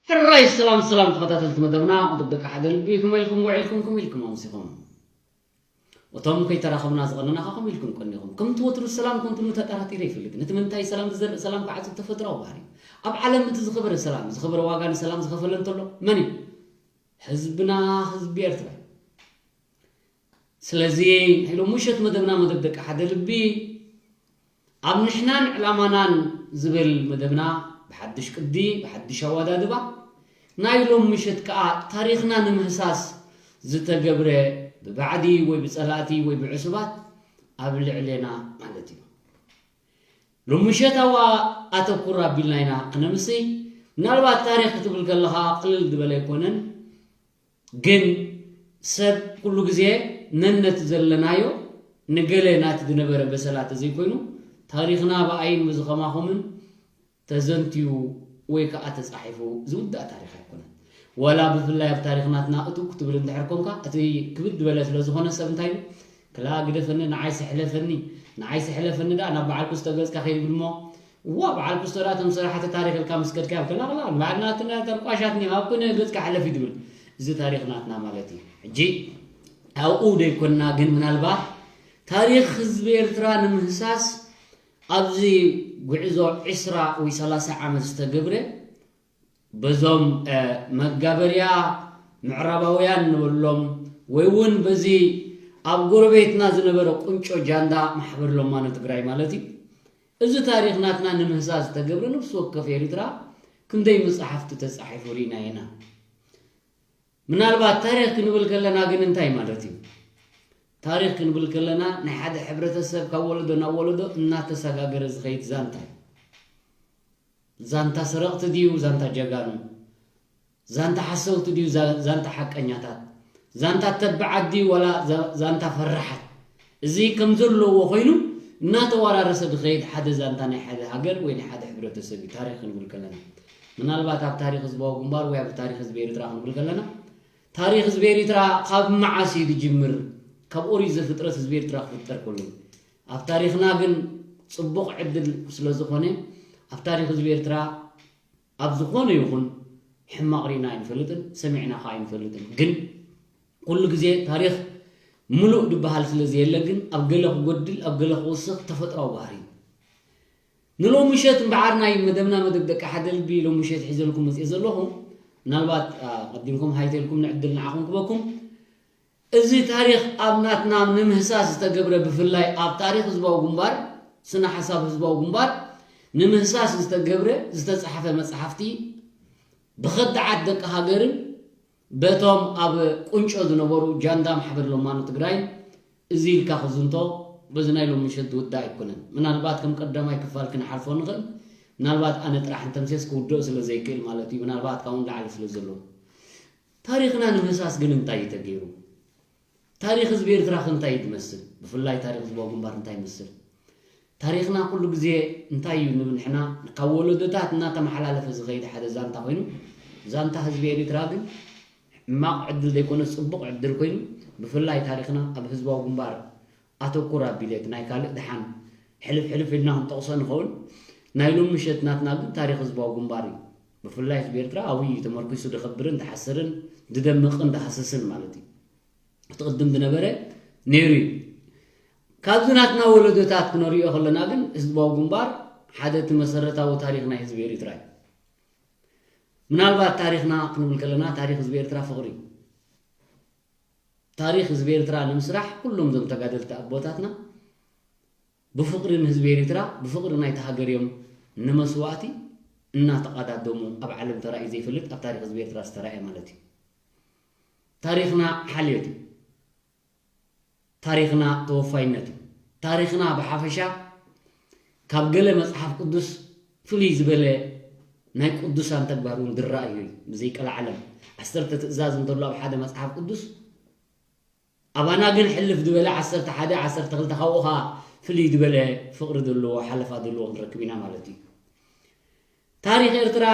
ሕራይ ሰላም ሰላም ተኸታተልቲ መደብና፣ ብደቂ ሓደ ልቢ ከመይ ኢልኩም ውዒልኩም፣ ከመይ ኢልኩም ኣምሲኹም? እቶም ከይተራኸብና ዝቐነናኻ ከመይ ኢልኩም ቀኒኹም? ከምቲ ወትሩ ሰላም ከምትብሉ ተጠራጢረ ይፈልጥ። ነቲ ምንታይ ሰላም ዝዘርእ ሰላም ክዓጽድ ተፈጥሮኣዊ ባህሪ እዩ። ኣብ ዓለም እቲ ዝኸበረ ሰላም፣ ዝኸበረ ዋጋ ንሰላም ዝኸፈለ እንተሎ መን እዩ? ህዝብና፣ ህዝቢ ኤርትራ እዩ። ስለዚ ናይ ሎም ምሸት መደብና መደብ ደቂ ሓደ ልቢ ኣብ ንሕናን ዕላማናን ዝብል መደብና ብሓድሽ ቅዲ ብሓድሽ ኣወዳድባ ናይ ሎም ምሸት ከዓ ታሪኽና ንምህሳስ ዝተገብረ ብባዕዲ ወይ ብፀላእቲ ወይ ብዕሱባት ኣብ ልዕሌና ማለት እዩ። ሎም ምሸት ኣዋ ኣተኩር ኣቢልና ኢና ክነምስይ። ምናልባት ታሪኽ ክትብል ከለኻ ቅልል ዝበለ ኣይኮነን። ግን ሰብ ኩሉ ግዜ ነነቲ ዘለናዮ ንገለ ናቲ ዝነበረ በሰላ ተዘይኮይኑ ታሪኽና ብኣይን ብዝኸማኹምን ተዘንትዩ ወይ ከዓ ተፃሒፉ ዝውዳእ ታሪኽ ኣይኮነን። ወላ ብፍላይ ኣብ ታሪኽ ናትና እቱ ክትብል እንድሕር ኮንካ እቲ ክብድ ዝበለ ስለ ዝኾነ ሰብ እንታይ ኢሉ ክላ ግደፈኒ ንዓይ ስሕለፈኒ ንዓይ ስሕለፈኒ ዳ ናብ በዓል ክስቶ ገፅካ ከይድ ብልሞ እዋ በዓል ክስቶ ዳ ተም ሰራሕቲ ታሪኽ ኢልካ ምስ ከድካ ከላ ከላ ንባዕልና ተንቋሻትኒ ኣብ ኩነ ገፅካ ሕለፍ እዩ ትብል። እዚ ታሪኽ ናትና ማለት እዩ። ሕጂ ኣብኡ ደይኮንና ግን ምናልባት ታሪኽ ህዝቢ ኤርትራ ንምህሳስ ኣብዚ ጉዕዞ ዕስራ ወይ ሰላሳ ዓመት ዝተገብረ በዞም መጋበርያ ምዕራባውያን ንበሎም ወይ እውን በዚ ኣብ ጎረቤትና ዝነበረ ቁንጮ ጃንዳ ማሕበር ሎማኖ ትግራይ ማለት እዩ። እዚ ታሪኽ ናትና ንምህሳስ ዝተገብረ ነፍሲ ወከፍ ኤርትራ ክንደይ መፅሓፍቲ ተፃሒፉ ርኢና ኢና። ምናልባት ታሪኽ ክንብል ከለና ግን እንታይ ማለት እዩ? ታሪኽ ክንብል ከለና ናይ ሓደ ሕብረተሰብ ካብ ወለዶ ናብ ወለዶ እናተሰጋገረ ዝኸይድ ዛንታ እዩ። ዛንታ ሰረቕቲ ድዩ ዛንታ ጀጋኑ? ዛንታ ሓሰውቲ ድዩ ዛንታ ሓቀኛታት? ዛንታ ተባዓት ድዩ ዋላ ዛንታ ፈራሓት? እዚ ከም ዘለዎ ኮይኑ እናተወራረሰ ዝኸይድ ሓደ ዛንታ ናይ ሓደ ሃገር ወይ ናይ ሓደ ሕብረተሰብ እዩ ታሪኽ ክንብል ከለና። ምናልባት ኣብ ታሪኽ ህዝባዊ ግንባር ወይ ኣብ ታሪኽ ህዝቢ ኤርትራ ክንብል ከለና ታሪኽ ህዝቢ ኤርትራ ካብ መዓስ እዩ ዝጅምር? ካብ ኦሪት ዘፍጥረት ህዝቢ ኤርትራ ክፍጠር ከሎ። ኣብ ታሪኽና ግን ፅቡቕ ዕድል ስለ ዝኾነ ኣብ ታሪኽ ህዝቢ ኤርትራ ኣብ ዝኾነ ይኹን ሕማቕ ሪና ኣይንፈልጥን፣ ሰሚዕና ከዓ ኣይንፈልጥን። ግን ኩሉ ግዜ ታሪኽ ምሉእ ዝበሃል ስለ ዘየለ ግን ኣብ ገለ ክጎድል ኣብ ገለ ክወስኽ ተፈጥራዊ ባህሪ እዩ። ንሎሚ ምሸት እምበዓር ናይ መደብና መደብ ደቂ ሓደ ልቢ ሎሚ ምሸት ሒዘልኩም መፅእ ዘለኹ ምናልባት ኣቀዲምኩም ሃይተልኩም ንዕድል ንዓኹም ክበኩም እዚ ታሪኽ ኣብ ናትና ንምህሳስ ዝተገብረ ብፍላይ ኣብ ታሪኽ ህዝባዊ ግንባር ስነ ሓሳብ ህዝባዊ ግንባር ንምህሳስ ዝተገብረ ዝተፃሓፈ መፅሓፍቲ ብኸዳዓት ደቂ ሃገርን በቶም ኣብ ቁንጮ ዝነበሩ ጃንዳ ማሕበር ሎማኖ ትግራይን እዚ ኢልካ ክዝንቶ በዚ ናይ ሎም ምሸት ዝውዳእ ኣይኮነን። ምናልባት ከም ቀዳማይ ክፋል ክንሓልፎ ንኽእል። ምናልባት ኣነ ጥራሕ እንተምሴስ ክውድኦ ስለ ዘይክእል ማለት እዩ። ምናልባት ካብኡ ንላዕሊ ስለ ዘሎ ታሪኽና ንምህሳስ ግን እንታይ እዩ ተገይሩ? ታሪኽ ህዝቢ ኤርትራ ከ እንታይ እዩ ዝመስል? ብፍላይ ታሪኽ ህዝባዊ ግንባር እንታይ ይመስል? ታሪኽና ኩሉ ግዜ እንታይ እዩ ንብል ንሕና ካብ ወለዶታት እናተመሓላለፈ ዝኸይድ ሓደ ዛንታ ኮይኑ ዛንታ ህዝቢ ኤርትራ ግን ሕማቕ ዕድል ዘይኮነ ፅቡቕ ዕድል ኮይኑ ብፍላይ ታሪኽና ኣብ ህዝባዊ ግንባር ኣተኩር ኣቢለት ናይ ካልእ ድሓን ሕልፍ ሕልፍ ኢልና ክንጠቕሶ ንኸውን ናይ ሎም ምሸት ናትና ግን ታሪኽ ህዝባዊ ግንባር እዩ። ብፍላይ ህዝቢ ኤርትራ ኣብይ እዩ ተመርኪሱ ድኸብርን ድሓስርን ድደምቕን ድሃስስን ማለት እዩ። እቲ ቅድም ዝነበረ ነይሩ እዩ። ካብዚ ናትና ወለዶታት ክነሪኦ ከለና ግን ህዝባዊ ግንባር ሓደ እቲ መሰረታዊ ታሪኽ ናይ ህዝቢ ኤርትራ እዩ። ምናልባት ታሪኽና ክንብል ከለና ታሪኽ ህዝቢ ኤርትራ ፍቕሪ እዩ። ታሪኽ ህዝቢ ኤርትራ ንምስራሕ ኩሎም እዞም ተጋደልቲ ኣቦታትና ብፍቕሪ ንህዝቢ ኤርትራ ብፍቕሪ ናይቲ ሃገር እዮም ንመስዋእቲ እናተቐዳደሙ ኣብ ዓለም ተራእዩ ዘይፈልጥ ኣብ ታሪኽ ህዝቢ ኤርትራ ዝተራእየ ማለት እዩ። ታሪኽና ሓልዮት እዩ። ታሪኽና ተወፋይነት እዩ። ታሪኽና ብሓፈሻ ካብ ገለ መፅሓፍ ቅዱስ ፍልይ ዝበለ ናይ ቅዱሳን ተግባር እውን ዝረኣዩ እዩ። ብዘይቀልዓለም ዓሰርተ ትእዛዝ እንተሎ ኣብ ሓደ መፅሓፍ ቅዱስ ኣባና ግን ሕልፍ ዝበለ ዓሰርተ ሓደ ዓሰርተ ክልተ ካብኡ ከዓ ፍልይ ዝበለ ፍቕሪ ዘለዎ ሓለፋ ዘለዎ ክንረክብ ኢና ማለት እዩ። ታሪኽ ኤርትራ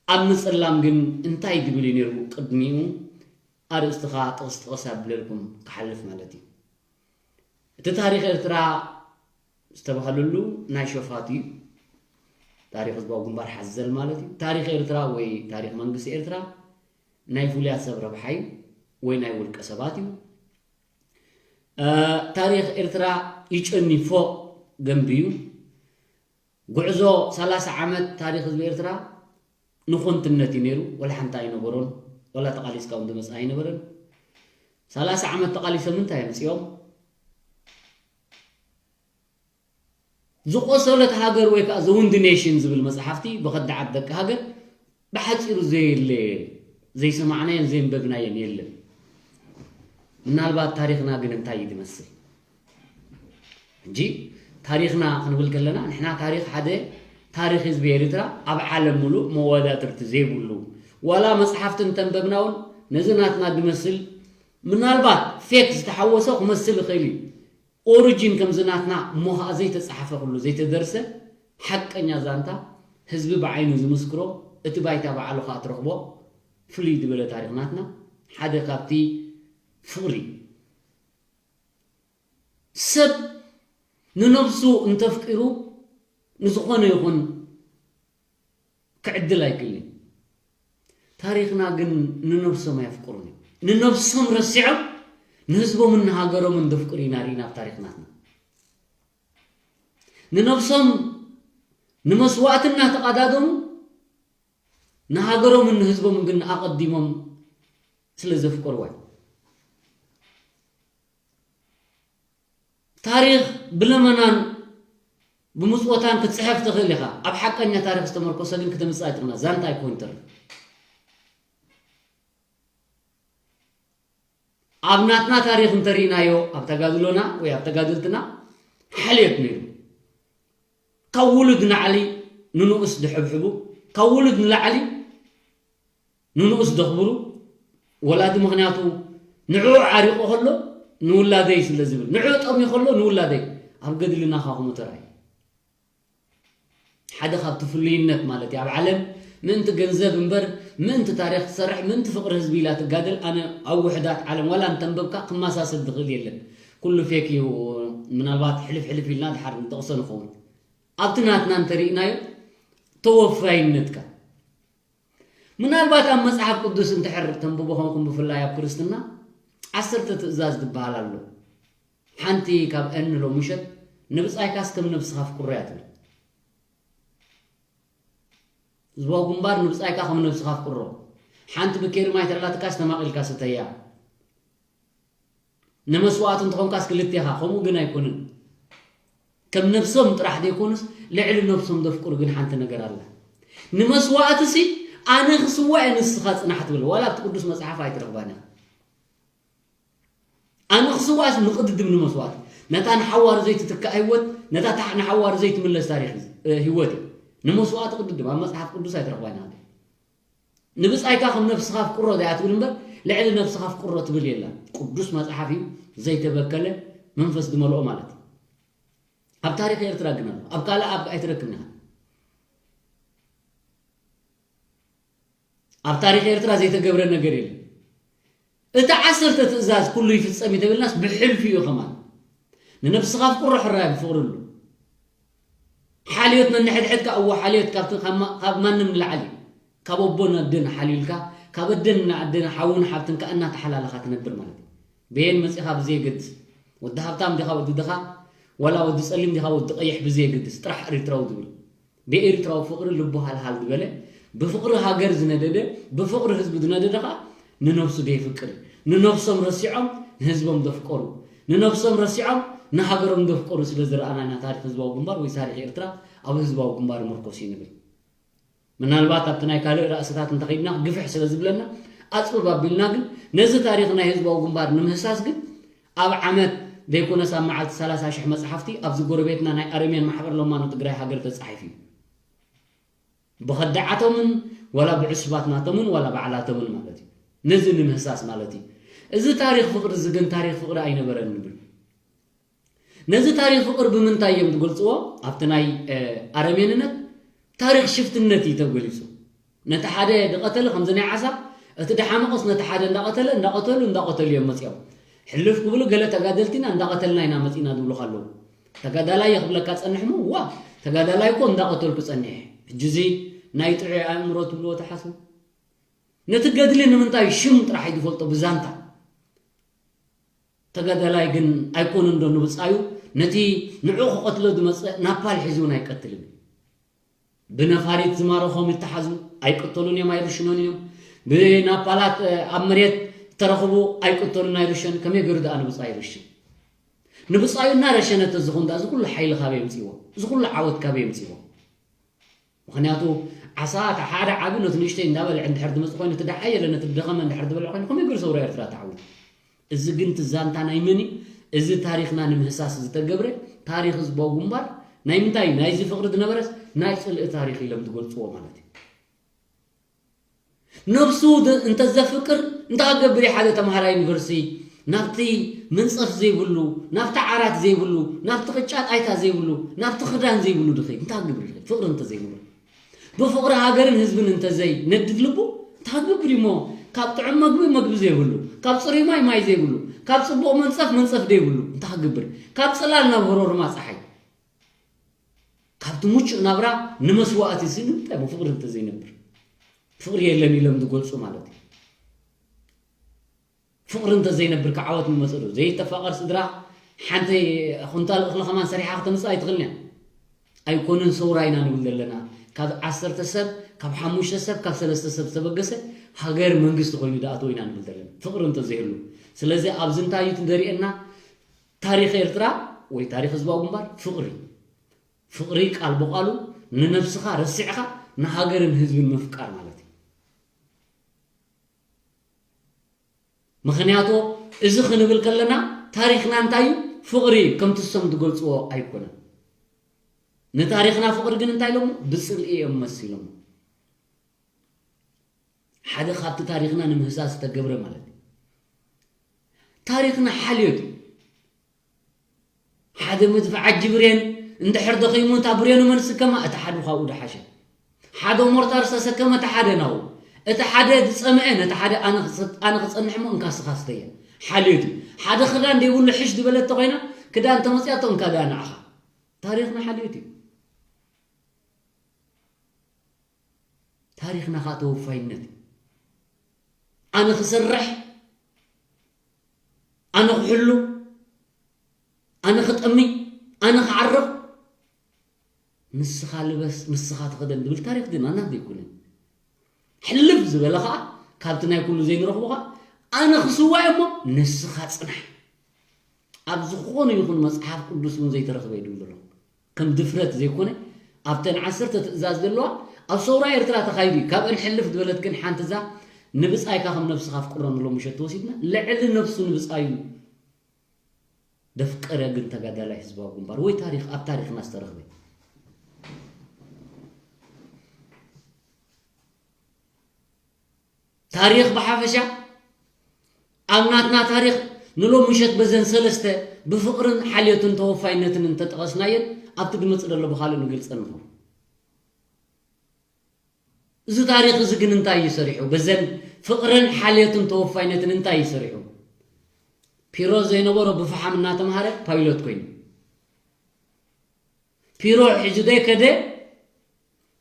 ኣብ ምፅላም ግን እንታይ ዝብል እዩ ነይሩ ቅድሚኡ ኣርእስቲ ከዓ ጥቕስ ጥቕስ ኣብለልኩም ክሓልፍ ማለት እዩ። እቲ ታሪኽ ኤርትራ ዝተባህለሉ ናይ ሸፋቱ እዩ። ታሪኽ ህዝባዊ ግንባር ሓዘል ማለት እዩ። ታሪኽ ኤርትራ ወይ ታሪኽ መንግስቲ ኤርትራ ናይ ፍሉያት ሰብ ረብሓ እዩ ወይ ናይ ውልቀ ሰባት እዩ። ታሪኽ ኤርትራ ይጨኒ ፎቕ ገንብዩ ጉዕዞ ሰላሳ ዓመት ታሪኽ ህዝቢ ኤርትራ ንኾንትነት እዩ ነይሩ። ወላ ሓንቲ ኣይነበሮን። ወላ ተቓሊስካ እውን ዝመፅእ ኣይነበረን። ሰላሳ ዓመት ተቓሊሶም እንታይ ኣምፅኦም? ዝቆሰለት ሃገር ወይ ከዓ The Wounded Nation ዝብል መፅሓፍቲ ብኸዳዓት ደቂ ሃገር ብሓፂሩ ዘየለ ዘይሰማዕናዮን ዘየንበብናዮን የለን። ምናልባት ታሪኽና ግን እንታይ እዩ ዝመስል? ሕጂ ታሪኽና ክንብል ከለና ንሕና ታሪኽ ሓደ ታሪኽ ህዝቢ ኤርትራ ኣብ ዓለም ሙሉእ መወዳድርቲ ዘይብሉ ዋላ መፅሓፍቲ እንተንበብና እውን ነዚ ናትና ዝመስል ምናልባት ፌክ ዝተሓወሶ ክመስል ይኽእል እዩ። ኦሪጂን ከምዚ ናትና እሞ ኸዓ ዘይተፃሕፈ ኩሉ ዘይተደርሰ ሓቀኛ ዛንታ ህዝቢ ብዓይኑ ዝምስክሮ እቲ ባይታ ባዕሉ ኸዓ ትረኽቦ ፍልይ ዝበለ ታሪኽ ናትና ሓደ ካብቲ ፍቕሪ ሰብ ንነብሱ እንተፍቂሩ ንዝኾነ ይኹን ክዕድል ኣይክእልን። ታሪኽና ግን ንነብሶም ኣየፍቅሩን እዮም። ንነብሶም ረሲዖም ንህዝቦምን ንሃገሮምን ዘፍቅሩ ኢና ርኢና ኣብ ታሪኽናትና። ንነብሶም ንመስዋእትና ተቐዳደሙ ንሃገሮምን ንህዝቦምን ግን ኣቐዲሞም ስለ ዘፍቀርዋ እዩ። ታሪኽ ብለመናን ብምጽወታን ክትጽሕፍ ትኽእል ኢኻ። ኣብ ሓቀኛ ታሪኽ ዝተመርኮሰ ግን ክተምጽእ ኣይትኽእልን። ዛንታ ኣይኮን ተሪፍ። ኣብ ናትና ታሪኽ እንተሪእናዮ ኣብ ተጋድሎና ወይ ኣብ ተጋድልትና ሓልዮት ነይሩ። ካብ ውሉድ ንዓሊ ንንኡስ ድሕብሕቡ፣ ካብ ውሉድ ንላዕሊ ንንኡስ ደኽብሩ። ወላዲ ምኽንያቱ ንዕኡ ዓሪቑ ከሎ ንውላደይ ስለ ዝብል፣ ንዕኡ ጠምዩ ከሎ ንውላደይ ኣብ ገድልና ኻኹም ተራእዩ። ሓደ ካብቲ ፍሉይነት ማለት እዩ። ኣብ ዓለም ምእንቲ ገንዘብ እምበር ምእንቲ ታሪኽ ትሰርሕ፣ ምእንቲ ፍቕሪ ህዝቢ ኢላ ትጋደል። ኣነ ኣብ ውሕዳት ዓለም ዋላ እንተንበብካ ክመሳሰል ዝኽእል የለን። ኩሉ ፌክ እዩ። ምናልባት ሕልፍ ሕልፍ ኢልና ድሓር ንጠቕሶ ንኸውን። ኣብቲ ናትና እንተሪእናዮ ተወፋይነትካ ምናልባት ኣብ መጽሓፍ ቅዱስ እንድሕር ተንብቦ ኾንኩም ብፍላይ ኣብ ክርስትና ዓሰርተ ትእዛዝ ዝበሃል ኣሎ። ሓንቲ ካብ እን ሎምሸት ንብጻይካስ ከም ነብስኻ ኣፍቅሮ እያ ትብል። ህዝባዊ ግንባር ንብጻይካ ከም ነብስኻ ኣፍቅሮ። ሓንቲ ብኬሪ ማይ ተላትካስ ተማቒልካ ስተያ። ንመስዋእቲ እንተኾንካስ ክልቴኻ፣ ከምኡ ግን ኣይኮንን። ከም ነብሶም ጥራሕ ዘይኮኑስ ልዕሊ ነብሶም ዘፍቅሩ ግን ሓንቲ ነገር ኣላ። ንመስዋእትሲ ኣነ ክስዋእ እየ ንስኻ ጽናሕ ትብል ዋላ ኣብቲ ቅዱስ መጽሓፍ ኣይትረኽባን ኢኻ። ኣነ ክስዋእስ ንቕድድም ንመስዋእቲ ነታ ንሓዋሩ ዘይትትካእ ህይወት ነታ ንሓዋሩ ዘይትምለስ ታሪኽ ህይወት እዩ። ንመስዋእቲ ቅድድም ኣብ መጽሓፍ ቅዱስ ኣይትረኽባን ኢኻ። ንብጻይካ ከም ነብስኻ ኣፍቅሮ እያ ትብል እምበር ልዕሊ ነብስኻ ኣፍቅሮ ትብል የላን። ቅዱስ መጽሓፍ እዩ ዘይተበከለ መንፈስ ዝመልኦ ማለት እዩ። ኣብ ታሪኽ ኤርትራ ግን ኣሎ ኣብ ካልእ ኣብ ኣይትረክብን ኢኻ። ኣብ ታሪኽ ኤርትራ ዘይተገብረ ነገር የለን። እቲ ዓሰርተ ትእዛዝ ኩሉ ይፍጸም እዩ ተብልናስ ብሕልፊ እዩ ከማን። ንነብስኻ ኣፍቅሮ ሕራይ ብፍቕሪ ኣሉ። ሓልዮት ነንሕድሕድካ እዎ ሓልዮት ካብቲ ካብ ማንም ንላዕሊ ካብ ኣቦን ኣደን ሓልዩልካ ካብ ኣደን ኣደን ሓውን ሓብትን ከኣ እናተሓላለኻ ትነብር ማለት እዩ። በየን መጺኻ ብዘየገድስ ወዲ ሃብታም ዲኻ ወዲ ድኻ ዋላ ወዲ ጸሊም ዲኻ ወዲ ቀይሕ ብዘየገድስ ጥራሕ ኤርትራዊ ዝብል ብኤርትራዊ ፍቕሪ ልቡ ሃልሃል ዝበለ ብፍቕሪ ሃገር ዝነደደ ብፍቕሪ ህዝቢ ዝነደደ ኸኣ ንነብሱ ደየፍቅር እዩ። ንነብሶም ረሲዖም ንህዝቦም ዘፍቀሩ ንነብሶም ረሲዖም ንሃገሮም ዘፍቀሩ ስለ ዝረኣና ኢና ታሪኽ ህዝባዊ ግንባር ወይ ታሪኽ ኤርትራ ኣብ ህዝባዊ ግንባር ይምርኮስ እዩ ንብል። ምናልባት ኣብቲ ናይ ካልእ ርእስታት እንተኸይድና ግፍሕ ስለ ዝብለና ኣፅብብ ኣቢልና ግን ነዚ ታሪኽ ናይ ህዝባዊ ግንባር ንምህሳስ ግን ኣብ ዓመት ዘይኮነስ ኣብ መዓልቲ ሰላሳ ሽሕ መፅሓፍቲ ኣብዚ ጎረቤትና ናይ ኣረሜን ማሕበር ለማኖ ትግራይ ሃገር ተፃሒፉ እዩ። ብኸዳዓቶምን ዋላ ብዕሱባት ናቶምን ዋላ ባዕላቶምን ማለት እዩ። ነዚ ንምህሳስ ማለት እዩ። እዚ ታሪኽ ፍቕሪ እዚ ግን ታሪኽ ፍቕሪ ኣይነበረን ንብል። ነዚ ታሪኽ ፍቕሪ ብምንታይ እዮም ዝገልፅዎ? ኣብቲ ናይ ኣረሜንነት ታሪኽ ሽፍትነት እዩ ተገሊፁ። ነቲ ሓደ ዝቐተለ ከምዚ ናይ ዓሳ እቲ ድሓመቐስ ነቲ ሓደ እንዳቐተለ እንዳቐተሉ እንዳቐተሉ እዮም መፂኦም። ሕልፍ ክብሉ ገለ ተጋደልቲና እንዳቐተልና ኢና መፂና ዝብሉኻ ኣለዉ። ተጋዳላይ ክብለካ ፀንሕ ሞ ዋ ተጋዳላይ እኮ እንዳቐተልኩ ፀኒሐ። ሕጂ እዚ ናይ ጥዑይ ኣእምሮ ትብልዎ ተሓስቡ። ነቲ ገድሊ ንምንታይ ሽም ጥራሕ እዩ ዝፈልጦ ብዛንታ። ተጋዳላይ ግን ኣይኮነን ዶ ንብፃዩ ነቲ ንዑ ክቐትሎ ዝመፅእ ናፓል ሒዙ እውን ኣይቀትልን። ብነፋሪት ዝማረኾም ይተሓዙ ኣይቅተሉን እዮም ኣይርሽኑን እዮም። ብናፓላት ኣብ መሬት ተረኽቡ ኣይቅተሉን ኣይርሸን፣ ከመይ ገይሩ ደኣ ንብጻዩ ይርሽን? ንብጻዩ እናረሸነ ተዝኹን ደኣ እዚ ኩሉ ሓይሊ ካበይ የምጽእዎ? እዚ ኩሉ ዓወት ካበይ የምጽእዎ? ምኽንያቱ ዓሳ፣ እቲ ሓደ ዓቢ ነቲ ንእሽተይ እንዳበልዐ እንድሕር ዝመጽእ ኮይኑ፣ እቲ ደሓየለ ነቲ ደኸመ እንድሕር ዝበልዐ ኮይኑ፣ ከመይ ገይሩ ሰውራ ኤርትራ ተዓዊቱ? እዚ ግን እቲ ዛንታ ናይ መን እዩ? እዚ ታሪኽና ንምህሳስ ዝተገብረ፣ ታሪኽ ህዝባዊ ግንባር ናይ ምንታይ እዩ? ናይዚ ፍቕሪ ዝነበረስ ናይ ጽልኢ ታሪኽ ኢሎም ዝገልጽዎ ማለት እዩ። ነብሱ ድ-፣ እንተዘፍቅር እንታይ ክገብር እዩ? ሓደ ተምሃራይ ዩኒቨርሲቲ ናብቲ ምንጸፍ ዘይብሉ፣ ናብቲ ዓራት ዘይብሉ፣ ናብቲ ቅጫ ጣይታ ዘይብሉ፣ ናብቲ ክዳን ዘይብሉ ድኸይድ እንታይ ክገብር እዩ? ፍቕሪ እንተዘይነበሮ፣ ብፍቕሪ ሃገርን ህዝብን እንተዘይነድድ ልቡ እንታይ ክገብር እዩ እሞ? ካብ ጥዑም መግቢ መግቢ ዘይብሉ፣ ካብ ጽሩይ ማይ ማይ ዘይብሉ፣ ካብ ጽቡቕ መንጸፍ መንጸፍ ዘይብሉ እንታይ ክገብር? ካብ ጽላል ናብ ህሮርማ ጸሓይ፣ ካብቲ ምቹእ ናብራ ንመስዋእቲ ሲ ንምንታይ እሞ? ፍቕሪ እንተዘይነብር፣ ፍቕሪ የለን ኢሎም ዝገልጹ ማለት እዩ። ፍቕሪ እንተዘይነብር ከ ዓወት ምመጸ ዶ? ዘይተፋቐር ስድራ ሓንቲ ኩንታል እኽሊ ከማን ሰሪሓ ከተምጽእ ኣይትኽእልን እያ። ኣይኮነን ሰውራ ኢና ንብል ዘለና። ካብ ዓሰርተ ሰብ፣ ካብ ሓሙሽተ ሰብ፣ ካብ ሰለስተ ሰብ ዝተበገሰ ሃገር መንግስቲ ኮይኑ ዝኣተወ ኢና ንብል ዘለና። ፍቕሪ እንተዘይህሉ። ስለዚ ኣብዚ እንታይ እዩ ዘርእየና? ታሪኽ ኤርትራ ወይ ታሪኽ ህዝባዊ ግንባር ፍቕሪ። ፍቕሪ ቃል ብቓሉ ንነብስኻ ረሲዕኻ ንሃገርን ህዝብን ምፍቃር ማለት እዩ። ምኽንያቱ እዚ ክንብል ከለና ታሪኽና እንታይ እዩ? ፍቕሪ እዩ። ከምቲ እሶም ዝገልጽዎ ኣይኮነን። ንታሪኽና ፍቕሪ ግን እንታይ ኢሎሞ? ብጽልኢ እዮም መሲሎሞ። ሓደ ካብቲ ታሪኽና ንምህሳስ ዝተገብረ ማለት እዩ። ታሪኽና ሓልዮት እዩ። ሓደ መድፍዓጂ ብሬን እንድሕር ደኺሙ፣ እታ ብሬኑ መን ዝስከማ? እቲ ሓዱ ካብኡ ድሓሸ። ሓደ ሞርታር ዝተሰከመ እቲ ሓደ ናብኡ። እቲ ሓደ ዝጸምአ ነቲ ሓደ ኣነ ክጸ-፣ ኣነ ክጸንሕ እሞ እንካ ስኻ ስተየ። ሓልዮት እዩ። ሓደ ክዳን ዘይብሉ ሕሽ ዝበለት ተኾይና፣ ክዳን ተመጽያቶ እንካ ደኣ ንዓኻ። ታሪኽና ሓልዮት እዩ። ታሪኽና ኸኣ ተወፋይነት እዩ። ኣነ ክሰርሕ፣ ኣነ ክሕሉ፣ ኣነ ክጠሚ፣ ኣነ ክዓርቕ፣ ንስኻ ልበስ፣ ንስኻ ተኸደን ዝብል ታሪኽ ግን ናትና ዘይኮነን። ሕልፍ ዝበለ ኸኣ ካብቲ ናይ ኩሉ ዘይንረኽቦ ኸኣ ኣነ ክስዋእ እሞ ንስኻ ጽናሕ። ኣብ ዝኾነ ይኹን መጽሓፍ ቅዱስ እውን ዘይተረኽበ እዩ ዝብል ዘሎ። ከም ድፍረት ዘይኮነ፣ ኣብተን ዓሰርተ ትእዛዝ ዘለዋ፣ ኣብ ሰውራ ኤርትራ ተኻይዱ እዩ። ካብአን ሕልፍ ዝበለት ግን ሓንቲ እዛ ንብጻይካ ከም ነብስኻ ኣፍቅሮ ንብሎ ምሸት ተወሲድና፣ ልዕሊ ነብሱ ንብጻዩ ደፍቀረ ግን ተጋዳላይ ህዝባዊ ግንባር ወይ ታሪኽ፣ ኣብ ታሪኽና ዝተረኽበ። ታሪኽ ብሓፈሻ፣ ኣብ ናትና ታሪኽ ንሎሚ ምሸት በዘን ሰለስተ ብፍቕርን ሓልዮትን ተወፋይነትን እንተጠቐስናየን፣ ኣብቲ ዝመጽእ ዘሎ ብኻልእ ንገልጸን ንኸውን። እዚ ታሪኽ እዚ ግን እንታይ እዩ ሰሪሑ? በዘን ፍቕርን ሓልዮትን ተወፋይነትን እንታይ እዩ ሰሪሑ? ፒሮ ዘይነበሮ ብፈሓም እናተምሃረ ፓይሎት ኮይኑ፣ ፒሮ ሒዙ ዘይከደ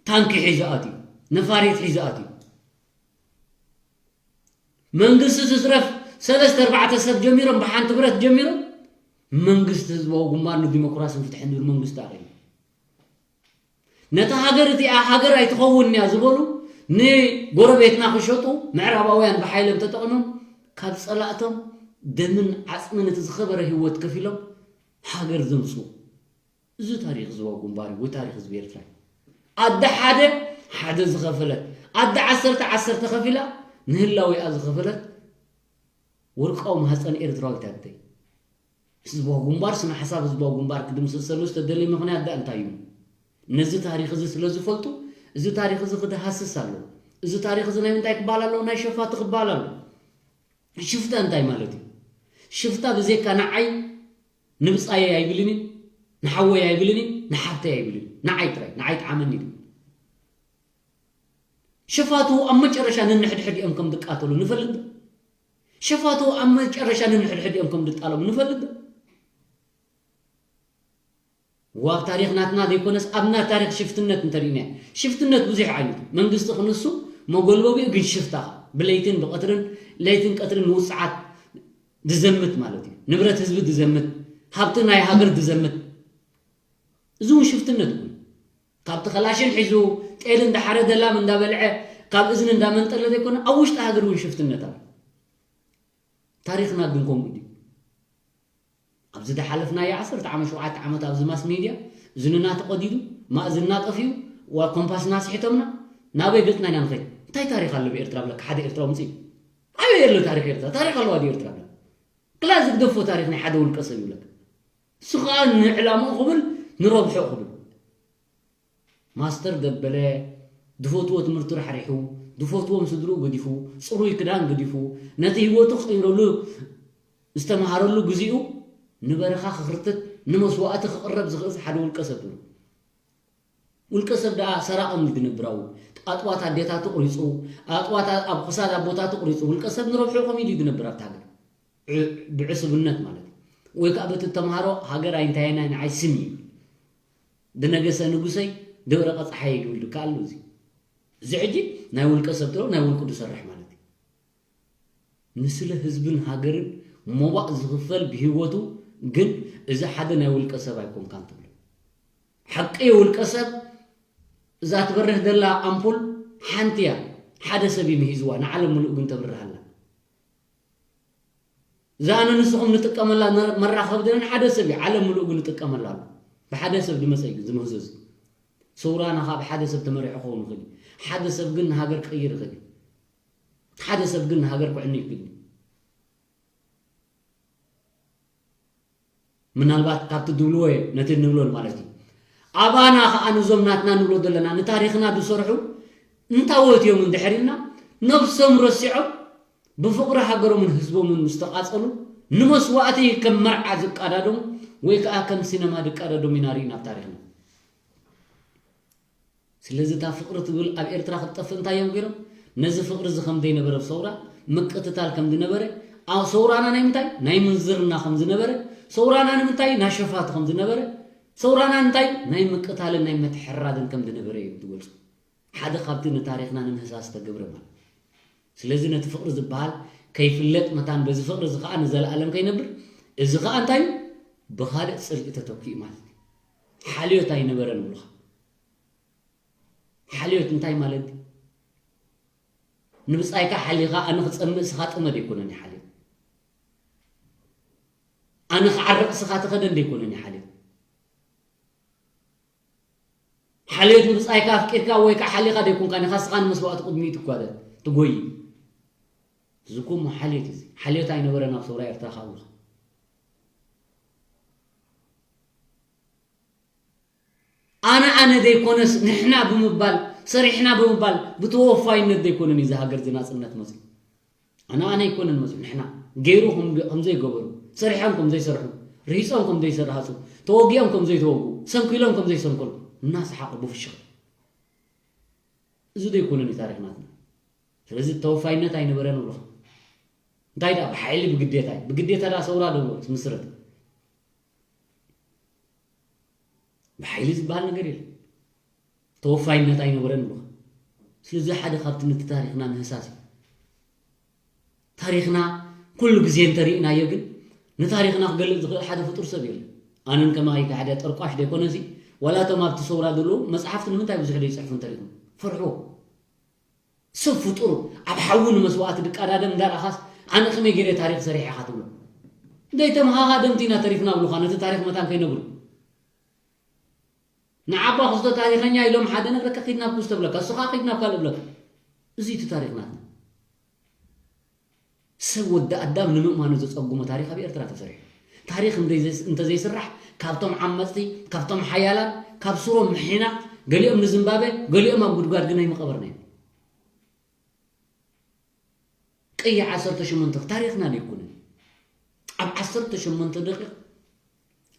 ታንኪ ሒዙ ኣትዩ፣ ነፋሪት ሒዙ ኣትዩ። መንግስቲ ትትረፍ ሰለስተ ኣርባዕተ ሰብ ጀሚሮም፣ ብሓንቲ ብረት ጀሚሮም፣ መንግስቲ ህዝባዊ ግንባር ንዲሞክራስን ፍትሕን ዝብል መንግስቲ ኣኺሉ። ነታ ሃገር እቲኣ ሃገር ኣይትኸውን እያ ዝበሉ ንጎረቤትና ክሸጡ ምዕራባውያን ብሓይሎም ተጠቒሞም ካብ ጸላእቶም ደምን ዓጽምን እቲ ዝኸበረ ህይወት ከፊሎም ሃገር ዘምጽኡ። እዚ ታሪኽ ህዝባዊ ግንባር እዩ፣ ወይ ታሪኽ ህዝቢ ኤርትራ እዩ። ኣደ ሓደ ሓደ ዝኸፈለት፣ ኣደ ዓሰርተ ዓሰርተ ከፊላ ንህላዌኣ ዝኸፈለት ወርቃዊ ማህፀን ኤርትራዊት ኣደ። ህዝባዊ ግንባር፣ ስነ ሓሳብ ህዝባዊ ግንባር ክድምሰሰሉ ዝተደለየ ምኽንያት ደኣ እንታይ እዩ? ነዚ ታሪኽ እዚ ስለ ዝፈልጡ፣ እዚ ታሪኽ እዚ ክድሃስስ ኣለዎ። እዚ ታሪኽ እዚ ናይ ምንታይ ክበሃል ኣለዎ? ናይ ሸፋቱ ክበሃል ኣለዎ። ሽፍታ እንታይ ማለት እዩ? ሽፍታ ብዘይካ ንዓይ ንብጻየይ ኣይብልን እዩ፣ ንሓወይ ኣይብልን እዩ፣ ንሓብተይ ኣይብልን እዩ። ንዓይ ጥራይ፣ ንዓይ ጥዓመኒ እዩ። ሸፋቱ ኣብ መጨረሻ ነንሕድሕድ እዮም ከም ዝቃተሉ ንፈልጥ ዶ? ሸፋቱ ኣብ መጨረሻ ነንሕድሕድ እዮም ከም ዝጣለሙ ንፈልጥ ዶ? ዋብ ታሪኽ ናትና ዘይኮነስ ኣብ ናይ ታሪኽ ሽፍትነት እንተሪእናዮ፣ ሽፍትነት ብዙሕ ዓይነት እዩ። መንግስቲ ክንሱ መጎልበቢኡ ግን ሽፍታ፣ ብለይትን ብቐትርን፣ ለይትን ቀትርን ንውጽዓት ዝዘምት ማለት እዩ። ንብረት ህዝቢ ዝዘምት፣ ሃብቲ ናይ ሃገር ዝዘምት፣ እዚ እውን ሽፍትነት እዩ። ካብቲ ከላሽን ሒዙ ጤል እንዳሓረደ ላም እንዳበልዐ ካብ እዝኒ እንዳመንጠለ ዘይኮነ ኣብ ውሽጢ ሃገር እውን ሽፍትነት ኣሎ። ታሪኽና ግን ከምኡ ድዩ? ኣብዚ ዝሓለፍናዮ ዓሰርተ ዓመት፣ ሸውዓተ ዓመት ኣብዚ ማስ ሜድያ እዝንና ተቐዲዱ፣ ማእዝንና ጠፊኡ፣ ዋ ኮምፓስና ስሒቶምና፣ ናበይ ገጽና ኢና ንኸይድ? እንታይ ታሪኽ ኣሎ ብኤርትራ ብለካ ሓደ ኤርትራዊ ምጽእ? ኣበይ ኣሎ ታሪኽ ኤርትራ? ታሪኽ ኣለዋ ድዩ ኤርትራ ብለካ? ክላ ዝግደፎ ታሪኽ ናይ ሓደ ውልቀ ሰብ ይብለካ። እሱ ኸኣ ንዕላምኡ ክብል፣ ንረብሕኡ ክብል። ማስተር ደበለ ዝፈትዎ ትምህርቲ ራሕሪሑ፣ ዝፈትዎም ስድርኡ ገዲፉ፣ ጽሩይ ክዳን ገዲፉ፣ ነቲ ህይወቱ ክቕይረሉ ዝተምሃረሉ ግዜኡ ንበረኻ ክኽርትት፣ ንመስዋእቲ ክቕረብ ዝኽእል ሓደ ውልቀ ሰብ እዩ። ውልቀ ሰብ ደኣ ሰራቒ ድዩ ዝነብር ኣብኡ? ኣጥዋት ኣዴታቱ ቁሪጹ፣ ኣጥዋት ኣብ ክሳድ ኣቦታቱ ቁሪጹ፣ ውልቀ ሰብ ንረብሑ ከመይ ድዩ ዝነብር ኣብታ ሃገር? ዕ-፣ ብዕሱብነት ማለት እዩ። ወይ ከኣ በቲ ተምሃሮ ሃገር ኣይንታየና ንዓይ ስም እዩ። ዝነገሰ ንጉሰይ ደብረ ቀጽሓየ ይብል ከኣ ኣሎ እዚ። እዚ ሕጂ ናይ ውልቀ ሰብ ትለው ናይ ውልቁ ዝሰርሕ ማለት እዩ። ንስለ ህዝብን ሃገርን ሞባእ ዝኽፈል ብህይወቱ፣ ግን እዚ ሓደ ናይ ውልቀ ሰብ ኣይኮንካን ትብሎ። ሓቂ ውልቀ ሰብ እዛ ትበርህ ዘላ ኣምፑል ሓንቲ እያ፣ ሓደ ሰብ እዩ ምሂዝዋ፣ ንዓለም ምሉእ ግን ተብርህ ኣላ። እዛ ኣነ ንስኹም ንጥቀመላ ነ-፣ መራኸቢ ዘለና ሓደ ሰብ እዩ፣ ዓለም ምሉእ ግን ንጥቀመላ ኣሎ። ብሓደ ሰብ ዝመጸ እዩ ግን ዝምህዞ እዚ። ሰውራና ካብ ሓደ ሰብ ተመሪሑ ክኸውን ይኽእል እዩ። ሓደ ሰብ ግን ንሃገር ክቕይር ይኽእል እዩ። ሓደ ሰብ ግን ንሃገር ክዕኑ ይኽእል እዩ። ምናልባት ካብቲ ድብልዎ እየ ነቲ እንብሎን ማለት እዩ። ኣባና ኸኣ ነዞም ናትና ንብሎ ዘለና ንታሪኽና ዝሰርሑ እንታወት እዮም እንድሕር ኢልና ነብሶም ረሲዖም ብፍቕሪ ሃገሮምን ህዝቦምን ዝተቓጸሉ ንመስዋእቲ ከም መርዓ ዝቃዳደሙ ወይ ከኣ ከም ሲነማ ዝቃዳደሙ ኢና ርኢና ኣብ ታሪኽና። ስለዚ እታ ፍቕሪ ትብል ኣብ ኤርትራ ክትጠፍእ እንታይ እዮም ገይሮም? ነዚ ፍቕሪ እዚ ከም ዘይነበረ ኣብ ሰውራ ምቅትታል ከም ዝነበረ፣ ኣብ ሰውራና ናይ ምንታይ? ናይ ምንዝርና ከም ዝነበረ፣ ሰውራና ንምንታይ? ናይ ሸፋቱ ከም ዝነበረ፣ ሰውራና እንታይ? ናይ ምቅታልን ናይ ምትሕርራድን ከም ዝነበረ እዮም ዝገልጹ። ሓደ ካብቲ ንታሪኽና ንምህሳስ ዝተገብረ ማለት። ስለዚ ነቲ ፍቕሪ ዝበሃል ከይፍለጥ መታን በዚ ፍቕሪ እዚ ኸኣ ንዘለኣለም ከይነብር፣ እዚ ኸኣ እንታይ እዩ? ብኻልእ ጽልኢ ተተኪኡ ማለት እዩ። ሓልዮት ኣይነበረን ይብሉኻ። ሓልዮት እንታይ ማለት እዩ? ንብጻይካ ሓሊኻ ኣነ ክጸምእ እስኻ ጥመድ ኣይኮነን እዩ ሓልዮት። ኣነ ክዓርቕ እስኻ ተኸደ እንደ ኣይኮነን እዩ ሓልዮት። ሓልዮት ንብጻይካ ኣፍቂርካ ወይ ከዓ ሓሊኻ ደይኮንካ ንኻ እስኻ ንመስዋእቲ ቅድሚኡ ትጓደ-፣ ትጎይ። እዚ እኮ እሞ ሓልዮት እዩ። ሓልዮት ኣይነበረን ኣብ ሰውራ ኤርትራ ካብ ኢኻ። ኣነ ኣነ ዘይኮነስ ንሕና ብምባል፣ ሰሪሕና ብምባል፣ ብተወፋይነት ዘይኮነን እዩ እዚ ሃገር እዚ ናጽነት መጽዩ። ኣነ ኣነ ኣይኮነን መጽዩ፣ ንሕና። ገይሩ ከም፣ ከም ዘይገበሩ፣ ሰሪሖም ከም ዘይሰርሑ፣ ርሂጾም ከም ዘይሰርሃጹ፣ ተወጊኦም ከም ዘይተወግኡ፣ ሰንኪሎም ከም ዘይሰንከሉ፣ እናሰሓቑ ብፍሽኽ። እዚ ዘይኮነን እዩ ታሪኽ ናትና። ስለዚ ተወፋይነት ኣይነበረን ንብለኹም። እንታይ ደኣ ብሓይሊ ብግዴታ እዩ። ብግዴታ ደኣ ሰውራ ዶ ትምስረት? ብሓይሊ ዝበሃል ነገር የለን። ተወፋይነት ኣይነበረን ንብለኹም። ስለዚ ሓደ ካብቲ ነቲ ታሪኽና ምህሳስ እዩ። ታሪኽና ኩሉ ግዜ እንተሪእናዮ ግን ንታሪኽና ክገልጽ ዝኽእል ሓደ ፍጡር ሰብ የለን። ኣነን ከማኺ ሓደ ጠርቋሽ ዘይኮነሲ፣ ዋላ እቶም ኣብቲ ሰውራ ዘለዉ መጽሓፍቲ ንምንታይ ብዙሕ ዘይጽሕፉ እንተሪእኹም? ፈርሕዎ። ሰብ ፍጡር ኣብ ሓዊ ንመስዋእቲ ድቃዳደም እንዳረኣኻስ ኣነ ከመይ ገይረ ታሪኽ ሰሪሐ ኢኻ ትብሎ? ዘይተምሃኻ ደምቲ ኢና ተሪፍና ብሉኻ ነቲ ታሪኽ መታን ከይነግሩ። ንዓባ ክስቶ ታሪኸኛ ኢሎም ሓደ ነግረካ ኪድ ናብ ክስቶ ብለካ፣ እሱ ኸዓ ኪድ ናብ ካልእ ብለካ። እዚ እቲ ታሪኽ ናትና። ሰብ ወዲ ኣዳም ንምእማኑ ዘጸግሞ ታሪኽ ኣብ ኤርትራ ተሰሪሑ። ታሪኽ እንተዘይ-፣ እንተዘይስራሕ ካብቶም ዓመጽቲ፣ ካብቶም ሓያላን፣ ካብ ስሮም ምሒና፣ ገሊኦም ንዝምባበ፣ ገሊኦም ኣብ ጉድጓድ ግን ኣይምቐበርናዮም። ቀይሕ ዓሰርተ ሸሞንተ ታሪኽና ዘይኮነን። ኣብ ዓሰርተ ሸሞንተ ደቂቕ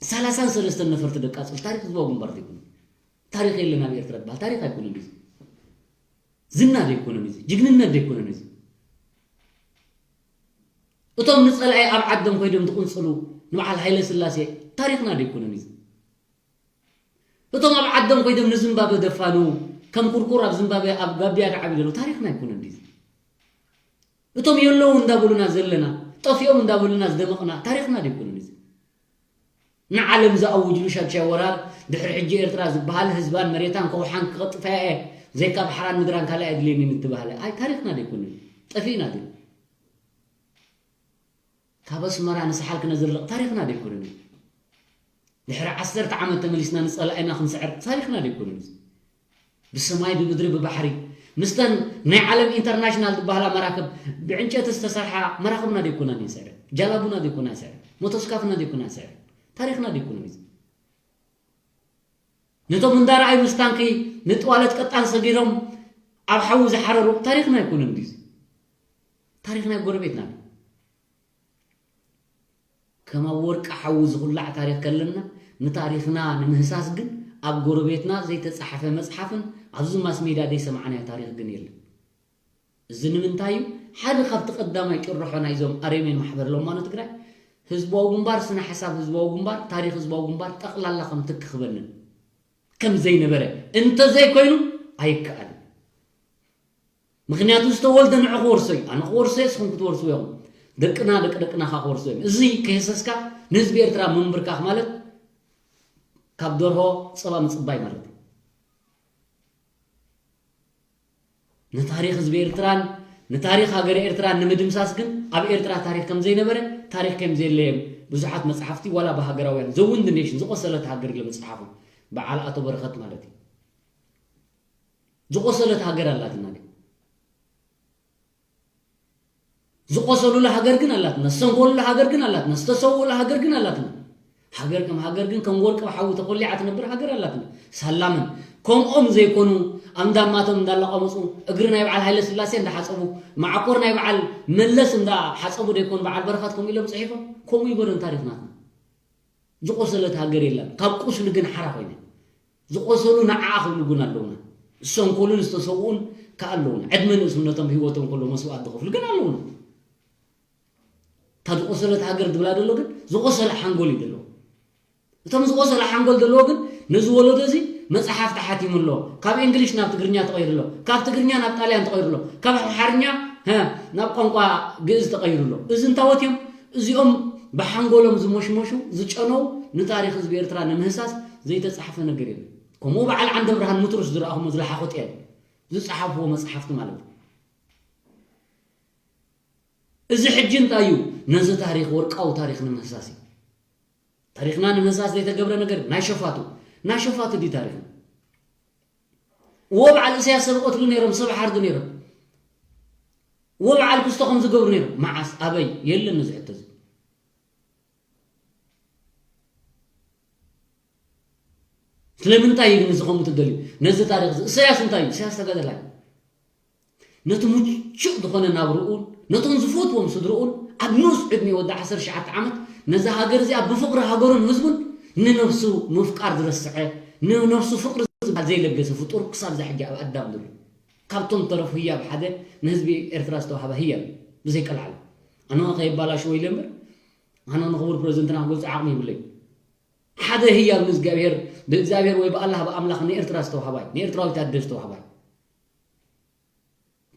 ሰላሳን ሰለስተን ነፈርቲ ደቃጽል ታሪኽ ህዝባዊ ግንባር ዘይኮነን። ታሪኽ የለን ኣብ ኤርትራ ዝበሃል ታሪኽ ኣይኮነን እዚ። ዝና ዘይኮነን እዚ። ጅግንነት ዘይኮነን እዚ። እቶም ንጸላኢ ኣብ ዓዶም ኮይዶም ዝቕንጽሉ ንበዓል ሃይለ ስላሴ ታሪኽና ዘይኮነን እዚ። እቶም ኣብ ዓዶም ኮይዶም ንዝምባበ ደፋኑ፣ ከም ኩርኩር ኣብ ዝምባበ ኣብ ጋብያ ክዓብዩ ዘለዉ ታሪኽና ኣይኮነን ድዩ? እቶም የለዉ እንዳበሉና ዘለና፣ ጠፊኦም እንዳበሉና ዝደመቕና ታሪኽና ዶ ኣይኮነን እዚ? ንዓለም ዝኣውጅሉ ሻድሻይ ወራር፣ ድሕሪ ሕጂ ኤርትራ ዝበሃል ህዝባን መሬታን ከውሓን ክቐጥፈያ እየ፣ ዘይካብ ሓራን ምድራን ካልእ ኣየድልየንን እትበሃለ፣ ኣይ ታሪኽና ዶ ኣይኮነን? ጠፊእና ድዩ? ካብ ኣስመራ ንሳሓል ክነዝልቕ ታሪኽና ዶ ኣይኮነን? ድሕሪ ዓሰርተ ዓመት ተመሊስና ንጸላኢና ክንስዕር ታሪኽና ዶ ኣይኮነን? እዚ ብሰማይ፣ ብምድሪ፣ ብባሕሪ፣ ምስተን ናይ ዓለም ኢንተርናሽናል ዝበሃላ መራክብ፣ ብዕንጨቲ ዝተሰርሓ መራክብና ዶ ኣይኮናን ይስዕረን? ጃላቡና ዶ ኣይኮና ይስዕረን? ሞቶስካፍና ዶ ኣይኮና ይስዕረን? ታሪኽና ዶ ኣይኮነን እዚ? ነቶም እንዳረኣዩ ምስ ታንኪ ንጥዋለት ቀጣን ሰጊሮም ኣብ ሓዊ ዝሓረሩ ታሪኽና ኣይኮነን ድዩ? ታሪኽ ናይ ጎረቤትና ድዩ? ከም ኣብ ወርቂ ሓዊ ዝኹላዕ ታሪኽ ከለና፣ ንታሪኽና ንምህሳስ ግን ኣብ ጎረቤትና ዘይተጻሕፈ መጽሓፍን ኣብዚ ማስ ሜድያ ዘይሰማዕናዮ ታሪኽ ግን የለን። እዚ ንምንታይ እዩ? ሓደ ካብቲ ቀዳማይ ጭርሖ ናይዞም ኣረሜን ማሕበር ለማኖ ትግራይ፣ ህዝባዊ ግንባር፣ ስነ ሓሳብ ህዝባዊ ግንባር፣ ታሪኽ ህዝባዊ ግንባር ጠቕላላ ከም ትኪ ክበንን ከም ዘይነበረ፣ እንተዘይኮይኑ ኣይከኣልን። ምኽንያቱ ዝተወልደ ንዑ ክወርሶ እዩ። ኣነ ክወርሶ እየ፣ እስኹም ክትወርስዎ ኢኹም። ደቅና፣ ደቂ ደቅና ከዓ ክወርስዎ እዮም። እዚ ከይህሰስካ ንህዝቢ ኤርትራ ምንብርካኽ ማለት ካብ ደርሆ ጸባ ምጽባይ ማለት እዩ። ንታሪኽ ህዝቢ ኤርትራን ንታሪኽ ሃገረ ኤርትራን ንምድምሳስ ግን ኣብ ኤርትራ ታሪኽ ከም ዘይነበረ፣ ታሪኽ ከም ዘየለየን ብዙሓት መጽሓፍቲ ዋላ ብሃገራውያን፣ The Wounded Nation፣ ዝቖሰለት ሃገር ኢሎም ዝጸሓፉ በዓል ኣቶ በረኸት ማለት እዩ። ዝቖሰለት ሃገር ኣላትና ድዩ? ዝቖሰሉላ ሃገር ግን ኣላትና፣ ዝሰንኮሉላ ሃገር ግን ኣላትና፣ ዝተሰውኡላ ሃገር ግን ኣላትና። ሃገር ከም ሃገር ግን ከም ወርቂ ብሓዊ ተኾሊዓ ትነብር ሃገር ኣላትና። ሳላምን ከምኦም ዘይኮኑ ኣብ እንዳማቶም እንዳላቐመጹ እግሪ ናይ በዓል ሃይለ ስላሴ እንዳሓጸቡ፣ መዓኮር ናይ በዓል መለስ እንዳሓጸቡ ደይኮኑ በዓል በረኸት ከምኡ ኢሎም ጽሒፎም፣ ከምኡ ይበሉን ታሪኽ ናትና። ዝቖሰለት ሃገር የላን። ካብ ቁስሊ ግን ሓራ ኮይና። ዝቖሰሉ ንዓኣ ክብሉ ግን ኣለውና። ዝሰንኮሉን ዝተሰውኡን ከኣ ኣለውና። ዕድመ ንእስነቶም ህይወቶም ከሎ መስዋእቲ ዝኸፍሉ ግን ኣለውና። እታ ዝቖሰለት ሃገር ዝብላ ዘሎ ግን ዝቖሰለ ሓንጎል እዩ ዘለዎ። እቶም ዝቖሰለ ሓንጎል ዘለዎ ግን ነዚ ወለዶ እዚ መጽሓፍ ተሓቲሙ ኣሎ። ካብ እንግሊሽ ናብ ትግርኛ ተቐይሩ ኣሎ። ካብ ትግርኛ ናብ ጣልያን ተቐይሩ ኣሎ። ካብ ኣምሓርኛ፣ ሀ፣ ናብ ቋንቋ ግእዝ ተቐይሩ ኣሎ። እዚ እንታወት እዮም? እዚኦም ብሓንጎሎም ዝሞሽሞሹ፣ ዝጨነው፣ ንታሪኽ ህዝቢ ኤርትራ ንምህሳስ ዘይተጻሕፈ ነገር የለን። ከምኡ በዓል ዓንደ ብርሃን ሙትሩስ ዝረኣኹሞ ዝለሓኹ ጥየል ዝጸሓፍዎ መጽሓፍቲ ማለት እዩ። እዚ ሕጂ እንታይ እዩ? ነዚ ታሪኽ፣ ወርቃዊ ታሪኽ ንምህሳስ እዩ። ታሪኽና ንምህሳስ ዘይተገብረ ነገር ናይ ሸፋቱ፣ ናይ ሸፋቱ ድዩ ታሪኽና? እዎ በዓል እሰያስ ሰብ ይቐትሉ ነይሮም፣ ሰብ ይሓርዱ ነይሮም። እዎ በዓል ክስቶ ከም ዝገብሩ ነይሮም። መዓስ? ኣበይ? የለን እዚ ሕቶ እዚ። ስለምንታይ እዩ ግን እዚ ከምኡ ትደልዩ? ነዚ ታሪኽ እዚ እሰያስ እንታይ እዩ? እሰያስ ተጋደላይ። ነቲ ምቹእ ዝኾነ ናብርኡን ነቶም ዝፈትዎም ስድርኡን ኣብ ንኡስ ዕድሜ ወዲ ዓሰርተ ትሽዓተ ዓመት ነዛ ሃገር እዚኣ ብፍቕሪ ሃገሩን ህዝቡን ንነብሱ ምፍቃር ዝረስዐ፣ ንነብሱ ፍቕሪ ዝበሃል ዘይለገሰ ፍጡር ክሳብ እዛ ሕጂ ኣብ ኣዳም ዘሎ። ካብቶም ተረፉ ህያብ ሓደ ንህዝቢ ኤርትራ ዝተዋህበ ህያብ እዩ፣ ብዘይ ቀልዓለም። ኣነ ከየባላሽዎ ኢለ እምበር፣ ኣነ ንኽቡር ፕረዚደንትና ክገልጾ ዓቕሚ የብለይ። ሓደ ህያብ ንእግዚኣብሔር፣ ብእግዚኣብሔር ወይ ብኣላህ፣ ብኣምላኽ ንኤርትራ ዝተዋህባ እዩ፣ ንኤርትራዊት ኣደ ዝተዋህባ እዩ።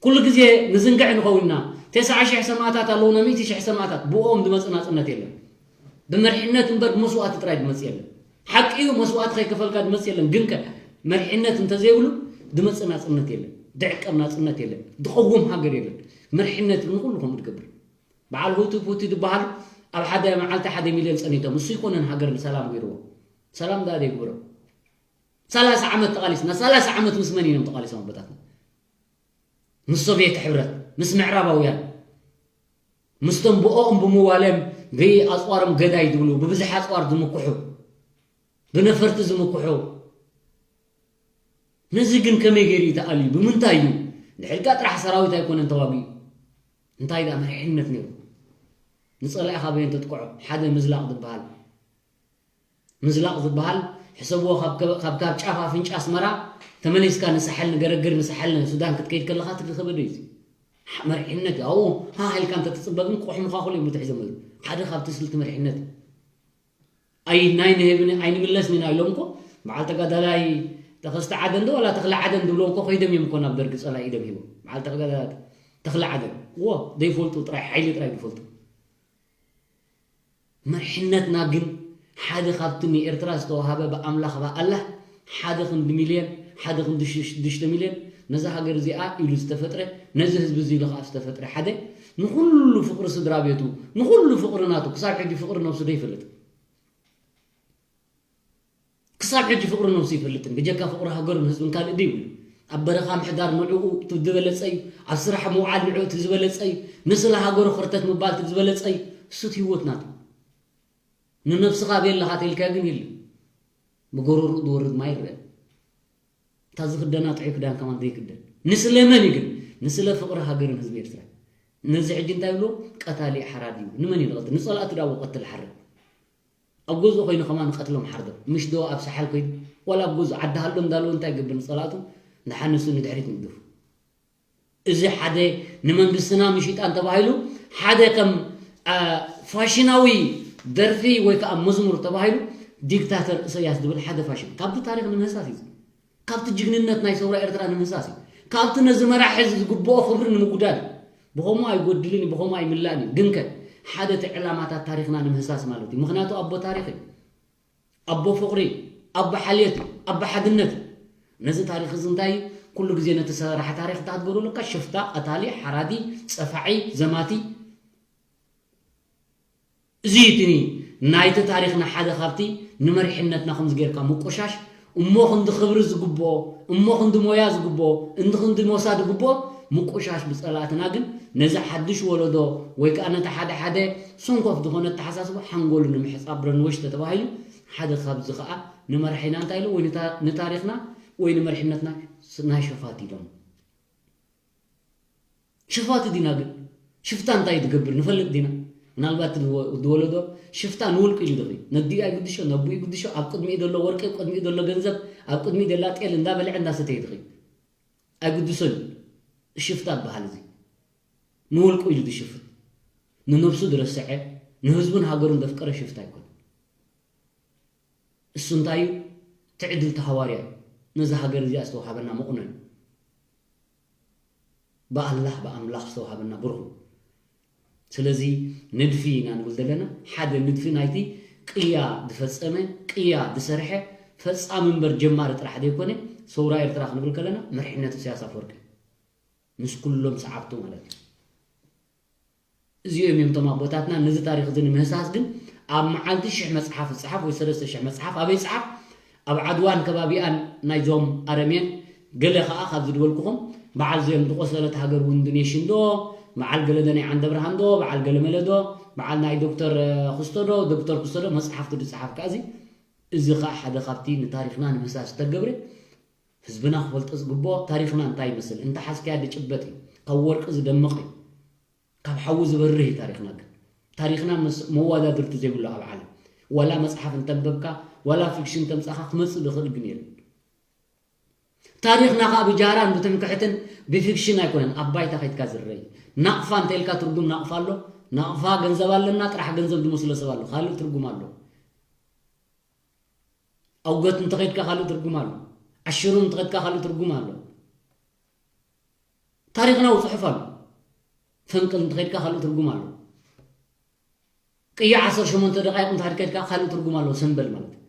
ኩሉ ግዜ ንዝንግዕ ንኸውንና። ተስዓ ሽሕ ሰማእታት ኣለውና፣ ሚእቲ ሽሕ ሰማእታት። ብኦም ዝመጽእ ናጽነት የለን። ብመርሒነት እምበር ብመስዋእቲ ጥራይ ዝመጽእ የለን። ሓቂ እዩ፣ መስዋእቲ ከይከፈልካ ዝመጽእ የለን። ግንከ መርሒነት እንተዘይብሉ ዝመጽእ ናጽነት የለን። ዝዕቀብ ናጽነት የለን። ዝቐውም ሃገር የለን። መርሒነት ግን ንኹሉ ከምኡ ዝገብር። በዓል ሁቱ ፑቲ ዝበሃል ኣብ ሓደ መዓልቲ ሓደ ሚልዮን ጸኒቶም። እሱ ኣይኮነን ሃገር ንሰላም ገይርዎ። ሰላም ዳ ዘይግብሮ። ሰላሳ ዓመት ተቓሊስና። ሰላሳ ዓመት ምስ መን እዮም ተቓሊሶም ኣቦታትና? ምስ ሶቭየት ሕብረት፣ ምስ ምዕራባውያን፣ ምስቶም ብኦኦም ብምዋልያም ብኣጽዋሮም ገዳይ ዝብሉ፣ ብብዝሒ ኣጽዋር ዝምክሑ፣ ብነፈርቲ ዝምክሑ። ነዚ ግን ከመይ ገይሩ እዩ ተኣልዩ? ብምንታይ እዩ? ንሕልቃ ጥራሕ ሰራዊት ኣይኮነን ተዋጊኡ። እንታይ ደኣ መሪሕነት ነይሩ? ንጸላኢኻ በየን ተጥቅዖ? ሓደ ምዝላቕ ዝበሃል። ምዝላቕ ዝበሃል፣ ሕሰብዎ፣ ካብ ከ-፣ ካብ፣ ካብ ጫፍ ኣፍንጫ ኣስመራ ተመሊስካ ንሳሕል፣ ንገረግር፣ ንሳሕል፣ ንሱዳን ክትከይድ ከለኻ ትግሪ ከበዶ እዩ። መሪሕነት እዩ። ኣብኡ ሃ ኢልካ እንተትጽበ ግን ክቑሕሙኻ ኩሉ እዮም ዝሕዞም። ሓደ ካብቲ ስልቲ መሪሕነት እዩ። ኣይ-፣ ናይ ንህብን ኣይንምለስን ኢና ኢሎም እኮ፣ በዓል ተጋዳላይ ተኸስተ ዓደን ዶ ዋላ ተኽለ ዓደን ዝብሎ እኮ ከይዶም እዮም እኮ ናብ ደርጊ ጸላኢ ኢዶም ሂቦም። በዓል ተጋዳላይ ተኽለ ዓደን። እዎ፣ ዘይፈልጡ ጥራይ፣ ሓይሊ ጥራይ ዝፈልጡ። መሪሕነትና ግን ሓደ ካብቲ ንኤርትራ ዝተዋሃበ ብኣምላኽ ብኣላህ ሓደ ክንዲ ሚልዮን፣ ሓደ ክንዲ ሽዱሽተ ሚልዮን ነዛ ሃገር እዚኣ ኢሉ ዝተፈጥረ፣ ነዚ ህዝቢ እዚ ኢሉ ኸዓ ዝተፈጥረ ሓደ ንኹሉ ፍቕሪ ስድራ ቤቱ፣ ንኹሉ ፍቕሪ ናቱ፣ ክሳብ ሕጂ ፍቕሪ ነብሱ ዶ ይፈልጥ? ክሳብ ሕጂ ፍቕሪ ነብሱ ይፈልጥን፣ ብጀካ ፍቕሪ ሃገሩን ህዝብን ካልእ ደይብሉ። ኣብ በረኻ ምሕዳር ንዕኡ እቲ ዝበለጸ እዩ፣ ኣብ ስራሕ ምውዓል ንዕኡ እቲ ዝበለጸ እዩ፣ ንስለ ሃገሩ ክርተት ምባል እቲ ዝበለጸ እዩ። እሱ እቲ ህይወት ናቱ። ንነብስኻ ቤለኻ ተልካ ግን የለን። ብጎረርኡ ዝወርድ ማይ ይረአ። እታ ዝኽደና ጥዑይ ክዳን ከማን ዘይክደን። ንስለ መን እዩ ግን? ንስለ ፍቕሪ ሃገርን ህዝቢ ኤርትራ። ነዚ ሕጂ እንታይ ይብሎ? ቀታሊ ሓራዲ እዩ። ንመን እዩ ዝቐትል? ንጸላእቱ ዳቦ ቀትል ሓርድ። ኣብ ገዝኡ ኮይኑ ከማን ቀትሎም ሓርዶ። ምሽ ዶ ኣብ ሰሓል ኮይኑ? ዋላ ኣብ ገዝኡ ዓዲ ሃሎ እንዳሎ እንታይ ይገብር ንጸላእቱ? ንሓንሱ ንድሕሪት ንግደፉ። እዚ ሓደ ንመንግስትና ምሽጣን ተባሂሉ ሓደ ከም ፋሽናዊ ደርፊ ወይ ከዓ መዝሙር ተባሂሉ ዲክታተር እሰያስ ዝብል ሓደ ፋሽን ካብቲ ታሪክ ንምህሳስ እዩ። ካብቲ ጅግንነት ናይ ሰውራ ኤርትራ ንምህሳስ እዩ። ካብቲ ነዚ መራሒ እዚ ዝግብኦ ክብሪ ንምጉዳል እዩ። ብኸምኡ ኣይጎድልን እዩ፣ ብኸምኡ ኣይምላእን እዩ። ግንከ ሓደ እቲ ዕላማታት ታሪክና ንምህሳስ ማለት እዩ። ምክንያቱ ኣቦ ታሪክ እዩ። ኣቦ ፍቕሪ፣ ኣቦ ሓልዮት፣ ኣቦ ሓድነት። ነዚ ታሪኽ እዚ እንታይ እዩ? ኩሉ ግዜ ነቲ ሰራሒ ታሪኽ እንታይ ክትገብሮ ኣለካ? ሽፍታ፣ ቀታሊ፣ ሓራዲ፣ ጸፋዒ፣ ዘማቲ። እዚ እዩ እቲ ናይቲ ታሪኽና ሓደ ካብቲ ንመሪሕነትና ከምዚ ጌርካ ምቁሻሽ፣ እሞ ክንዲ ክብሪ ዝግብኦ፣ እሞ ክንዲ ሞያ ዝግብኦ፣ እንዲ ክንዲ ሞሳ ዝግብኦ ምቁሻሽ ብጸላእትና ግን ነዚ ሓድሽ ወለዶ ወይ ከኣ ነቲ ሓደ ሓደ ሰንኮፍ ዝኾነ ኣተሓሳስባ ሓንጎሉ ንምሕጻብ ብረንወሽ ተተባሂሉ ሓደ ካብዚ ከኣ ንመራሒና እንታይ ኢሉ ወይ ንታ-፣ ንታሪኽና ወይ ንመሪሕነትና ስ-፣ ናይ ሸፋት ኢሎም። ሸፋት ዲና ግን? ሽፍታ እንታይ ትገብር ንፈልጥ ዲና? ምናልባት እቲ ዝወ-፣ ዝወለዶ ሽፍታ ንውልቂ ኢሉ ድኺ? ነዲኡ ኣይግድሾ፣ ነቦኡ ይግድሾ፣ ኣብ ቅድሚኡ ዘሎ ወርቂ፣ ኣብ ቅድሚኡ ዘሎ ገንዘብ፣ ኣብ ቅድሚኡ ዘላ ጤል እንዳበልዐ እንዳሰተየ ድኺ? ኣይግድሶን እዩ። ሽፍታ ዝበሃል እዚ ንውልቁ ኢሉ ዝሽፍት፣ ንነብሱ ዝረስዐ፣ ንህዝቡን ሃገሩን ዘፍቀረ ሽፍታ ኣይኮነን። እሱ እንታይ እዩ? ትዕድልቲ ሃዋርያ እዩ። ነዛ ሃገር እዚኣ ዝተዋሃበና መቑነን። ብኣላህ፣ ብኣምላኽ ዝተዋሃበና ብሩኽ እዩ። ስለዚ ንድፊ ኢና ንብል ዘለና። ሓደ ንድፊ ናይቲ ቅያ ዝፈጸመ፣ ቅያ ዝሰርሐ፣ ፈጻሚ እምበር ጀማሪ ጥራሕ ዘይኮነ፣ ሰውራ ኤርትራ ክንብል ከለና መሪሕነት ኢሳያስ ኣፈወርቂ ምስ ኩሎም ሰዓብቱ ማለት እዩ። እዚኦም እዮም እቶም ኣቦታትና። ነዚ ታሪኽ እዚ ንምህሳስ ግን ኣብ መዓልቲ ሽሕ መጽሓፍ ዝጸሓፍ ወይ ሰለስተ ሽሕ መጽሓፍ ኣበይ ይጸሓፍ? ኣብ ዓድዋን ከባቢኣን ናይዞም ኣረሜን፣ ገለ ከኣ ካብዚ ዝበልኩኹም በዓል እዚኦም ዝቆሰለት ሃገር ውንድ ኔሽን ዶ፣ በዓል ገለደ ናይ ዓንደብርሃን ዶ፣ በዓል ገለመለ ዶ፣ በዓል ናይ ዶክተር፣ እ፣ ክስቶ ዶ፣ ዶክተር ክስቶ ዶ መጽሓፍቲ ዝጸሓፍ ከኣ እዚ፣ እዚ ከኣ ሓደ ካብቲ ንታሪኽና ንምህሳስ ዝተገብረ ህዝብና ክፈልጦ ዝግብኦ ታሪኽና እንታይ ይመስል እንተሓዝካያ ዝጭበጥ እዩ። ካብ ወርቂ ዝደምቕ እዩ። ካብ ሓዊ ዝበርህ እዩ ታሪኽና። ግን ታሪኽና መስ-፣ መወዳድርቲ ዘይብሉ ኣብ ዓለም። ዋላ መጽሓፍ እንተንበብካ፣ ዋላ ፊክሽን ተምጻኻ ክመጽእ ዝኽእል ግን የለን። ታሪኽና ከኣ ብጃህራን ብትምክሕትን ብፊክሽን ኣይኮነን፣ ኣብ ባይታ ከይድካ ዝረይ። ናቕፋ እንተ ኢልካ ትርጉም ናቕፋ ኣሎ። ናቕፋ ገንዘብ ኣለና፣ ጥራሕ ገንዘብ ዝመስሎ ሰብ ኣሎ። ካልእ ትርጉም ኣሎ። ኣውገት እንተኸይድካ ካልእ ትርጉም ኣሎ። ኣሽሩም እንተኸይድካ ካልእ ትርጉም ኣሎ። ታሪኽናዊ ጽሑፍ ኣሎ። ፈንቅል እንተኸይድካ ካልእ ትርጉም ኣሎ። ቅያ ዓሰርተ ሸሞንተ ደቃይቕ እንተኸይድካ ካልእ ትርጉም ኣሎ። ሰምበል ማለት እዩ።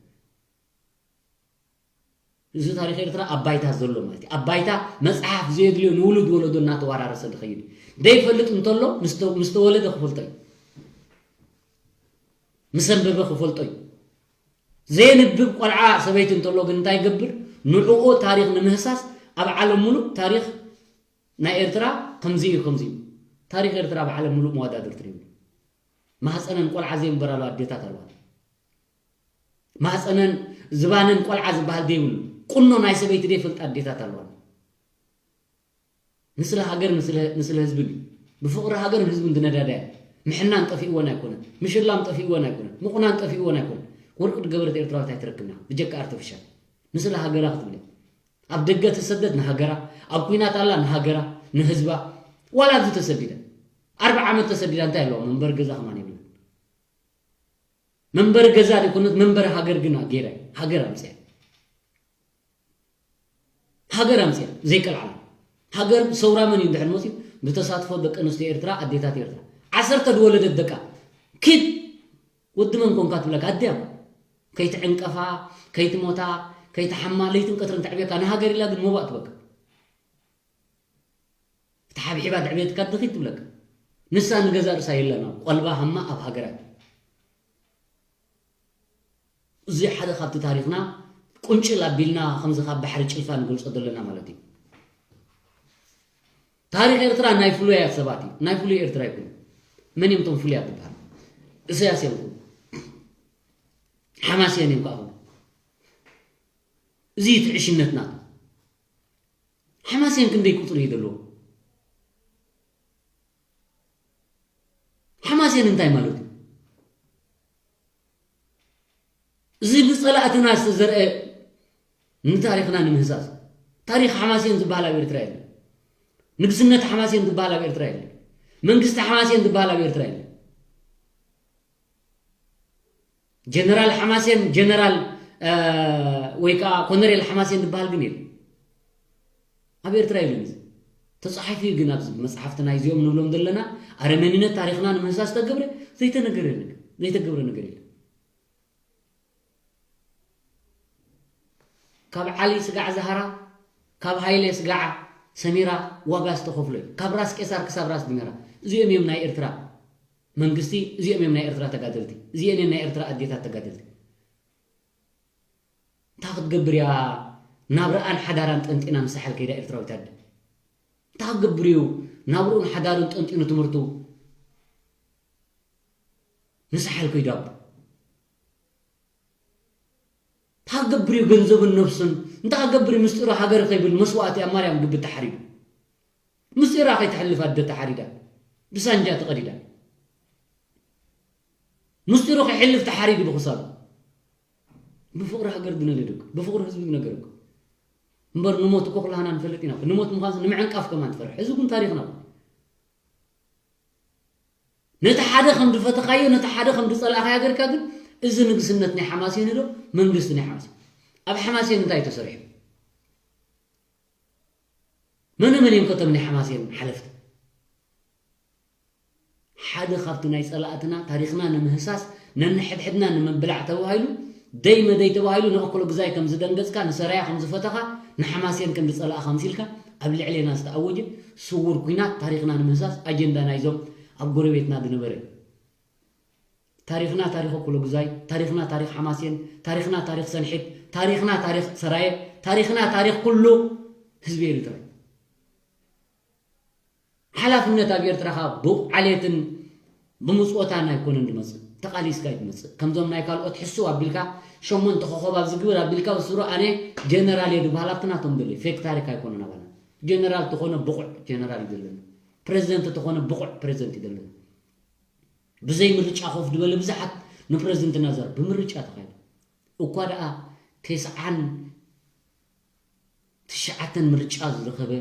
እዚ ታሪኽ ኤርትራ ኣብ ባይታ ዘሎ ማለት እዩ። ኣብ ባይታ መጽሓፍ ዘየድልዮ ንውሉድ ወለዶ እናተወራረሰ ዝኸይድ እዩ። ዘይፈልጥ እንተሎ ምስ ተ-፣ ምስ ተወለደ ክፈልጦ እዩ። ምስ ኣንበበ ክፈልጦ እዩ። ዘየንብብ ቆልዓ ሰበይቲ እንተሎ ግን እንታይ ይገብር? ንዕኡ ታሪኽ ንምህሳስ ኣብ ዓለም ሙሉእ ታሪኽ ናይ ኤርትራ ከምዚ እዩ፣ ከምዚ እዩ። ታሪኽ ኤርትራ ኣብ ዓለም ሙሉእ መወዳድርቲ የብሉ። ማህፀነን ቆልዓ ዘየንበራሉ ኣዴታት ኣለዋ። ማህፀነን ዝባነን ቆልዓ ዝበሃል ዘይብሉ፣ ቁኖ ናይ ሰበይቲ ዘይፈልጣ ኣዴታት ኣለዋ። ንስለ ሃገር፣ ንስለ፣ ንስለ ህዝብን እዩ። ብፍቕሪ ሃገርን ህዝብን ዝነዳዳያ። ምሕናን ጠፊእወን ኣይኮነን። ምሽላም ጠፊእወን ኣይኮነን። ምቑናን ጠፊእወን ኣይኮነን። ወርቂ ዝገበረት ኤርትራዊት ኣይትረክብና። ብጀካ ኣርተፊሻል። ንስለ ሃገራ ክትብል እያ። ኣብ ደገ ተሰደድ ንሃገራ፣ ኣብ ኲናት ኣላ ንሃገራ፣ ንህዝባ። ዋላ ኣብዚ ተሰዲዳ። ኣርብዓ ዓመት ተሰዲዳ እንታይ ኣለዋ? መንበሪ ገዛ ከማን የብላን። መንበሪ ገዛ ዘይኮነት መንበሪ ሃገር ግን ገይራ እያ። ሃገር ኣምፅያ። ሃገር ኣምፅያ፣ ዘይቀልዓላ። ሃገር ሰውራ መን እዩ እንድሕር መፅዩ? ብተሳትፎ ደቂ ኣንስትዮ ኤርትራ፣ ኣዴታት ኤርትራ። ዓሰርተ ዝወለደት ደቃ፣ ኪድ፣ ወዲ መን ኮንካ ትብለካ፣ ኣድያ። ከይትዕንቀፋ፣ ከይትሞታ፣ ከይትሓማ፣ ለይትን ቀትርን ተዕብየካ፣ ንሃገር ኢላ ግን ሞባእ ትበካ። ተሓብሒባ ደዕቤትካ ድኺት ትብለካ። ንሳ ንገዛ ርእሳ የለና፣ ቆልባ ሃማ ኣብ ሃገራት። እዚ ሓደ ካብቲ ታሪኽና ቁንጭል ኣቢልና ከምዚ ካብ ባሕሪ ጭልፋ ንገልጾ ዘለና ማለት እዩ። ታሪኽ ኤርትራ ናይ ፍሉያት ሰባት እዩ፣ ናይ ፍሉይ ኤርትራ ይኩን። መን እዮም እቶም ፍሉያት ዝበሃል? እሰያስ እዮም። ሓማስያን እዮም ከዓ። እዚ እዩ ትዕሽነትና። ሓማስያን ክንደይ ቁፅሪ እዩ ዘለዎ? ሓማስያን እንታይ ማለት እዩ? እዚ ብፀላእትና ዝተዘርአ ንታሪኽና ንምህሳስ። ታሪኽ ሓማስያን ዝበሃል ኣብ ኤርትራ የለን። ንግስነት ሓማስያን ዝበሃል ኣብ ኤርትራ የለን። መንግስቲ ሓማስያን ዝበሃል ኣብ ኤርትራ የለን። ጀነራል ሓማስያን፣ ጀነራል፣ እ፣ ወይ ከዓ ኮነሬል ሓማስያን ዝበሃል ግን የለን። ኣብ ኤርትራ የለን እዚ። ተጻሒፉ እዩ ግን ኣብዚ መጽሓፍቲ ናይ እዚኦም ንብሎም ዘለና ኣረመኔነት ታሪኽና ንምህሳስ ዝተገብረ ዘይተነገረ ነገር፣ ዘይተገብረ ነገር የለን። ካብ ዓሊ ስጋዕ ዛህራ፣ ካብ ሃይለ ስጋዓ ሰሚራ ዋጋ ዝተኸፍሎ እዩ። ካብ ራስ ቄሳር ክሳብ ራስ ዲመራ። እዚኦም እዮም ናይ ኤርትራ መንግስቲ፣ እዚኦም እዮም ናይ ኤርትራ ተጋደልቲ። እዚኤን እየን ናይ ኤርትራ ኣዴታት ተጋደልቲ። እንታይ ክትገብር እያ ናብርኣን ሓዳራን ጠንጢና ንሳሕል ከይዳ ኤርትራዊት ኣደ? እንታይ ክትገብር እዩ ናብርኡን ሓዳሩን ጠንጢኑ ትምህርቱ ንሳሕል ከይዳ ኣቦ? እንታይ ክገብር እዩ ገንዘቡን ነብሱን? እንታይ ክገብር እዩ ምስጢሩ ሃገር ከይብል መስዋእቲ ኣብ ማርያም ግቢ ተሓሪዱ? ምስጢራ ከይተሕልፍ ኣደ ተሓሪዳ፣ ብሳንጃ ተቐዲዳ። ምስጢሩ ከይሕልፍ ተሓሪዱ ብኽሳዱ። ብፍቕሪ ሃገር ዝነደደኩ፣ ብፍቕሪ ህዝቢ ዝነገረኩ። እምበር ንሞት እኮ ኩላህና ንፈልጥ ኢና። ንሞት ምዃንስ ንምዕንቃፍ ከማን ትፈርሕ። እዚ እውን ታሪኽና። ነቲ ሓደ ከም ዝፈተኻዮ፣ ነቲ ሓደ ከም ዝጸላእኻዮ ሃገርካ ግን፣ እዚ ንግስነት ናይ ሓማሴን ዶ መንግስቲ ናይ ሓማሴን? ኣብ ሓማሴን እንታይ ተሰሪሑ? መነ መን እዮም ከቶም ናይ ሓማሴን ሓለፍቲ? ሓደ ካብቲ ናይ ጸላእትና ታሪኽና ንምህሳስ፣ ነንሕድሕድና ንምብላዕ ተባሂሉ፣ ደይ መደይ ተባሂሉ ንእኩለ ግዛይ ከም ዝደንገጽካ፣ ንሰራየ ከም ዝፈተኻ፣ ንሓማሴን ከም ዝጸላእኻ ኣምሲልካ ኣብ ልዕሌና ዝተኣወጀ ስዉር ኲናት ታሪኽና ንምህሳስ ኣጀንዳ ናይዞም ኣብ ጎረቤትና ዝነበረ። ታሪኽና ታሪኽ እኩለ ግዛይ፣ ታሪኽና ታሪኽ ሓማሴን፣ ታሪኽና ታሪኽ ሰንሒት፣ ታሪኽና ታሪኽ ሰራየ፣ ታሪኽና ታሪኽ ኩሉ ህዝቢ ኤርትራ። ሓላፍነት ኣብ ኤርትራ ካብ ብዓሌትን ብምጽወታን ኣይኮነን ዝመጽእ፣ ተቓሊስካ እዩ ዝመጽእ። ከምዞም ናይ ካልኦት ሕስው ኣቢልካ፣ ሸሞንተ ኮኾብ ኣብዚ ግበር ኣቢልካ፣ ብስሩ ኣነ ጀነራል እየ ዝበሃል ኣብቲ ናቶም ዘሎ እዩ። ፌክ ታሪክ ኣይኮነን ኣባና። ጀነራል ተኾነ ብቑዕ ጀነራል እዩ ዘለና። ፕረዚደንት ተኾነ ብቑዕ ፕረዚደንት እዩ ዘለና። ብዘይ ምርጫ ኮፍ ዝበለ ብዙሓት ንፕረዚደንትና ዘር-፣ ብምርጫ ተኻይዱ። እኳ ደኣ ተስዓን ትሽዓተን ምርጫ ዝረኸበ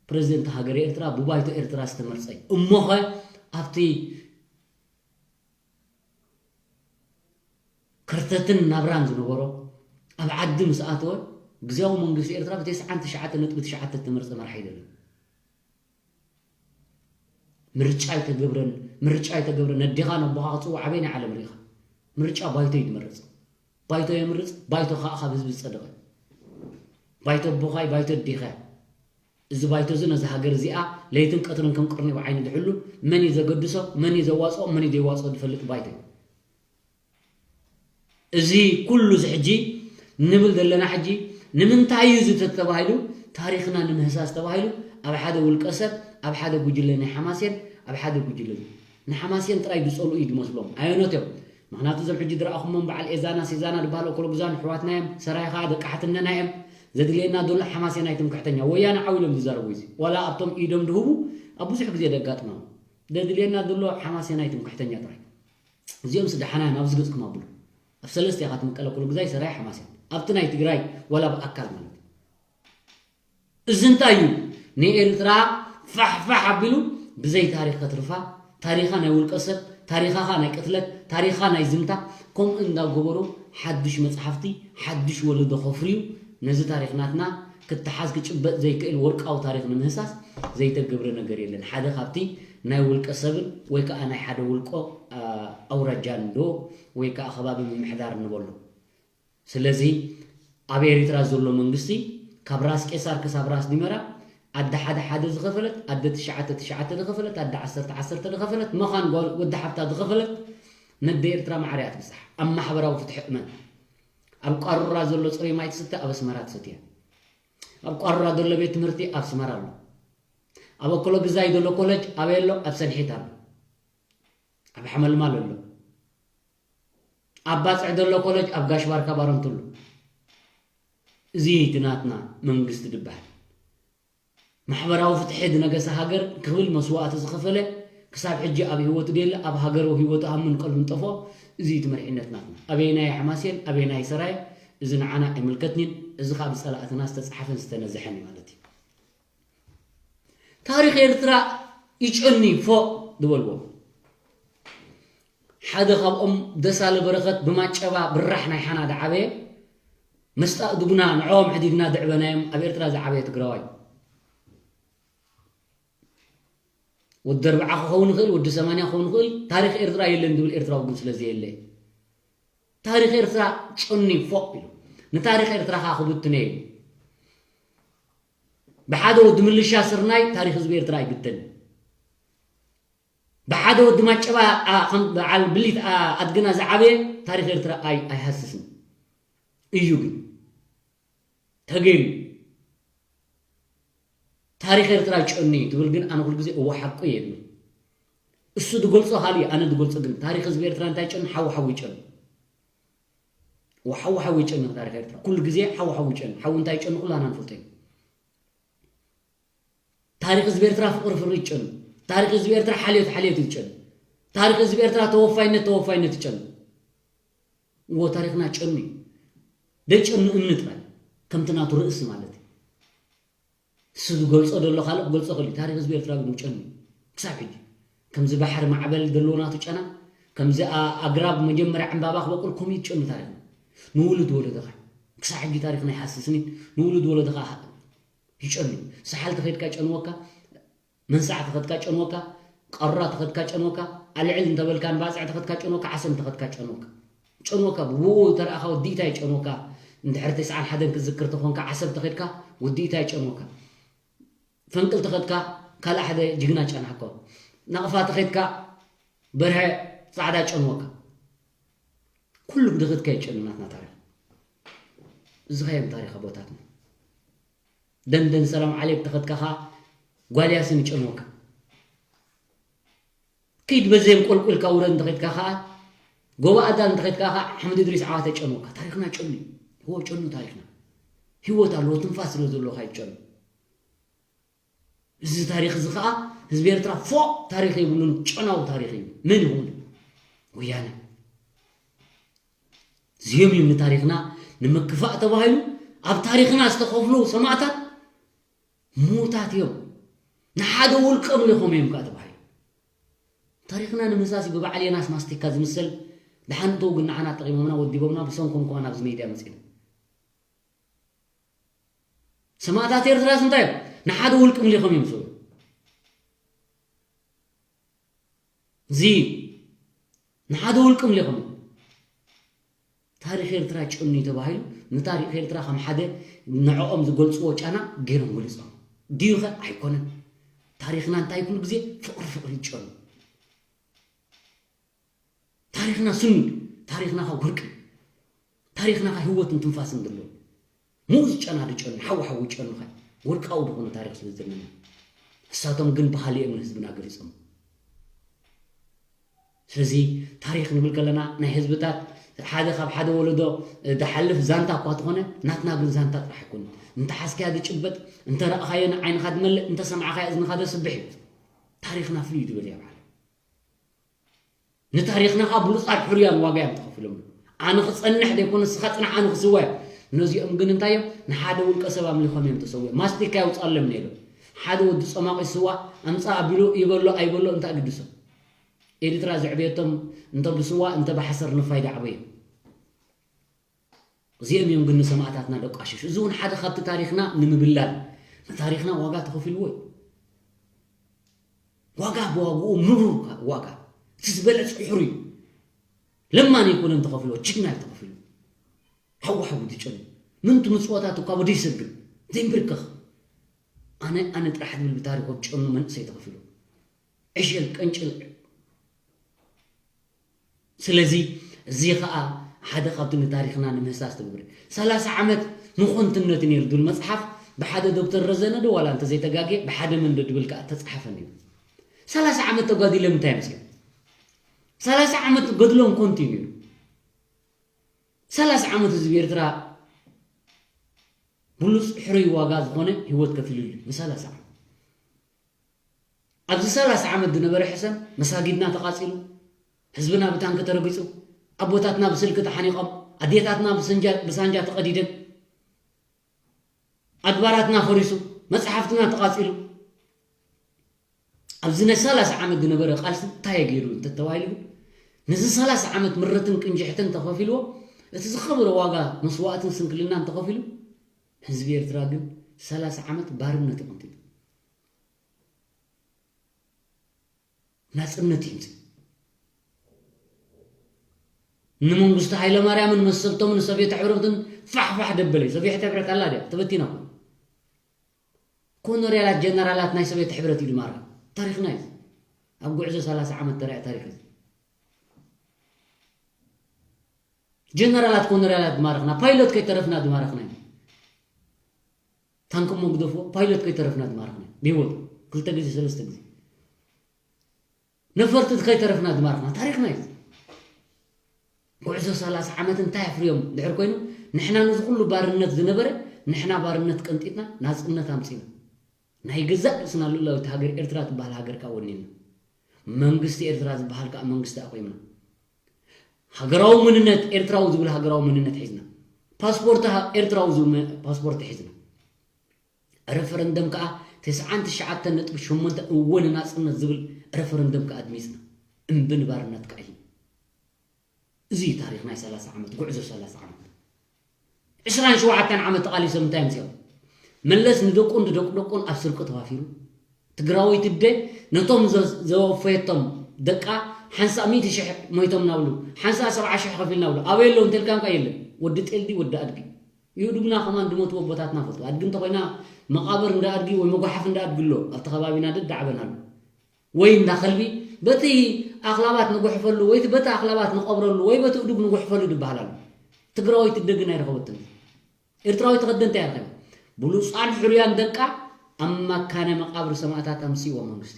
ፕረዚደንት ሃገረ ኤርትራ ብባይቶ ኤርትራ ዝተመርጸ እዩ። እሞኸ ኣብቲ ክርተትን ናብራን ዝነበሮ ኣብ ዓዲ ምስ ኣተወ ግዝያዊ መንግስቲ ኤርትራ ብተስዓን ትሽዓተ ነጥቢ ትሽዓተ ዝተመርጸ መራሒ ኣይደለን። ምርጫ ኣይተገብረን፣ ምርጫ ኣይተገብረን። ነዴኻ ነቦኻ ክጽውዕ ኣበየናይ ዓለም ርኢኻ? ምርጫ ባይቶ እዩ ዝመርጽ። ባይቶ የምርጽ፣ ባይቶ ኸኣ ካብ ህዝቢ ዝጸደቐ። ባይቶ ኣቦኻይ፣ ባይቶ ኣዴኻ። እዚ ባይቶ እዚ ነዚ ሃገር እዚኣ ለይትን ቀትርን ከም ቅርኒ ብዓይኒ ዝሕሉ፣ መን እዩ ዘገድሶ፣ መን እዩ ዘዋጽኦ፣ መን እዩ ዘይዋጽኦ ዝፈልጥ ባይቶ እዩ። እዚ ኩሉ እዚ ሕጂ ንብል ዘለና ሕጂ ንምንታይ እዩ እዚ ተተባሂሉ፣ ታሪኽና ንምህሳስ ተባሂሉ ኣብ ሓደ ውልቀ ሰብ፣ ኣብ ሓደ ጉጅለ ናይ ሓማሴን፣ ኣብ ሓደ ጉጅለ ንሓማሴን ጥራይ ዝጸልኡ እዩ ዝመስሎም። ኣየኖት እዮም? ምኽንያቱ እዞም ሕጂ ዝረኣኹሞም በዓል ኤዛና፣ ሴዛና ዝበሃሉ እኮ ርጉዛን ኣሕዋትና እዮም። ሰራይ ኸኣ ደቂ ሓትነና እዮም። ዘድልየና ዘሎ ሓማሴናይ ትምክሕተኛ። ወያነ ዓው ኢሎም ዝዛረቡ እዩ እዚ። ዋላ ኣብቶም ኢዶም ዝህቡ ኣብ ብዙሕ ግዜ ዘጋጥሞም። ዘድልየና ዘሎ ሓማሴናይ ትምክሕተኛ ጥራይ። እዚኦም ስደሓና እዮም ኣብዚ ገጽኩም ኣብሉ። ኣብ ሰለስተ ኢኻ ትምቀለ ኩሉ ግዛይ ሰራይ ሓማሴን። ኣብቲ ናይ ትግራይ ዋላ ብኣካል ማለት እዩ። እዚ እንታይ እዩ? ንኤርትራ ፋሕ ፋሕ ኣቢሉ ብዘይ ታሪኽ ከትርፋ፣ ታሪኻ ናይ ውልቀ ሰብ፣ ታሪኻኻ ናይ ቅትለት፣ ታሪኻ ናይ ዝምታ፣ ከምኡ እንዳገበሩ ሓዱሽ መጽሓፍቲ፣ ሓዱሽ ወለዶ ከፍርዩ፣ ነዚ ታሪኽ ናትና ክተሓዝ ክጭበጥ ዘይክእል ወርቃዊ ታሪኽ ንምህሳስ ዘይተገብረ ነገር የለን። ሓደ ካብቲ ናይ ውልቀ ሰብን ወይ ከኣ ናይ ሓደ ውልቆ፣ ኣ፣ ኣውራጃን ዶ ወይ ከኣ ከባቢ ምምሕዳር ንበሎ። ስለዚ ኣብ ኤሪትራ ዘሎ መንግስቲ ካብ ራስ ቄሳር ክሳብ ራስ ዲመራ ኣደ ሓደ ሓደ ዝኸፈለት፣ ኣደ ትሽዓተ ትሽዓተ ዝኸፈለት፣ ኣደ ዓሰርተ ዓሰርተ ዝኸፈለት፣ መኻን ጓል ወዲ ሓፍታ ዝኸፈለት ነደ ኤርትራ ማዕረ እያ ትብጻሕ። ኣብ ማሕበራዊ ፍትሒ እመን። ኣብ ቋሩራ ዘሎ ጽሩይ ማይ ትስተ ኣብ ኣስመራ ትሰትያ። ኣብ ቋሩራ ዘሎ ቤት ትምህርቲ ኣብ ኣስመራ ኣሎ። ኣብ ኣኮሎ ግዛይ ዘሎ ኮለጅ ኣበይ ኣሎ? ኣብ ሰንሒት ኣሎ። ኣብ ሓመልማል ኣሎ። ኣብ ባጽዕ ዘሎ ኮለጅ ኣብ ጋሽ ባርካ ባረንቱ ኣሎ። እዚ እቲ ናትና መንግስቲ ድበሃል። ማሕበራዊ ፍትሒ ዝነገሰ ሃገር ክብል መስዋእቲ ዝኸፈለ፣ ክሳብ ሕጂ ኣብ ህይወቱ ደለ ኣብ ሃገሩ ህይወቱ ኣብ ምንቀሉ እንጠፎ። እዚ እቲ መሪሕነት ናትና። ኣበየናይ ሓማሴን፣ ኣበየናይ ሰራየ፣ እዚ ንዓና ኣይምልከትንን። እዚ ካብ ጸላእትና ዝተጻሕፈን ዝተነዝሐን እዩ ማለት እዩ። ታሪኽ ኤርትራ ይጨኒ ፎእ ዝበልዎ። ሓደ ካብኦም ደሳለ በረኸት ብማጨባ ብራሕ ናይ ሓና ዝዓበየ፣ መስጣእ ድጉና ንዕኦም ሕዲግና ዘዕበናዮም ኣብ ኤርትራ ዝዓበየ ትግራዋይ። ወዲ ኣርብዓ ክኸውን ይኽእል፣ ወዲ ሰማንያ ክኸውን ይኽእል፣ ታሪኽ ኤርትራ የለን ዝብል ኤርትራዊ ግን ስለ ዘየለ። ታሪኽ ኤርትራ ጨኒ ፎእ ኢሉ። ንታሪኽ ኤርትራ ኸኣ ክብትነ ኢሉ። ብሓደ ወዲ ምልሻ ስርናይ ታሪኽ ህዝቢ ኤርትራ ኣይብተንን። ብሓደ ወዲ ማጨባ፣ ኣ፣ ከም በዓል ብሊት፣ ኣ፣ ኣድግና ዝዓበየ ታሪኽ ኤርትራ ኣይ-፣ ኣይሃስስን እዩ። ግን ተገይሩ ታሪኽ ኤርትራ ጨኒ ትብል ግን ኣነ ኩሉ ግዜ እወ ሓቁ እየ እብል። እሱ ዝገልጾ ካልእ እዩ፣ ኣነ ዝገልጾ ግን ታሪኽ ህዝቢ ኤርትራ እንታይ ጨኒ? ሓዊ ሓዊ ጨኒ። እወ ሓዊ ሓዊ ጨኒ ታሪኽ ኤርትራ። ኩሉ ግዜ ሓዊ ሓዊ ጨኒ። ሓዊ እንታይ ጨኒ ኩላና ንፈልጦ እዩ። ታሪኽ ህዝቢ ኤርትራ ፍቕሪ ፍቕሪ ይጨኑ። ታሪኽ ህዝቢ ኤርትራ ሓልዮት ሓልዮት ይጨኑ። ታሪኽ ህዝቢ ኤርትራ ተወፋይነት ተወፋይነት ይጨኑ። እዎ ታሪኽና ጨኑ እዩ። ደጨኑ እምኒ ጥራይ ከምቲ ናቱ ርእሲ ማለት እዩ። እሱ ዝገልጾ ዘሎ ካልእ ክገልጾ ክእል እዩ። ታሪኽ ህዝቢ ኤርትራ ግን ጨኑ እዩ። ክሳብ ሕጂ ከምዚ ባሕሪ ማዕበል ዘለዎ ናቱ ጨና፣ ከምዚ ኣ-፣ ኣግራብ መጀመርያ ዕምባባ ክበቁል ከምኡ እዩ ጨኑ ታሪኽና። ንውሉድ ወለዶኻ ክሳብ ሕጂ ታሪኽና ይሃስስኒ። ንውሉድ ወለዶኻ ይጨኑ። ሰሓል ተኸድካ ጨንወካ፣ መንሳዕ ተኸድካ ጨንወካ፣ ቃሩራ ተኸድካ ጨንወካ፣ ኣልዕል እንተበልካ ንባጽዕ ተኸድካ ጨንወካ፣ ዓሰብ ተኸድካ ጨንወካ። ጨንወካ፣ ብብኡ ተረኣኻ ወዲእታ ይጨንወካ። እንድሕር ተስዓን ሓደን ክትዝክር ተኾንካ፣ ዓሰብ ተኸድካ ወዲእታ ይጨንወካ። ፈንቅል ተኸድካ ካልእ ሓደ ጅግና ጨናሕኮ። ናቕፋ ተኸድካ በርሀ ጻዕዳ ጨንወካ። ኩሉ ብድኽትካ ይጨኑ ናትና ታሪኽ። እዚ ኸ እዮም ታሪኽ ኣቦታትና። ደንደን ሰላም ዓሌት ተኸድካ ኸኣ ጓል ያሲን ይጨንወካ። ከይድ በዘም ቆልቁልካ ውረድ እንተኸድካ ኸኣ፣ ጎቦ ኣዳል እንተኸድካ ኸኣ፣ ሓምድ እድሪስ ዓዋተ ጨንወካ። ታሪኽና ጨኑ እዩ። ህዎ ጨኑ ታሪኽና። ህይወት ኣለዎ፣ ትንፋስ ስለ ዘለዎ ኸኣ ይጨኑ። እዚ ታሪኽ እዚ ኸኣ ህዝቢ ኤርትራ ፎእ ታሪኽ የብሉን፣ ጨናዊ ታሪኽ እዩ። መን ይኹን? ወያነ። እዚኦም እዮም ንታሪኽና ንምክፋእ ተባሂሉ ኣብ ታሪኽና ዝተኸፍሉ ሰማእታት ምዉታት እዮም። ንሓደ ውልቀ ምልኾም እዮም ከኣ ተባሂሉ። ታሪኽና ንምምሳስ እዩ ብበዓል የናስ ማስቲካ ዝምሰል። ደሓን እተው ግን ንዓና ጠቒሞምና፣ ወዲቦምና፣ ብሰንኮም ከኣ ናብዚ ሜድያ መጺና። ሰማእታት ኤርትራስ እንታይ እዮም? ንሓደ ውልቂ ምሊኾም እዮም ዝውዕሉ። እዚ ንሓደ ውልቂ ምሊኾም እዮም። ታሪኽ ኤርትራ ጨኑ እዩ ተባሂሉ፣ ንታሪኽ ኤርትራ ከም ሓደ ንዕኦም ዝገልጽዎ ጫና ገይሮም ገሊጾም። ድዩ ኸ? ኣይኮነን። ታሪኽና እንታይ ኩሉ ግዜ ፍቕሪ ፍቕሪ እዩ ጨኑ። ታሪኽና ስኑድ፣ ታሪኽና ኸ ወርቂ፣ ታሪኽና ኸ ህይወትን ትንፋስን ዘለዎ። ምኡዝ ጨና ድጨኑ፣ ሓዊ ሓዊ ጨኑ ኸ ወርቃዊ ዝኾነ ታሪኽ ስለ ዘለና። ንሳቶም ግን ብኻልእ እዮም ንህዝብና ገሊጾም። ስለዚ ታሪኽ ንብል ከለና ናይ ህዝብታት ሓደ ካብ ሓደ ወለዶ ዝሓልፍ ዛንታ እኳ ተኾነ፣ ናትና ግን ዛንታ ጥራሕ ኣይኮነን። እንተ ሓዝካዮ ዝጭበጥ፣ እንተ ረኣኻዮ ንዓይንኻ ዝመልእ፣ እንተ ሰማዕኻዮ እዝንኻ ዘስብሕ እዩ። ታሪኽና ፍልይ እዩ ዝበል እያ በዓል። ንታሪኽና ኸኣ ብሉጻት ሕሩያን ዋጋ እዮም ተኸፊሎምሉ። ኣነ ክጸንሕ ዘይኮነ ንስኻ ጽናሕ ኣነ ክስዋ እየ። ነዚኦም ግን እንታይ እዮም? ንሓደ ውልቀ ሰብ ኣምሊኾም እዮም ተሰዊኦም። ማስቲካ የውጻሎም ነይሮም። ሓደ ወዲ ጸማቒ ስዋ ኣምጻእ ኣቢሉ ይበሎ ኣይበሎ እንታይ ግድሶም? ኤርትራ ዘዕበየቶም እንተ ብስዋ እንተ ብሓሰር ንፋይ ዳዕበ እዮም። እዚኦም እዮም ግን ንሰማእታትና ደቋሽሹ። እዚ እውን ሓደ ካብቲ ታሪኽና ንምብላል፣ ንታሪኽና ዋጋ ተኸፊልዎ እዩ። ዋጋ ብዋግኡ ምሩር ዋጋ። እቲ ዝበለጸ ሕሩይ ለማኒ ኣይኮነን ተኸፊልዎ፣ ጅግና እዩ ተኸፊሉ። ሓዊ ሓዊ ዝጨኑ። ምንቱ ምጽዋታት እኳ ወደይ ሰግር፣ ዘይምብርከኽ። ኣነ ኣነ ጥራሕ ዝብል ብታሪኾም ጨኑ መንእሰይ ተኸፊሉ ዕሸል ቀንጭል። ስለዚ እዚ ኸኣ ሓደ ካብቲ ንታሪኽና ንምህሳስ ትገብር። ሰላሳ ዓመት ንኾንትነት ነይሩ ድብል መጽሓፍ ብሓደ ዶክተር ረዘነ ዶ ዋላ እንተዘይተጋግየ ብሓደ መን ዶ ድብል ከኣ ተጻሓፈ ነይሩ። ሰላሳ ዓመት ተጓዲለ ምንታይ መስገን? ሰላሳ ዓመት ገድሎም ኮንቲንዩ። ሰላሳ ዓመት ህዝቢ ኤርትራ ብሉጽ ሕሩይ ዋጋ ዝኾነ ህይወት ከፊሉሉ እዩ። ንሰላሳ ዓመት ኣብዚ ሰላሳ ዓመት ዝነበረ ሕሰም መሳጊድና ተቓጺሉ፣ ህዝብና ብታንኪ ተረጊጹ፣ ኣቦታትና ብስልኪ ተሓኒቖም፣ ኣዴታትና ብስንጃ ብሳንጃ ተቐዲደን፣ ኣድባራትና ፈሪሱ፣ መጽሓፍትና ተቓጺሉ። ኣብዚ ናይ ሰላሳ ዓመት ዝነበረ ቃልሲ እንታይ ገይሩ እንተተባሂሉ ግን ነዚ ሰላሳ ዓመት ምረትን ቅንጅሕትን ተኸፊልዎ እቲ ዝኸበረ ዋጋ መስዋእትን ስንክልናን ተኸፊሉ ህዝቢ ኤርትራ ግን ሰላሳ ዓመት ባርነት ይቕንጢጡ ናጽነት ይምጽእ። ንመንግስቱ ሃይለማርያምን መሰልቶም ንሶቪየት ሕብረትን ፋሕፋሕ ደበለ። ሶቪየት ሕብረት ኣላ ድያ? ተበቲና እኮ። ኮኖርያላት ጀነራላት ናይ ሶቪየት ሕብረት እዩ ድማርካ። ታሪኽና እዩ። ኣብ ጉዕዞ ሰላሳ ዓመት ተረያ ታሪኽ እዩ። ጀነራላት ኮኖርያላት ድማረኽና፣ ፓይሎት ከይተረፍና ድማረኽና እዩ። ታንክ እሞ ግደፎ፣ ፓይሎት ከይተረፍና ድማረኽና እዩ። ብህይወት ክልተ ግዜ ሰለስተ ግዜ ነፈርቲ ከይተረፍና ድማረኽና ታሪኽና እዩ። ጉዕዞ ሰላሳ ዓመት እንታይ ኣፍርዮም ድሕር ኮይኑ ንሕና ነዚ ኩሉ ባርነት ዝነበረ ንሕና ባርነት ቀንጢጥና ናጽነት ኣምጺና ናይ ገዛእ ርእስና ልኡላዊት ሃገር ኤርትራ ትበሃል ሃገር ከኣ ወኒንና መንግስቲ ኤርትራ ዝበሃል ከኣ መንግስቲ ኣቑምና ሃገራዊ መንነት ኤርትራዊ ዝብል ሃገራዊ መንነት ሒዝና ፓስፖርት ሃ- ኤርትራዊ ዝብል መ- ፓስፖርት ሒዝና ረፈረንደም ከኣ ተስዓን ትሽዓተን ነጥቢ ሸሞንተ እወ ንናጽነት ዝብል ረፈረንደም ከኣ ኣድሚጽና እምቢ ንባርነት ከኣ እዩ። እዚ እዩ ታሪኽ ናይ ሰላሳ ዓመት ጉዕዞ ሰላሳ ዓመት። ዕስራን ሸውዓተን ዓመት ተቓሊሶም እንታይ ኣምጺኦም? መለስ ንደቁን ንደቁ ደቁን ኣብ ስርቂ ተዋፊሩ ትግራወይቲ ኣደ ነቶም ዘ- ዘወፈየቶም ደቃ ሓንሳእ ሚእቲ ሽሕ ሞይቶም ናብሉ ሓንሳእ ሰብዓ ሽሕ ከፊል ናብሉ ኣበይ ኣለዉ እንተልካም ቃ የለን ወዲ ጤል ድዩ ወዲ ኣድጊ ይእዱግና ከማን ድሞትዎ ኣቦታትና ፈልጡ ኣድጊ እንተኾይና መቓብር እንዳ ኣድጊ ወይ መጓሓፍ እንዳ ኣድጊ ኣሎ ኣብቲ ከባቢና ደዳዕበን ኣሎ ወይ እንዳ ከልቢ በቲ ኣኽላባት ንጉሕፈሉ ወይ በቲ ኣኽላባት ንቐብረሉ ወይ በቲ እዱግ ንጉሕፈሉ ድበሃል ኣሎ ትግራወይቲ ኣደ ግን ኣይረኸበትን ኤርትራዊት ተኸደንቲ ኣያ ረኺባ ብሉፃን ሕሩያን ደቃ ኣብ መካነ መቓብር ሰማእታት ኣምፅእዎ መንግስቲ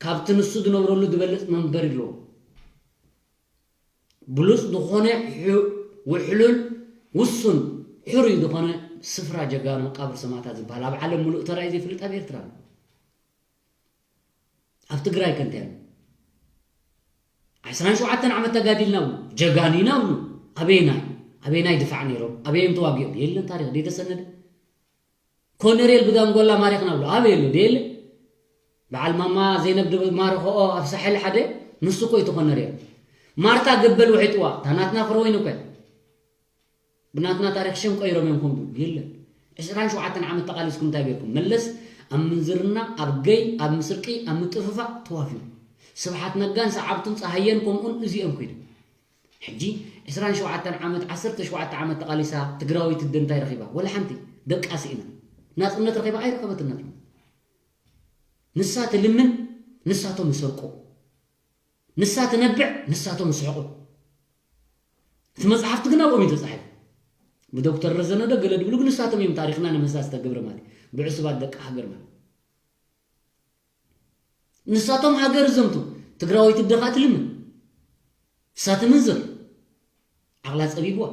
ካብቲ ንሱ ዝነብረሉ ዝበልፅ መንበሪ ኣለዎ ብሉፅ ዝኾነ ውሕሉል ውሱን ሕሩይ ዝኾነ ስፍራ ጀጋኑ መቃብር ሰማእታት ዝበሃል ኣብ ዓለም ሙሉእ ተራእዩ ዘይፍልጥ ኣብ ኤርትራ ኣሎ ኣብ ትግራይ ከ እንታይ ኣሎ ዓስራን ሸውዓተን ዓመት ተጋዲልና ብሉ ጀጋኑ ኢና ብሉ ኣበየናይ ኣበየናይ ድፋዕ ነይሮም ኣበየም ተዋጊኦም የለን ታሪክ ዘይተሰነደ ኮነሬል ብዳንጎላ ማሪኽና ብሎ ኣበይ ኣሎ ደየለ በዓል ማማ ዘይነብ ድብል ማርኽኦ ኣብ ሳሕል ሓደ ንሱ እኮ እዩ እቲ ኮነሬል ማርታ ገበል ውሒጥዋ እታ ናትና ፍረወይኒ እኮ እያ ብናትና ታሪክ ሽም ቀይሮም እዮም ከምኡ የለን ዕስራን ሸውዓተን ዓመት ተቓሊስኩም እንታይ ገይርኩም መለስ ኣብ ምንዝርና ኣብ ገይ ኣብ ምስርቂ ኣብ ምጥፍፋእ ተዋፊሩ ስብሓት ነጋን ሰዓብቱን ፀሃየን ከምኡን እዚኦም ኮይኖም ሕጂ ዕስራን ሸውዓተን ዓመት ዓሰርተ ሸውዓተ ዓመት ተቓሊሳ ትግራወይቲ ኣደ እንታይ ረኺባ? ወላ ሓንቲ። ደቃ ስኢና። ናጽነት ረኺባ? ኣይረኸበትን ናጽነት። ንሳ ትልምን ንሳቶም ይሰርቁ። ንሳ ትነብዕ ንሳቶም ይስሕቑ። እቲ መጽሓፍቲ ግን ኣብኦም እዩ ተጻሒፉ። ብዶክተር ረዘነ ዶ ገለ ድብሉ ግን ንሳቶም እዮም ታሪኽና ንምህሳስ ተገብረ ማለት እዩ። ብዕሱባት ደቂ ሃገር ማለት። ንሳቶም ሃገር ይዘምቱ፣ ትግራወይቲ ኣደ ኸኣ ትልምን። ንሳ ትምንዝር፣ ዓቕላ ጸቢብዋ።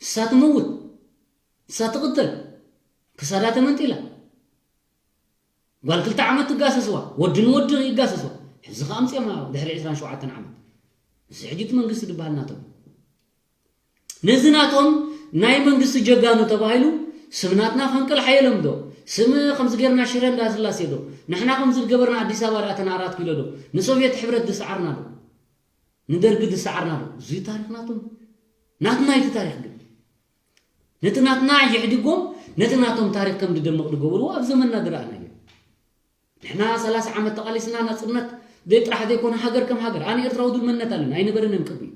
ንሳ ትመውት፣ ንሳ ትቕተል፣ ክሳዳ ተመንጢላ። ጓል ክልተ ዓመት ትጋሰስዋ፣ ወዲ ንወዲ ይጋሰስዋ። ሕዚ ኸኣ ኣምጺኦማ ድሕሪ ዕስራን ሸውዓተን ዓመት። እዚ ሕጂ እቲ መንግስቲ ዝበሃል ናቶም። ነዚ ናቶም ናይ መንግስቲ ጀጋኑ ተባሂሉ ስም ናትና ፈንቅል ሓየሎም ዶ ስም ከምዚ ጌርና ሽረ እንዳስላሴ ዶ ንሕና ከምዚ ዝገበርና ኣዲስ ኣበባ ደኣ ተና ኣራት ኪሎ ዶ ንሶቭየት ሕብረት ዝሰዓርና ዶ ንደርጊ ዝሰዓርና ዶ እዚ ታሪክ ናቶም ናትና እዩ እቲ ታሪክ ግን ነቲ ናትና የሕድጎም ነቲ ናቶም ታሪክ ከም ዝደምቕ ዝገበርዎ ኣብ ዘመንና ዝረኣናዮ ንሕና ሰላሳ ዓመት ተቓሊስና ናጽነት ዘይ ጥራሕ ዘይኮነ ሃገር ከም ሃገር ኣነ ኤርትራዊ ድብል መንነት ኣለኒ ኣይነበረንን ቅድሚኡ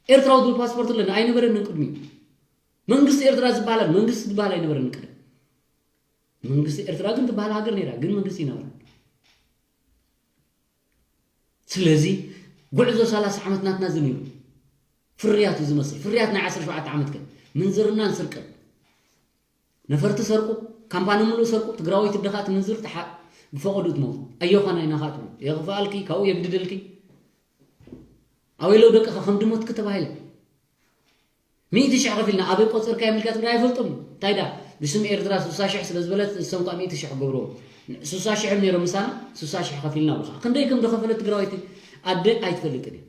ኤርትራዊ ድብል ፓስፖርት ኣለኒ ኣይነበረንን ቅድሚኡ መንግስቲ ኤርትራ ዝበሃል መንግስቲ ዝበሃል ኣይነበረን ቅድም። መንግስቲ ኤርትራ ግን ትበሃል ሃገር ነይራ፣ ግን መንግስቲ ይነበረ። ስለዚ ጉዕዞ ሰላሳ ዓመት ናትና እዚ ነይሩ። ፍርያቱ ዝመስል ፍርያት ናይ ዓሰርተ ሸውዓተ ዓመት ከ ምንዝርናን ስርቅን፣ ነፈርቲ ሰርቁ፣ ካምፓኒ ምሉእ ሰርቁ፣ ትግራወይቲ ድኻ ትምንዝር ትሓ ብፈቐዱ ትመውት። ኣዮኻ ናይ ናኻ ትብሉ የኽፍኣልኪ፣ ካብኡ የግድደልኪ። ኣበይ ኣለዉ ደቅኻ ከም ድሞትኪ ተባሂለ። ሚእቲ ሽሕ ከፊልና ኣበይ ቆፅርካ የምልካ ትግራይ ኣይፈልጦም። እንታይ ዳ ብስም ኤርትራ ስሳ ሽሕ ስለ ዝበለት እሶም ከዓ ሚእቲ ሽሕ ገብርዎም። ስሳ ሽሕ እዮም ነይሮም ምሳና፣ ስሳ ሽሕ ከፊልና ብኻ ክንደይ ከም ዝኸፈለት ትግራወይቲ ኣደ ኣይትፈልጥን እያ።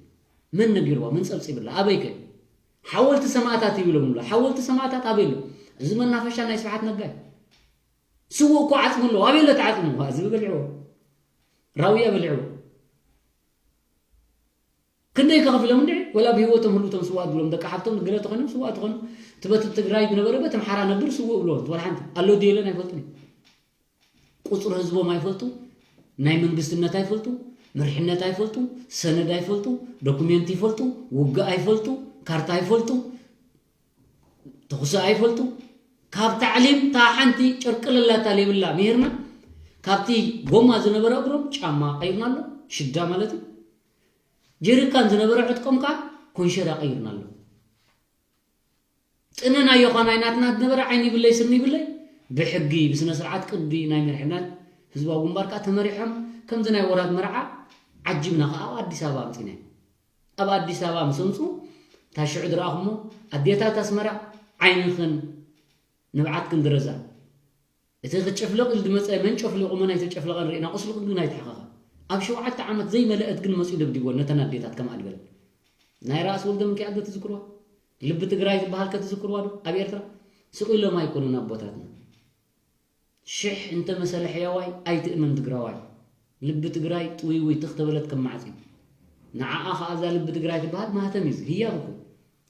መን ነጊርዋ? መን ፀብፂብላ? ኣበይ ከ ሓወልቲ ሰማእታት ይብሎም ኣሎ። ሓወልቲ ሰማእታት ኣበይ ኣሎ? እዚ መናፈሻ ናይ ስብሓት ነጋ እዩ። ስውእ እኮ ዓፅሙ ኣለዎ። ኣበይ ኣሎ ተዓፅሙ? እዚ በሊዕዎ፣ ራውያ በሊዕዎ። ክንደይ ከኽፍሎም እንድዒ? ወላ ብህይወቶም ህሉ እቶም ስውኣት ብሎም ደቂ ሓብቶም ገለ ተኾይኖም ስውኣት ተኾይኖም እቲ በቲ ትግራይ ዝነበረ በቲ ኣምሓራ ነብር ስውእ ብሎ ወላ ሓንቲ ኣሎ ድየለን ኣይፈልጡን እዩ። ቁፅሪ ህዝቦም ኣይፈልጡ፣ ናይ መንግስትነት ኣይፈልጡ፣ መሪሕነት ኣይፈልጡ፣ ሰነድ ኣይፈልጡ፣ ዶኩሜንት ይፈልጡ፣ ውግእ ኣይፈልጡ፣ ካርታ ኣይፈልጡ፣ ተኹሲ ኣይፈልጡ። ካብ ታዕሊም እታ ሓንቲ ጨርቂ ለላታ ሌብላ ምሂርና ካብቲ ጎማ ዝነበረ እግሮም ጫማ ቀይርና ኣሎ፣ ሽዳ ማለት እዩ። ጀሪካን ዝነበረ ዕጥቆም ከዓ ኮንሸራ ቀይርና ኣሎ። ጥነ ናይ ዮኻ ናይ ናትና ዝነበረ ዓይኒ ይብለይ ስኒ ይብለይ ብሕጊ ብስነ ስርዓት ቅዲ ናይ መሪሕነት ህዝባዊ ግንባር ከዓ ተመሪሖም ከምዚ ናይ ወራድ መርዓ ዓጂብና ከዓ ኣብ ኣዲስ ኣበባ ኣምፂናዮም። ኣብ ኣዲስ ኣበባ ምስ ኣምፁ እታ ሽዑ ዝረኣኹሞ ኣዴታት ኣስመራ ዓይንኽን ንብዓትክን ድረዛ። እቲ ክጭፍልቕ ኢሉ ዝመፀ መን ጨፍሊቑ መን ኣይተጨፍለቐን ርኢና ቁስሉ ግን ኣይተሓኸኸ። ኣብ ሸውዓተ ዓመት ዘይመለአት ግን መፂኡ ደብዲቦ ነተን ኣዴታት ከም ኣድበለን። ናይ ራእሲ ወልደ ሚካኤል ዶ ትዝክርዋ? ልቢ ትግራይ ዝበሃል ከትዝክርዋ ዶ? ኣብ ኤርትራ ስቕ ኢሎም ኣይኮኑን ኣቦታትና። ሽሕ እንተ መሰለ ሕያዋይ ኣይትእመን ትግራዋይ። ልቢ ትግራይ ጥውይውይ ትኽ ተበለት ከም ማዕፂ። ንዓኣ ኸዓ እዛ ልቢ ትግራይ ትበሃል ማህተም እዩ። ህያብ እኮ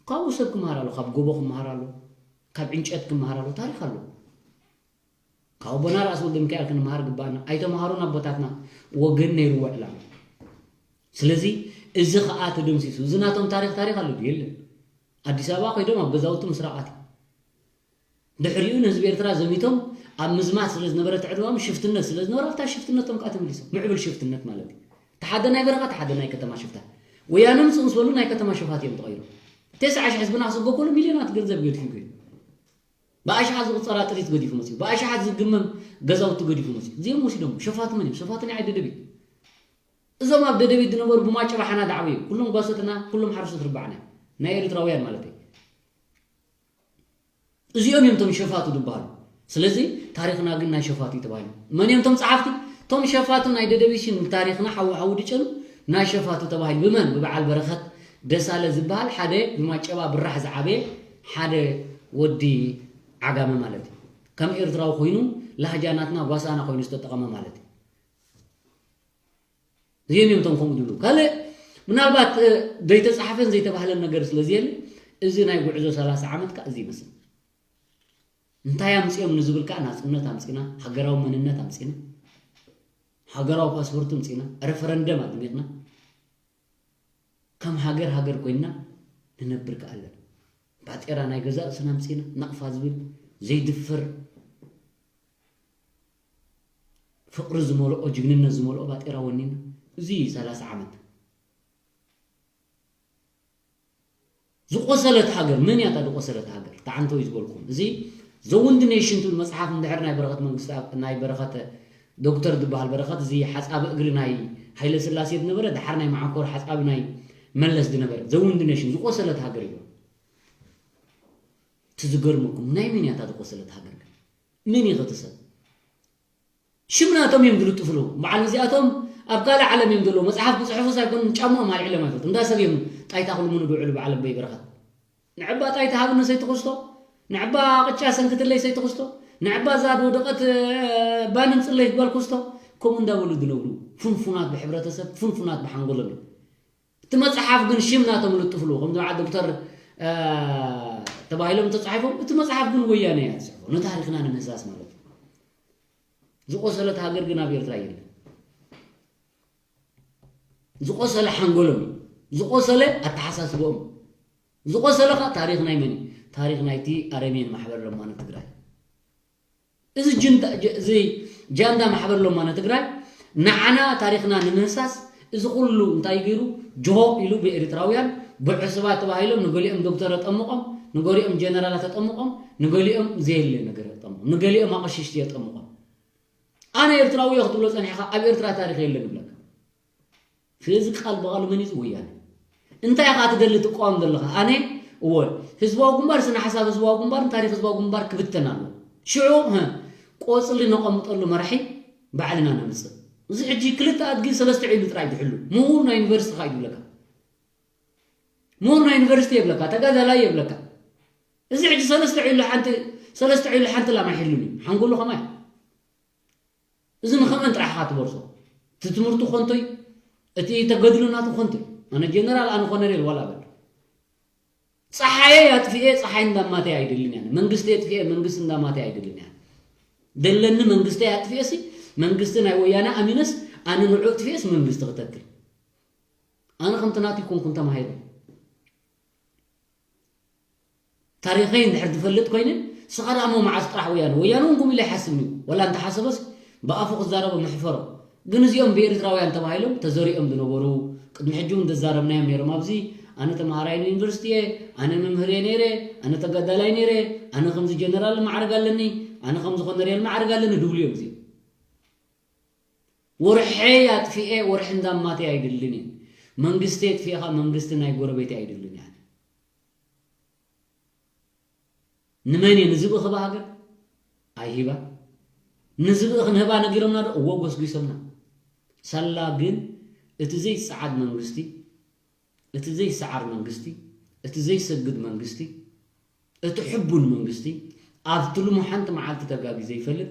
ካብኡ ሰብ ክመሃር ኣሎ፣ ካብ ጎቦ ክመሃር ኣሎ፣ ካብ ዕንጨት ክመሃር ኣሎ። ታሪኽ ኣሎ። ካብ ኣቦና ራእሲ ወልደ ሚካኤል ክንመሃር ግባኣና። ኣይተምሃሩን ኣቦታትና፣ ወገን ነይርዎ ዕላማ። ስለዚ እዚ ኸዓ ተደምሲሱ። እዚ ናቶም ታሪኽ ታሪኽ ኣሎ ድዩ? የለን። ኣዲስ ኣበባ ከይዶም ኣብ ገዛውቲ ምስራቓት ድሕሪኡ ንህዝቢ ኤርትራ ዘሚቶም ኣብ ምዝማት ስለ ዝነበረ ትዕድዋም ሽፍትነት ስለ ዝነበረ ኣብታ ሽፍትነቶም ከዓ ተመሊሶም። ምዕብል ሽፍትነት ማለት እዩ። ተሓደ ናይ በረኻ ተሓደ ናይ ከተማ ሽፍታ። ወያነ ምፅእ ምስ በሉ ናይ ከተማ ሽፋት እዮም ተቐይሮም። ተስዓ ሽሕ ህዝብና ክስጎ ከሎ ሚልዮናት ገንዘብ ገዲፉ እዩ። ብኣሽሓት ዝቑፀራ ጥሪት ገዲፉ መፅኡ። ብኣሽሓት ዝግመም ገዛውቲ ገዲፉ መፅኡ። እዚኦም ወሲዶም። ሸፋቱ መን እዮም? ሸፋቱ ናይ ደደቢት። እዞም ኣብ ደደቢት ዝነበሩ ብማጨባ ሓና ዳዕበ እዩ። ኩሎም ጓሶትና፣ ኩሎም ሓረስቶት ርባዕና ናይ ኤርትራውያን ማለት እዩ። እዚኦም እዮም እቶም ሸፋቱ ዝበሃሉ። ስለዚ ታሪኽና ግን ናይ ሸፋቱ እዩ ተባሂሉ። መን እዮም እቶም ጸሓፍቲ? እቶም ሸፋቱ ናይ ደደቢሽን ታሪኽና ሓዊ ሓዊ ድጨኑ ናይ ሸፋቱ ተባሂሉ። ብመን? ብበዓል በረኸት ደሳለ ዝበሃል ሓደ ብማጨባ ብራሕ ዝዓበየ ሓደ ወዲ ዓጋመ ማለት እዩ። ከም ኤርትራዊ ኮይኑ ላህጃ ናትና ጓሳና ኮይኑ ዝተጠቐመ ማለት እዩ። እዚኦም እዮም እቶም ከምኡ ዝብሉ። ካልእ ምናልባት እ፣ ዘይተጻሕፈን ዘይተባህለን ነገር ስለ ዝየለ እዚ ናይ ጉዕዞ ሰላሳ ዓመት ከኣ እዚ ይመስል። እንታይ ኣምጺኦም ንዝብል ከኣ ናጽነት ኣምጺና፣ ሃገራዊ መንነት ኣምጺና፣ ሃገራዊ ፓስፖርት ኣምጺና፣ ረፈረንደም ኣድሚቕና፣ ከም ሃገር ሃገር ኮይንና ንነብር ከኣ ኣለና። ባጤራ ናይ ገዛእ ርእስና ኣምጺና፣ ናቕፋ ዝብል ዘይድፈር ፍቕሪ ዝመልኦ ጅግንነት ዝመልኦ ባጤራ ወኒና። እዚ እዩ ሰላሳ ዓመት። ዝቆሰለት ሃገር መን እያ? እታ ዝቆሰለት ሃገር ተዓንተው እዩ ዝበልኩም። እዚ ዘውንድ ኔሽን ትብል መፅሓፍ እንድሕር ናይ በረኸት መንግስቲ ናይ በረኸት ዶክተር ዝበሃል በረኸት እዚ ሓፃቢ እግሪ ናይ ሃይለ ስላሴ ዝነበረ ድሓር ናይ መዓኮር ሓፃቢ ናይ መለስ ዝነበረ ዘውንድ ኔሽን ዝቆሰለት ሃገር እዩ። እቲ ዝገርመኩም ናይ መን እያ እታ ዝቆሰለት ሃገር ግን? መን እዩ እቲ ሰብ? ሽም ናቶም እዮም ዝልጥፍሉ። በዓል እዚኣቶም ኣብ ካልእ ዓለም እዮም ዘለዉ። መጽሓፍ ክጽሕፉስ ኣይኮኑን፣ ጫምኦም ኣልዒሎም ኣይፈልጡ። እንዳ ሰብ እዮም ጣይታ ክልምኑ ዝውዕሉ በዓል ኣቦይ በረኸት። ንዕባ ጣይታ ሃብኒ ሰይትኹስቶ፣ ንዕባ ቅጫ ሰንክትለይ ሰይትኹስቶ፣ ንዕባ እዛ ዝወደቐት፣ እ፣ ባን ኣምጽለይ ጓል ኩስቶ፣ ከምኡ እንዳበሉ ዝነብሩ ፍንፉናት ብሕብረተሰብ፣ ፍንፉናት ብሓንጎሎም እዮም። እቲ መጽሓፍ ግን ሽም ናቶም ልጥፍሉ፣ ከምዚ በዓል ዶክተር፣ እ፣ ተባሂሎም ተጻሒፎም፣ እቲ መጽሓፍ ግን ወያነ እያ ትጽሕፎ። ንታሪኽና ንምህሳስ ማለት እዩ። ዝቆሰለት ሃገር ግን ኣብ ኤርትራ የለን። ዝቆሰለ ሓንጎሎም እዩ። ዝቆሰለ ኣተሓሳስበኦም። ዝቆሰለ ኸዓ ታሪኽ ናይ መን እዩ? ታሪኽ ናይቲ ኣረሜን ማሕበር ለማኒ ትግራይ። እዚ ጅንዳ፣ ጀ-፣ እዚ ጃንዳ ማሕበር ለማኒ ትግራይ ንዓና ታሪኽና ንምህሳስ እዚ ኩሉ እንታይ ገይሩ? ጅሆ ኢሉ ብኤርትራውያን ብዕሱባት ተባሂሎም ንገሊኦም ዶክተር ኣጠምቖም፣ ንገሊኦም ጀነራላት ኣጠምቖም፣ ንገሊኦም ዘየለ ነገር ኣጠምቖም፣ ንገሊኦም ኣቐሽሽቲ ኣጠምቖም። ኣነ ኤርትራዊ እየ ክትብሎ ጸኒሕካ ኣብ ኤርትራ ታሪኽ የለን ይብለካ። ስለዚ ቃል ብቓል መን እዩ እዚ? ወያነ። እንታይ ኢኻ ትደሊ ትቃወም ዘለኻ? ኣነ እወ ህዝባዊ ግንባር ስነ ሓሳብ ህዝባዊ ግንባር ታሪኽ ህዝባዊ ግንባር ክብተን ኣሎ። ሽዑ ህ ቆጽሊ ነቐምጠሉ መራሒ ባዕልና ነምጽእ። እዚ ሕጂ ክልተ ኣድጊ ሰለስተ ዒሉ ጥራይ ዝሕሉ ምሁር ናይ ዩኒቨርሲቲ ካ ይብለካ። ምሁር ናይ ዩኒቨርሲቲ የብለካ፣ ተጋዳላይ የብለካ። እዚ ሕጂ ሰለስተ ዒሉ ሓንቲ ሰለስተ ዒሉ ሓንቲ ላም ኣይሕሉን እዩ። ሓንጎሉ ከማይ እዚ ንኸመን ጥራሕ ኢኻ ትበርሶ? እቲ ትምህርቱ ኮንቶይ፣ እቲ ተገድሎ ናቱ ኮንቶይ። ኣነ ጀነራል፣ ኣነ ኮነሬል ዋላ በል። ጸሓየ ኣጥፍኤ፣ ጸሓይ እንዳማተይ ኣይደልን እያ። መንግስቲ ኣጥፍኤ፣ መንግስቲ እንዳማተይ ኣይደልን እያ። ደለኒ መንግስቲ ኣጥፍኤ ሲ፣ መንግስቲ ናይ ወያነ ኣሚነስ፣ ኣነ ንዑ ኣጥፍኤስ መንግስቲ ክተክል። ኣነ ከምቲ ናቱ ይኮንኩን ተማሂረ። ታሪኸይ እንድሕር ዝፈልጥ ኮይነ፣ ስኻ ደኣ እሞ መዓስ ጥራሕ ወያነ? ወያነ እውን ከምኡ ኢሉ ኣይሓስብን እዩ። ወላ እንተሓሰበስ ብኣፉ ክዛረቦ መሕፈሮ። ግን እዚኦም ብኤርትራውያን ተባሂሎም ተዘሪኦም ዝነበሩ፣ ቅድሚ ሕጂ እውን ዘዛረብናዮም ነይሮም። ኣብዚ ኣነ ተምሃራይ ዩኒቨርሲቲ እየ፣ ኣነ መምህር እየ ነይረ፣ ኣነ ተጋዳላይ ነይረ፣ ኣነ ከምዚ ጀነራል ማዕረግ ኣለኒ፣ ኣነ ከምዚ ኮነሬል ማዕረግ ኣለኒ ድብሉ እዮም እዚኦም። ወርሐይ ኣጥፊኤ ወርሒ እንዳማተይ ኣይድልን እየ። መንግስቲ ኣጥፊኤ ከዓ መንግስቲ ናይ ጎረቤት ኣይድልን እየ። ንመን እየ ንዝብኢ ክህባ ሃገር? ኣይሂባ። ንዝብኢ ክንህባ ነጊሮምና ዶ? እወ ጎስጒሶምና። ሳላ ግን እቲ ዘይጸዓድ መንግስቲ፣ እቲ ዘይሰዓር መንግስቲ፣ እቲ ዘይሰግድ መንግስቲ፣ እቲ ሕቡን መንግስቲ፣ ኣብቲ ልሙ ሓንቲ መዓልቲ ተጋግዩ ዘይፈልጥ፣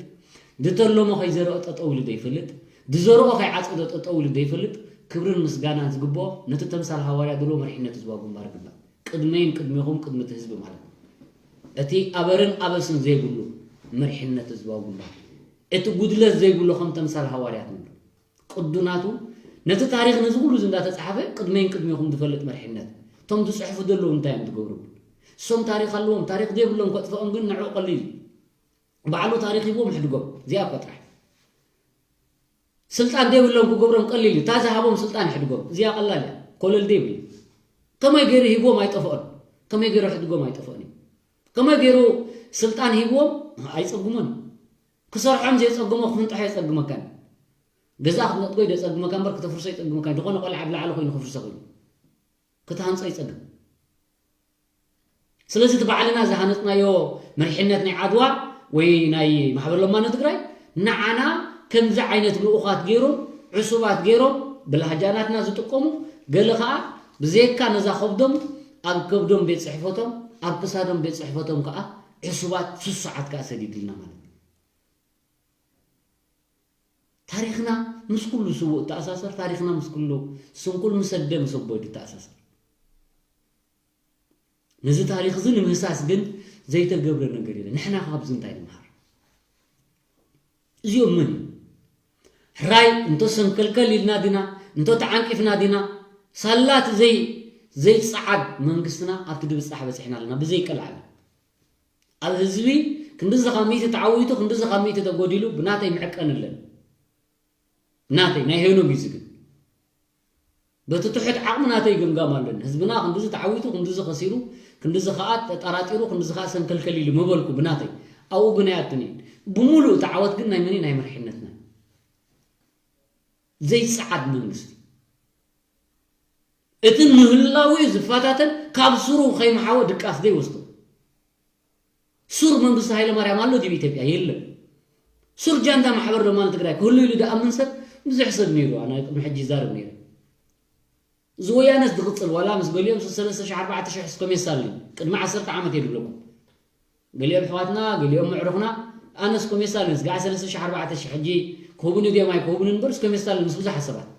ዝተለሞ ከይዘርኦ ጠጠው ኢሉ ዘይፈልጥ፣ ዝዘርኦ ከይዓጸዶ ጠጠው ኢሉ ዘይፈልጥ፣ ክብርን ምስጋናን ዝግብኦ ነቲ ተምሳል ሃዋርያ ዘለዎ መሪሕነት ህዝባዊ ግንባር ይግባእ። ቅድመይን ቅድሜኹም ቅድሚ እቲ ህዝቢ ማለት ነው። እቲ ኣበርን ኣበስን ዘይብሉ መሪሕነት ህዝባዊ ግንባር፣ እቲ ጉድለት ዘይብሉ ከም ተምሳል ሃዋርያት ንብሎ። ቅዱናቱ ነቲ ታሪኽ ነዚ ኩሉ እዚ እንዳተጻሕፈ ቅድመይን ቅድሜኹም ዝፈልጥ መሪሕነት። እቶም ዝጽሕፉ ዘለዉ እንታይ እዮም ዝገብሩ? እሶም ታሪኽ ኣለዎም፣ ታሪኽ ዘይብሎም ከጥፍኦም ግን ንዕኡ ቀሊል እዩ። ባዕሉ ታሪኽ ሂብዎም ሕድጎም፣ እዚኣ እኮ ጥራሕ። ስልጣን ዘይብሎም ክገብሮም ቀሊል እዩ፣ እታ ዝሃቦም ስልጣን ሕድጎም፣ እዚኣ ቀላል እያ፣ ኮለል ዘይብል እዩ። ከመይ ገይሩ ሂብዎም ኣይጠፍኦን፣ ከመይ ገይሩ ሕድጎም ኣይጠፍኦን እዩ። ከመይ ገይሩ ስልጣን ሂብዎም ኣይጸግሞን እዩ። ክሰርሖም ዘየጸግሞ ክፍንጥሖ የጸግመካን። ገዛ ክትነጥጎ ይደጸግመካ እምበር ክተፍርሶ ይጸግመካ እዩ። ዝኾነ ቆልዓ ኣብ ላዕሊ ኮይኑ ክፍርሶ ኮይኑ ክትሃንጾ ይጸግም። ስለዚ እቲ ባዕልና ዝሃነጽናዮ መሪሕነት ናይ ዓድዋ ወይ ናይ ማሕበር ለማኖ ትግራይ ንዓና ከምዚ ዓይነት ልኡኻት ገይሮም ዕሱባት ገይሮም ብላህጃናትና ዝጥቀሙ ገለ ከዓ ብዘይካ ነዛ ከብዶም ኣብ ከብዶም ቤት ጽሕፈቶም ኣብ ክሳዶም ቤት ጽሕፈቶም ከዓ ዕሱባት ስሱዓት ከዓ ሰዲድልና ማለት እዩ። ታሪኽና ምስ ኩሉ ስዉእ እተኣሳሰር፣ ታሪኽና ምስ ኩሉ ስንኩል ምስ ኣደ ምስ ኣቦ እዩ ዝተኣሳሰር። ነዚ ታሪኽ እዚ ንምህሳስ ግን ዘይተገብረ ነገር የለን። ንሕና ካብዚ እንታይ ንምሃር? እዚኦም መን እዮም? ሕራይ እንቶ ሰንከልከል ኢልና ዲና፣ እንቶ ተዓንቂፍና ዲና፣ ሳላ እቲ ዘይ-፣ ዘይጸዓድ መንግስትና ኣብቲ ድብጻሕ በጺሕና ኣለና፣ ብዘይቀልዓለም። ኣብ ህዝቢ ክንድዚ ካብ ሚእቲ ተዓዊቱ፣ ክንድዚ ካብ ሚእቲ ተጎዲሉ ብናተይ ምዕቀን ኣለን። ናተይ፣ ናይ ሄኖግ እዩ ዝግን። በቲ ትሑት ዓቕሚ ናተይ ገምጋም ኣለን። ህዝብና ክንድዚ ተዓዊቱ፣ ክንድዚ ከሲሩ፣ ክንድዚ ከኣ ተጠራጢሩ፣ ክንድዚ ከኣ ሰንከልከል ኢሉ ምበልኩ ብናተይ። ኣብኡ ግን ኣይኣቱን እየ። ብምሉእ እቲ ዓወት ግን ናይ መን እዩ? ናይ መሪሕነትና። ዘይጸዓድ መንግስቲ። እቲ ንህላዊኡ ዝፈታተን ካብ ስሩ ከይመሓወ ድቃስ ዘይወስዶ። ሱር መንግስቲ ሃይለማርያም ኣሎ ድዩ ኢትዮጵያ? የለን። ሱር ጃንዳ ማሕበር ለማኒ ትግራይ ክህሉ ኢሉ ዝኣምን ሰብ ብዙሕ ሰብ ነይሩ። ኣነ ቅድሚ ሕጂ ይዛረብ ነይረ። እዚ ወያነስ ዝቕጽል ዋላ ምስ ገሊኦም ሰለስተ ሺሕ ኣርባዕተ ሺሕ እስከ ሜሳልኒ ቅድሚ ዓሰርተ ዓመት እየ ዝብለኩም። ገሊኦም ኣሕዋትና፣ ገሊኦም ኣዕሩኽና፣ ኣነ እስከ ሜሳልኒ ስጋዕ ሰለስተ ሺሕ ኣርባዕተ ሺሕ ሕጂ ክህቡኒ ድዮም ኣይክህቡኒ እምበር እስከ ሜሳልኒ ምስ ብዙሓት ሰባት።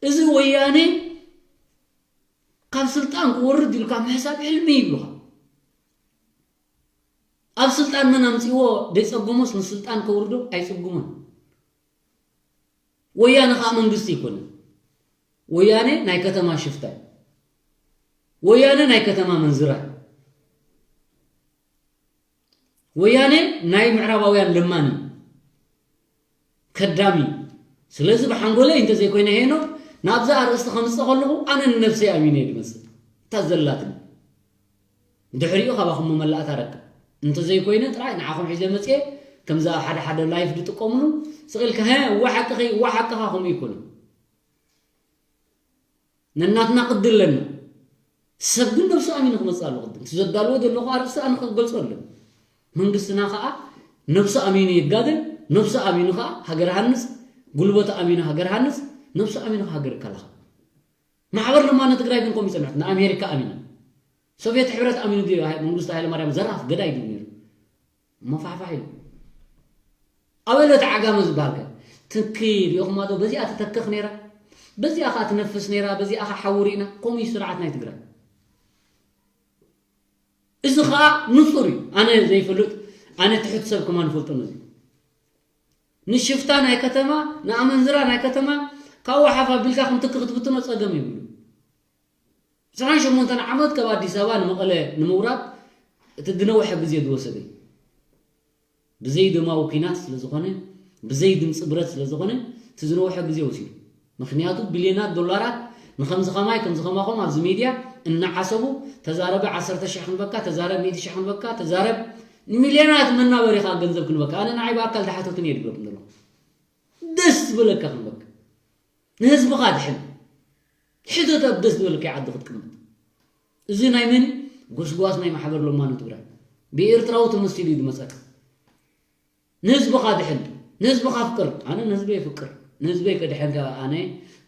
እዚ ወያነ ካብ ስልጣን ክወርድ ኢልካ ምሕሳብ ሕልሚ ይብሉኻ። ኣብ ስልጣን መን ኣምፅእዎ ዘይፀግሞስ ንስልጣን ከውርዶ ኣይፅግሞን። ወያነ ከዓ መንግስቲ ኣይኮነን። ወያነ ናይ ከተማ ሽፍታ እዩ። ወያነ ናይ ከተማ መንዝራ፣ ወያነ ናይ ምዕራባውያን ለማኒ ከዳሚ። ስለዚ ብሓንጎለይ እንተዘይኮይነ ሄኖክ ናብዛ ኣርእስቲ ከምፅእ ከለኹ ኣነ ንነብሰይ ኣሚነ እየ ዝመፅእ። እታ ዘላትኒ ድሕሪኡ ካባኹም መመላእታ ረክብ። እንተዘይኮይነ ጥራይ ንዓኹም ሒዘ መፅየ። ከምዛ ሓደ ሓደ ላይፍ ዝጥቀምሉ ስቕ ኢልካ፣ "ሀ፣ እዋ ሓቅኺ፣ እዋ ሓቅኻ" ከምኡ ይኮነ። ነናትና ቅዲ ኣለና። ሰብ ግን ነብሱ ኣሚኑ ክመፅእ ኣሎ። ቅድም እቲ ዘዳልዎ ዘለኹ ኣርእስቲ ኣነ ክገልፆ ኣለኒ። መንግስትና ከዓ ነብሱ ኣሚኑ ይጋደል፣ ነብሱ ኣሚኑ ከዓ ሃገር ሃንፅ፣ ጉልበቱ ኣሚኑ ሃገር ሃንፅ፣ ነብሱ ኣሚኑ ከዓ ሃገር ይከላኸል። ማሕበር ለማኒ ትግራይ ግን ከምኡ ይፀንሐት። ንኣሜሪካ ኣሚና፣ ሶቪየት ሕብረት ኣሚኑ ድዩ ሃይ-፣ መንግስቱ ሃይለማርያም ዘራፍ ገዳይ ድዩ ነይሩ? እሞ ፋሕፋሕ ኢሉ። ኣበይ ኣሎ እቲ ዓጋመ ዝበሃል ከ? ትኪ ሪኦኹማ ዶ? በዚኣ ትተክኽ ነይራ፣ በዚኣ ኸዓ ትነፍስ ነይራ፣ በዚኣ ኸዓ ሓዊ ርኢና። ከምኡ እዩ ስርዓት ናይ ትግራይ። እዚ ኸዓ ንጹር እዩ። ኣነ ዘይፈልጥ፣ ኣነ ትሑት ሰብ ከማን ይፈልጦ ነዚ። ንሽፍታ ናይ ከተማ፣ ንኣመንዝራ ናይ ከተማ፣ ካብ ወሓፍ ኣቢልካ ከም ትኪ ክትብትኖ ጸገም የብሉ። ዕስራን ሸሞንተን ዓመት ካብ ኣዲስ ኣበባ ንመቐለ ንምውራድ እቲ ዝነውሐ ግዜ ዝወሰደ እዩ። ብዘይ ደማዊ ኲናት ስለ ዝኾነ፣ ብዘይ ድምፂ ብረት ስለ ዝኾነ፣ እቲ ዝነውሐ ግዜ ወሲዱ። ምኽንያቱ ቢልዮናት ዶላራት ንኸምዚ ኸማይ፣ ከምዚ ኸማኹም ኣብዚ ሚድያ እናዓሰቡ፣ ተዛረበ ዓሰርተ ሽሕ ክንበካ፣ ተዛረብ ሚእቲ ሽሕ ክንበካ፣ ተዛረብ ንሚልዮናት መናበሪ ኸዓ ገንዘብ ክንበካ። ኣነ ንዓይ ብኣካል ዝሓተቱኒ እየ ዝብለኩም ዘለኹ። ደስ ዝበለካ ክንበካ። ንህዝብኻ ድሕን። ሕተት ኣብ ደስ ዝበለካ ዓዲ ክትቅመጥ። እዚ ናይ መን እዩ? ጎስጓስ ናይ ማሕበር ለማኒ ትግራይ። ብኤርትራዊ ተመሲሉ እዩ ዝመፀካ። ንህዝብኻ ድሕን። ንህዝብኻ ኣፍቅር። ኣነ ንህዝበይ የፍቅር። ንህዝበይ ከድሕን ከ ኣነ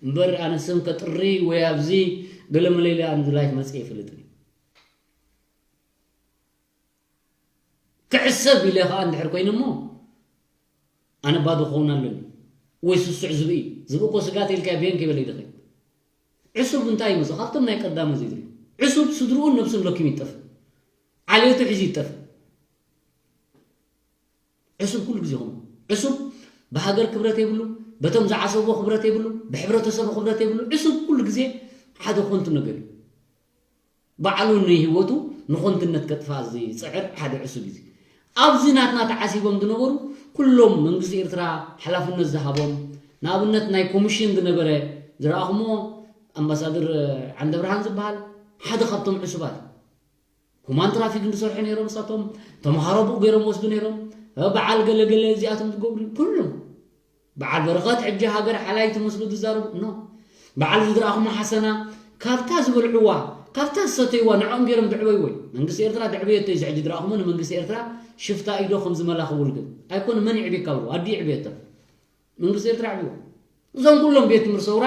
እምበር ኣነ ስም ከጥሪ ወይ ኣብዚ ገለመለለ ኣነ ላይፍ መፅእ ይፈልጥን እዩ። ክዕሰብ ኢለ ኸዓ እንድሕር ኮይነ እሞ፣ ኣነ ባዶ ክኸውን ኣለኒ። ወይ ስሱዕ ዝብኢ። ዝብኢ እኮ ስጋ ተይልካዮ ብየን ከይበለ ይደኸይ። ዕሱብ እንታይ ይመስል? ካብቶም ናይ ቀዳመ ዘይትሪኡ። ዕሱብ ስድርኡን ነብሱን ለኪሙ ይጠፍእ። ዓሌቱ ሒዙ ይጠፍእ። ዕሱብ ኩሉ ግዜ ከምኡ። ዕሱብ ብሃገር ክብረት የብሉ፣ በቶም ዝዓሰብዎ ክብረት የብሉ፣ ብሕብረተሰቡ ክብረት የብሉ። ዕሱብ ኩሉ ግዜ ሓደ ኮንቱ ነገር እዩ። ባዕሉ ንህይወቱ ንኾንትነት ከጥፋእ ዝፅዕር ሓደ ዕሱብ እዩ። ኣብዚ ናትና ተዓሲቦም ዝነበሩ ኩሎም መንግስቲ ኤርትራ ሓላፍነት ዝሃቦም፣ ንኣብነት ናይ ኮሚሽን ዝነበረ ዝረኣኹሞ ኣምባሳደር ዓንደብርሃን ዝበሃል ሓደ ካብቶም ዕሱባት እዩ። ሁማን ትራፊክ ዝሰርሑ ነይሮም፣ ንሳቶም ተምሃሮ ብኡ ገይሮም ወስዱ ነይሮም። በዓል ገለ ገለ እዚኣቶም ዝገብሩ ኩሎም በዓል በረኸት ሕጂ ሃገር ሓላይ ትመስሉ ትዛረቡ። ኖ። በዓል ዝድረኣኹሞ ሓሰና ካብታ ዝበልዕዋ፣ ካብታ ዝሰተይዋ ንዕኦም ገይሮም ድዕበይዎ እዩ። መንግስቲ ኤርትራ ድዕበየቶ እዩ። እዚ ሕጂ ድረኣኹሞ ንመንግስቲ ኤርትራ ሽፍታ ኢዶ ከም ዝመላኹ ውልግብ። ኣይኮነ መን ይዕብየካ ብሎ፣ ኣዲ ይዕብየቶ። መንግስቲ ኤርትራ ኣዕብይዎ። እዞም ኩሎም ቤት ትምህርቲ ሰውራ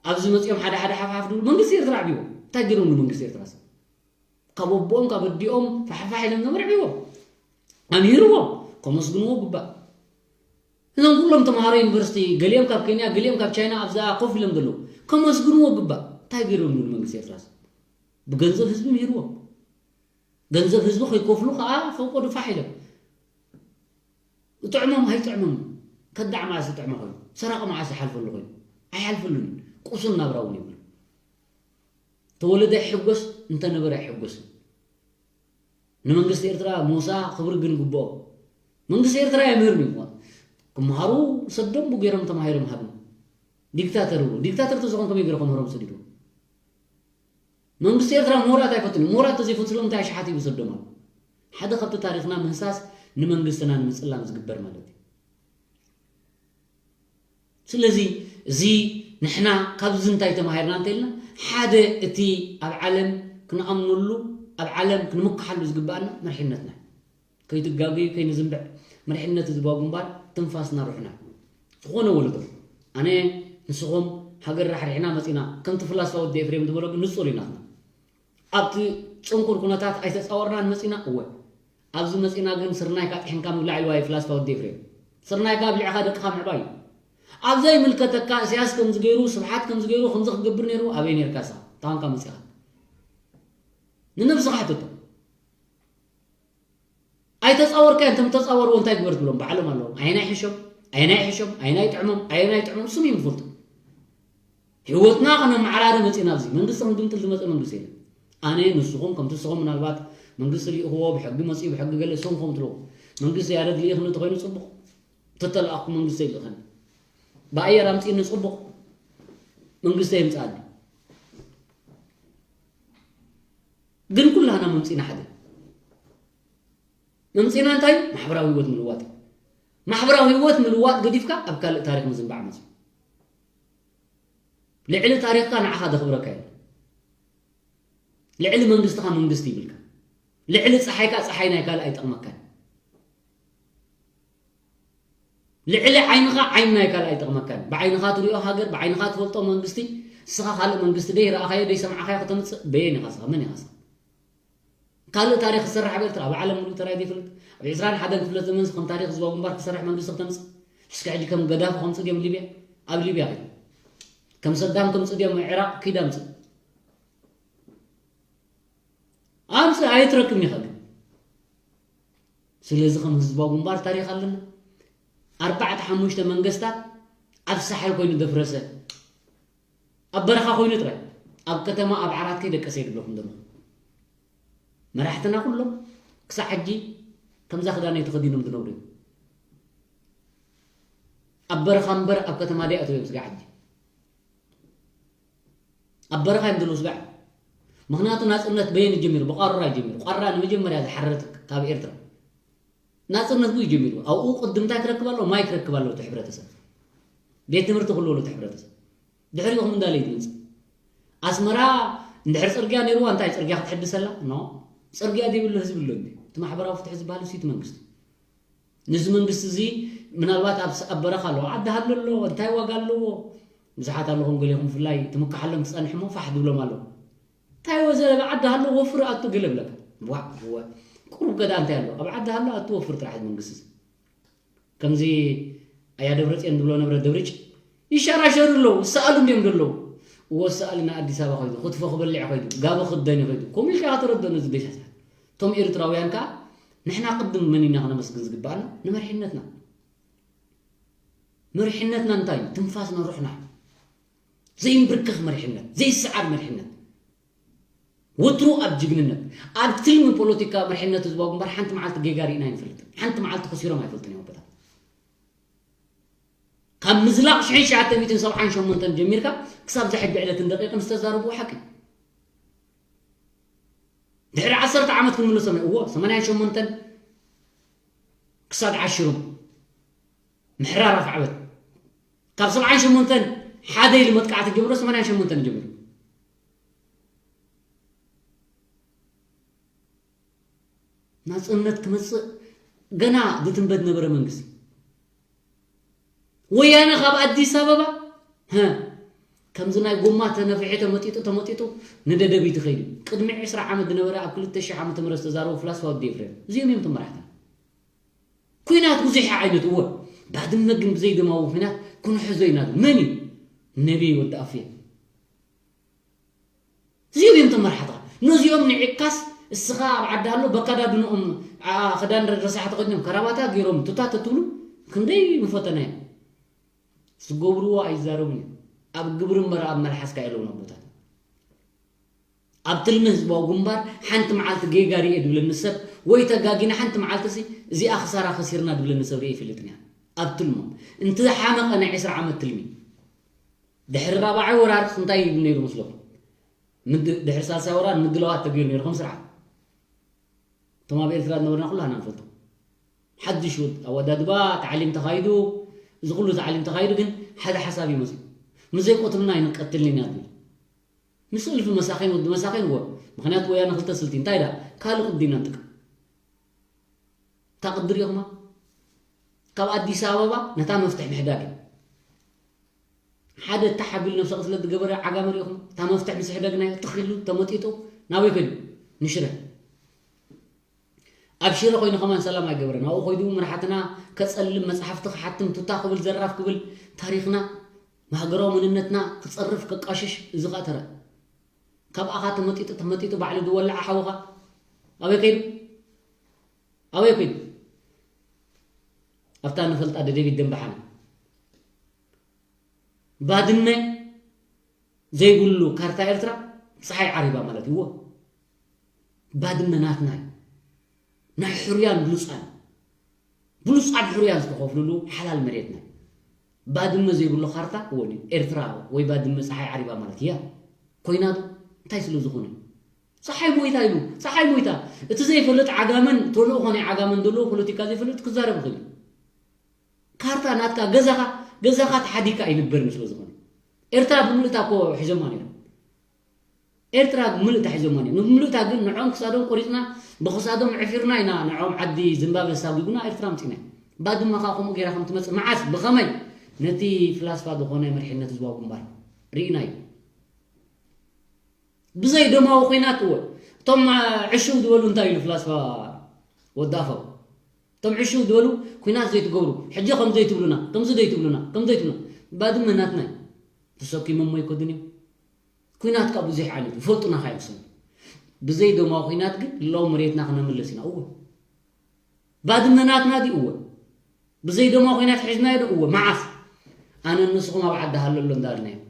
ኣብዚ መጺኦም ሓደ ሓደ ሓፍሓፍ ድብሉ መንግስቲ ኤርትራ ኣዕብይዎ። እንታይ ገይሮም ንመንግስቲ ኤርትራ ሰብ? ካብ ኣቦኦም ካብ ኣዲኦም ፋሕፋሕ ኢሎም ነበር ኣዕብይዎም። ኣምሂርዎም። ከመስግንዎ ግባእ። እዞም ኩሎም ተምሃሮ ዩኒቨርሲቲ፣ ገሊኦም ካብ ኬንያ፣ ገሊኦም ካብ ቻይና ኣብዛ ኮፍ ኢሎም ዘለዉ፣ ከመስግንዎ ግባእ። እንታይ ገይሮም ንመንግስቲ ኤርትራ? ብገንዘብ ህዝቢ ምሂርዎም። ገንዘብ ህዝቢ ከይከፍሉ ከኣ ፈቆዱ ፋሕ ኢሎም። ይጥዕሞም ኣይጥዕሞም፣ ከዳዕ መዓስ ይጥዕሞ ኮይኑ፣ ሰራቂ መዓስ ይሓልፈሉ ኮይኑ፣ ኣይሓልፈሉን እዩ። ቁሱን ናብራ እውን የብሉ። ተወለደ ይሕጎስ፣ እንተነበረ ኣይሕጎስን። ንመንግስቲ ኤርትራ ሞሳ ክብሪ ግን ግብኦ። መንግስቲ ኤርትራ የምህርኒ እሞ ክመሃሩ ሰዶም ብገይሮም ተማሂሮም ሃብኒ። ዲክታተር ብሎ። ዲክታተር ተዝኾን ከመይ ገይሩ ከምህሮም ሰዲዱ? መንግስቲ ኤርትራ ምሁራት ኣይፈቱን እዩ። ምሁራት ተዘይፈቱ ስለምንታይ ኣሽሓት እዩ ሰዶም ኣሎ? ሓደ ካብቲ ታሪኽና ምህሳስ ንመንግስትና ንምጽላም ዝግበር ማለት እዩ። ስለዚ እዚ ንሕና ካብዚ እንታይ ተማሂርና እንተኢልና፣ ሓደ እቲ ኣብ ዓለም ክንኣምነሉ፣ ኣብ ዓለም ክንምክሓሉ ዝግባኣና መሪሕነትና እዩ። ከይትጋገዩ፣ ከይንዝንብዕ፣ መሪሕነት ህዝባዊ ግንባር ትንፋስና ሩሕና። ዝኾነ ወለዶ፣ ኣነ ንስኹም ሃገር ራሕሪሕና መጺና፣ ከምቲ ፍላስፋ ወዲ ኤፍሬም ዝበሎ ግን ንጹር እዩ ናትና። ኣብቲ ጽንኩር ኩነታት ኣይተጻወርናን መጺና፣ እወ። ኣብዚ መጺና ግን ስርናይካ ጥሒንካ ምብላዕ ኢልዋ እዩ ፍላስፋ ወዲ ኤፍሬም። ስርናይካ ኣብሊዕኻ ደቅኻ ምዕባይ እዩ። ኣብ ዘይምልከተካ፣ እስያስ ከምዚ ገይሩ፣ ስብሓት ከምዚ ገይሩ፣ ከምዚ ክገብር ነይሩ፣ ኣበይ ነይርካ ንስኻ? እንታይ ኮንካ መጺኻ? ንነብስኻ ሕተቶ። ኣይተጻወርካዮን፣ እንቶም ተጻወርዎ እንታይ ግበር ትብሎም? ባዕሎም ኣለዎም። ኣየናይ ሕሾም፣ ኣየናይ ሕሾም፣ ኣየናይ ጥዕሞም፣ ኣየናይ ጥዕሞም፣ እሱም እዮም ዝፈልጡ። ህይወትና ከነመዓራሪ መጺና ኣብዚ። መንግስቲ ክንግምጥል ዝመጸ መንግስቲ የለን። ኣነ ንስኹም ከምቲ ንስኹም ምናልባት መንግስቲ ልኢኽዎ ብሕጊ መፂኡ ብሕጊ ገለ ንስኹም ከም ትብልዎ መንግስቲ ያደግ ልኢኽኒ እንተኾይኑ ፅቡቕ፣ ተተለኣኽኩ መንግስቲ ይልእኸኒ፣ ብኣየር ኣምፂእኒ ፅቡቕ፣ መንግስቲ የምፅኣኒ። ግን ኩላህና መምፂና ሓደ መምፂና እንታይ ማሕበራዊ ህይወት ምልዋጥ። ማሕበራዊ ህይወት ምልዋጥ ገዲፍካ ኣብ ካልእ ታሪክ ምዝንባዕ መፅእ። ልዕሊ ታሪኽካ ንዓኻ ዘኽብረካ የለን። ልዕሊ መንግስትኻ መንግስቲ ይብልካ። ልዕሊ ፀሓይካ ፀሓይ ናይ ካልእ ኣይጠቕመካን። ልዕሊ ዓይንኻ ዓይን ናይ ካልእ ኣይጠቕመካን። ብዓይንኻ ትሪኦ ሃገር፣ ብዓይንኻ ትፈልጦ መንግስቲ፣ ንስኻ ካልእ መንግስቲ ደይ ረኣኻዮ ደይ ሰምዓኻዮ ከተምፅእ በየን ኢኻ ንስኻ? መን ኢኻ ንስኻ? ካልእ ታሪኽ ዝሰርሕ ኣብ ኤርትራ ኣብ ዓለም ሙሉእ ተራእዩ ዘይፈልጥ፣ ኣብ ዕስራን ሓደን ክፍለ ዘመን ከም ታሪኽ ህዝባዊ ግንባር ክሰርሕ መንግስቲ ክተምፅእ? እስከ ሕጂ ከም ገዳፊ ከምፅእ ድዮም ሊብያ? ኣብ ሊብያ ኸይዱ ከም ሰዳም ከምፅእ ድዮም? ዕራቕ ኪድ ኣምፅእ። ኣምፅእ ኣይትረክብን ኢኻ ግን። ስለዚ ከም ህዝባዊ ግንባር ታሪኽ ኣለና። ኣርባዕተ ሓሙሽተ መንግስታት ኣብ ሳሕል ኮይኑ ዘፍረሰ፣ ኣብ በረኻ ኮይኑ ጥራይ፣ ኣብ ከተማ ኣብ ዓራት ከይደቀሰ ይድብለኩም ዘለኹ። መራሕትና ኩሎም ክሳዕ ሕጂ ከምዛ ክዳነይ ተኸዲኖም ዝነብሩ እዮም። ኣብ በረኻ እምበር ኣብ ከተማ ደይ ኣተው እዮም ስጋዕ ሕጂ። ኣብ በረኻ እዮም ዘለዉ ስጋዕ። ምኽንያቱ ናጽነት በየን ጀሚሩ? ብቋራ ጀሚሩ። ቋራ ንመጀመርያ ዝሓረረት ካብ ኤርትራ። ናጽነት ብኡ ጀሚሩ። ኣብኡ ቅድም እንታይ ክረክብ ኣለዎ? ማይ ክረክብ ኣለዎ እቲ ሕብረተሰብ። ቤት ትምህርቲ ክህልዎ ኣለዎ እቲ ሕብረተሰብ። ድሕሪኡ ከም እንዳለ እዩ ዝመጽእ። ኣስመራ እንድሕር ጽርግያ ነይርዋ እንታይ ጽርግያ ክትሕድሰላ? ኖ። ጽርግያ ዘይብሉ ህዝቢ ኣሎ እንዴ? እቲ ማሕበራዊ ፍትሒ ዝበሃል እሱ እቲ መንግስቲ። ነዚ መንግስቲ እዚ ምናልባት ኣብ ስ-፣ ኣብ በረኻ ኣለዎ። ዓዲ ሃሎ ኣሎ፣ እንታይ ዋጋ ኣለዎ? ብዙሓት ኣለኹም ገሌኹም ብፍላይ ትምክሓሎም ትጸንሕ እሞ ፋሕ ድብሎም ኣለዉ። እንታይ ወዘ ኣብ ዓዲ ሃሎ ወፍር ኣቱ ገለ ብለካ። ዋዕ፣ ዋዕ። ቁሩብ ገዳ እንታይ ኣሎ? ኣብ ዓዲ ሃሎ ኣቱ ወፍር ጥራሕ እዚ መንግስቲ እዚ። ከምዚ ኣያ ደብረጽዮን ድብሎ ነበረ ደብርጭ ይሸራሸሩ ኣለዉ። ይሰኣሉ እንድዮም ዘለዉ። እዎ ሰኣሊ ንኣዲስ ኣበባ ከይዱ፣ ክትፎ ክበልዕ ከይዱ፣ ጋቦ ክደን ከይዱ። ከምኡ ኢልካ ኢኻ ተረድኦ ነዚ ደሻሻ። እቶም ኤርትራውያን ከኣ ንሕና ቅድም መን ኢና ክነመስግን ዝግባኣና? ንመሪሕነትና። መሪሕነትና እንታይ እዩ? ትንፋስና ሩሕና እዩ። ዘይንብርከኽ መሪሕነት፣ ዘይሰዓር መሪሕነት። ወትሩ ኣብ ጅግንነት፣ ኣብ ትልሚ ፖለቲካ መሪሕነት ህዝባዊ ግንባር ሓንቲ መዓልቲ ጌጋ ርኢና ኣይንፈልጥን። ሓንቲ መዓልቲ ከሲሮም ኣይፈልጥን እዮም ኣቦታት። ካብ ምዝላቕ ሽሕን ትሽዓተ ሚእትን ሰብዓን ሸሞንተን ጀሚርካ ክሳብ እዛ ሕጂ ዕለትን ደቂቕን ዝተዛረብዎ ሓቂ። ድሕሪ ዓሰርተ ዓመት ክንምለሶም ኢና። እዎ፣ ሰማንያን ሸሞንተን ክሳድ ዓሽሩ ምሕራር ኣፍዓበት። ካብ ሰብዓን ሸሞንተን ሓደ ኢሉ መጥቃዕቲ ጀምሮ ሰማንያን ሸሞንተን ጀሚሩ። ናጽነት ክመጽእ ገና ዝትንበድ ነበረ መንግስቲ። ወያነ ካብ ኣዲስ ኣበባ፣ ሀ፣ ከምዚ ናይ ጎማ ተነፊሑ ተመጢጡ፣ ተመጢጡ ንደደቢት ይኸይድ እዩ። ቅድሚ ዕስራ ዓመት ዝነበረ ኣብ ክልተ ሽሕ ዓመተ ምህረት ዝተዛረቡ ፍላስፋ ወዲ ኤፍሬም። እዚኦም እዮም እቶም መራሕትና። ኲናት ብዙሕ ዓይነት እወ። ባድመ ግን ብዘይ ደማዊ ኲናት ክንሕዞ ኢና ዝብል መን እዩ? ነቢይ ወዲ ኣፍየ። እዚኦም እዮም እቶም መራሕታ። ነዚኦም ንዒካስ እስኻ ኣብ ዓዲ ኣሎ በካዳድንኦም ዓ-፣ ክዳን ረሳሕ ተኸዲኖም ከራባታ ገይሮም ቱታ ተትብሉ ክንደይ ምፈተና እዮም። ዝገብርዎ ኣይዛረቡን እዮም። ኣብ ግብሪ እምበር ኣብ መልሓስካ የለውን ኣቦታት። ኣብ ትልሚ ህዝባዊ ግንባር ሓንቲ መዓልቲ ጌጋ ርኤ ድብለኒ ሰብ ወይ ተጋጊነ ሓንቲ መዓልቲ ሲ እዚኣ ክሳራ ከሲርና ድብለኒ ሰብ ርኤ ይፈልጥን እያ። ኣብ ትልሞም። እንተ ዝሓመቐ ናይ ዕስራ ዓመት ትልሚ። ድሕሪ ራብዓይ ወራር እንታይ ይብል ነይሩ መስለኩም? ምድ-፣ ድሕሪ ሳልሳይ ወራር ምድላዋት ተገይሩ ነይሩ ከም ስርዓት። እቶም ኣብ ኤርትራ ዝነበርና ኩላህና ንፈልጦ። ሓድሽ ውድ-፣ ኣወዳድባ፣ ታዕሊም ተኻይዱ፣ እዚ ኩሉ ታዕሊም ተኻይዱ ግን ሓደ ሓሳብ እዩ መጺኡ። ምስ ዘይቆትልና ኣይንቀትልን ኢና ዝብል። ምስ እልፊ መሳኺን ወዲ መሳኺን እዎ። ምኽንያቱ ወያነ ክልተ ስልቲ። እንታይ ደኣ? ካልእ ቅዲ ኢና ንጥቀም። እታ ቅዲ ርኢኹማ? ካብ ኣዲስ ኣበባ ነታ መፍትሕ ምሕዳግ እዩ። ሓደ እታ ሓቢሉ ነብሰ ቅትለት ዝገበረ ዓጋመ ርኢኹም? እታ መፍትሕ ምስ ሕደግናዮ ትኽ ኢሉ ተመጢጡ ናበይ ከይዱ? ንሽረ። ኣብ ሽረ ኮይኑ ከማን ሰላም ኣይገበረን። ኣብኡ ኮይኑ መራሕትና ከጸልም፣ መጽሓፍቲ ክሓትም፣ ቱታ ክብል፣ ዘራፍ ክብል፣ ታሪኽና፣ ሃገራዊ መንነትና ክጸርፍ፣ ከቃሽሽ፣ እዚ ኸኣ ተረ-፣ ካብኣኻ ተመጢጡ፣ ተመጢጡ ባዕሉ ዝወልዓ ሓውኻ ኣበይ ከይዱ? ኣበይ ከይዱ? ኣብታ ንፈልጣ ደደቢት ደንበሓና። ባድመ ዘይብሉ ካርታ ኤርትራ ጸሓይ ዓሪባ ማለት እዩ። እዎ። ባድመ ናትና እዩ። ናይ ሕሩያን ብሉጻን፣ ብሉጻን ሕሩያን ዝተኸፍልሉ ሓላል መሬትና እዩ። ባድመ ዘይብሉ ካርታ እወን እዩ። ኤርትራ ወይ ባድመ ጸሓይ ዓሪባ ማለት እያ። ኮይና ዶ? እንታይ ስለ ዝኾነ? ጸሓይ ሞይታ ኢሉ፣ ጸሓይ ሞይታ። እቲ ዘይፈልጥ ዓጋመን ተልእኾ ናይ ዓጋመን ዘለዎ ፖለቲካ ዘይፈልጥ ክዛረብ ይኽእል እዩ። ካርታ ናትካ ገዛኻ፣ ገዛኻ ተሓዲካ ኣይንበርን ስለ ዝኾነ። ኤርትራ ብምልእታ እኮ ሒዞማ ነይሮም። ኤርትራ ብምልእታ ሒዞማ ነይሮም። ንምልእታ ግን ንዕኦም ክሳዶም ቆሪጽና፣ ብኽሳዶም ዕፊርና ኢና ንዕኦም ዓዲ ዝምባበ ሳጒጉና ኤርትራ ኣምጺእና። ባድመ ኸኣ ከምኡ ገይራ ከም ትመጽእ መዓስ፣ ብኸመይ? ነቲ ፍላስፋ ዝኾነ መሪሕነት ህዝባዊ ግንባር ርኢናዮ። ብዘይ ደማዊ ኹናት እወ። እቶም፣ አ፣ ዕሽው ዝበሉ እንታይ ኢሉ ፍላስፋ ወዲ ኣፈው? እቶም ዕሽው ዝበሉ ኲናት ዘይትገብሩ፣ ሕጂ ከም ዘይትብሉና፣ ከምዚ ዘይትብሉና፣ ከም ዘይትብሉና። ባድመ ናትና እዩ። ተሰኪሞሞ ኣይከዱን እዮም። ኲናት ካብ ብዙሕ ዓይነት ይፈልጡና ካ ይመስሉ። ብዘይ ደማዊ ኹናት ግን ለው መሬትና ክነምልስ ኢና። እወ። ባድመ ናትና ድዩ? እወ። ብዘይ ደማዊ ኹናት ሒዝናዮ ዶ? እወ። መዓስ? ኣነ ንስኹም ኣብ ዓዲ ሃሎ ኣሎ እንዳልናዮም።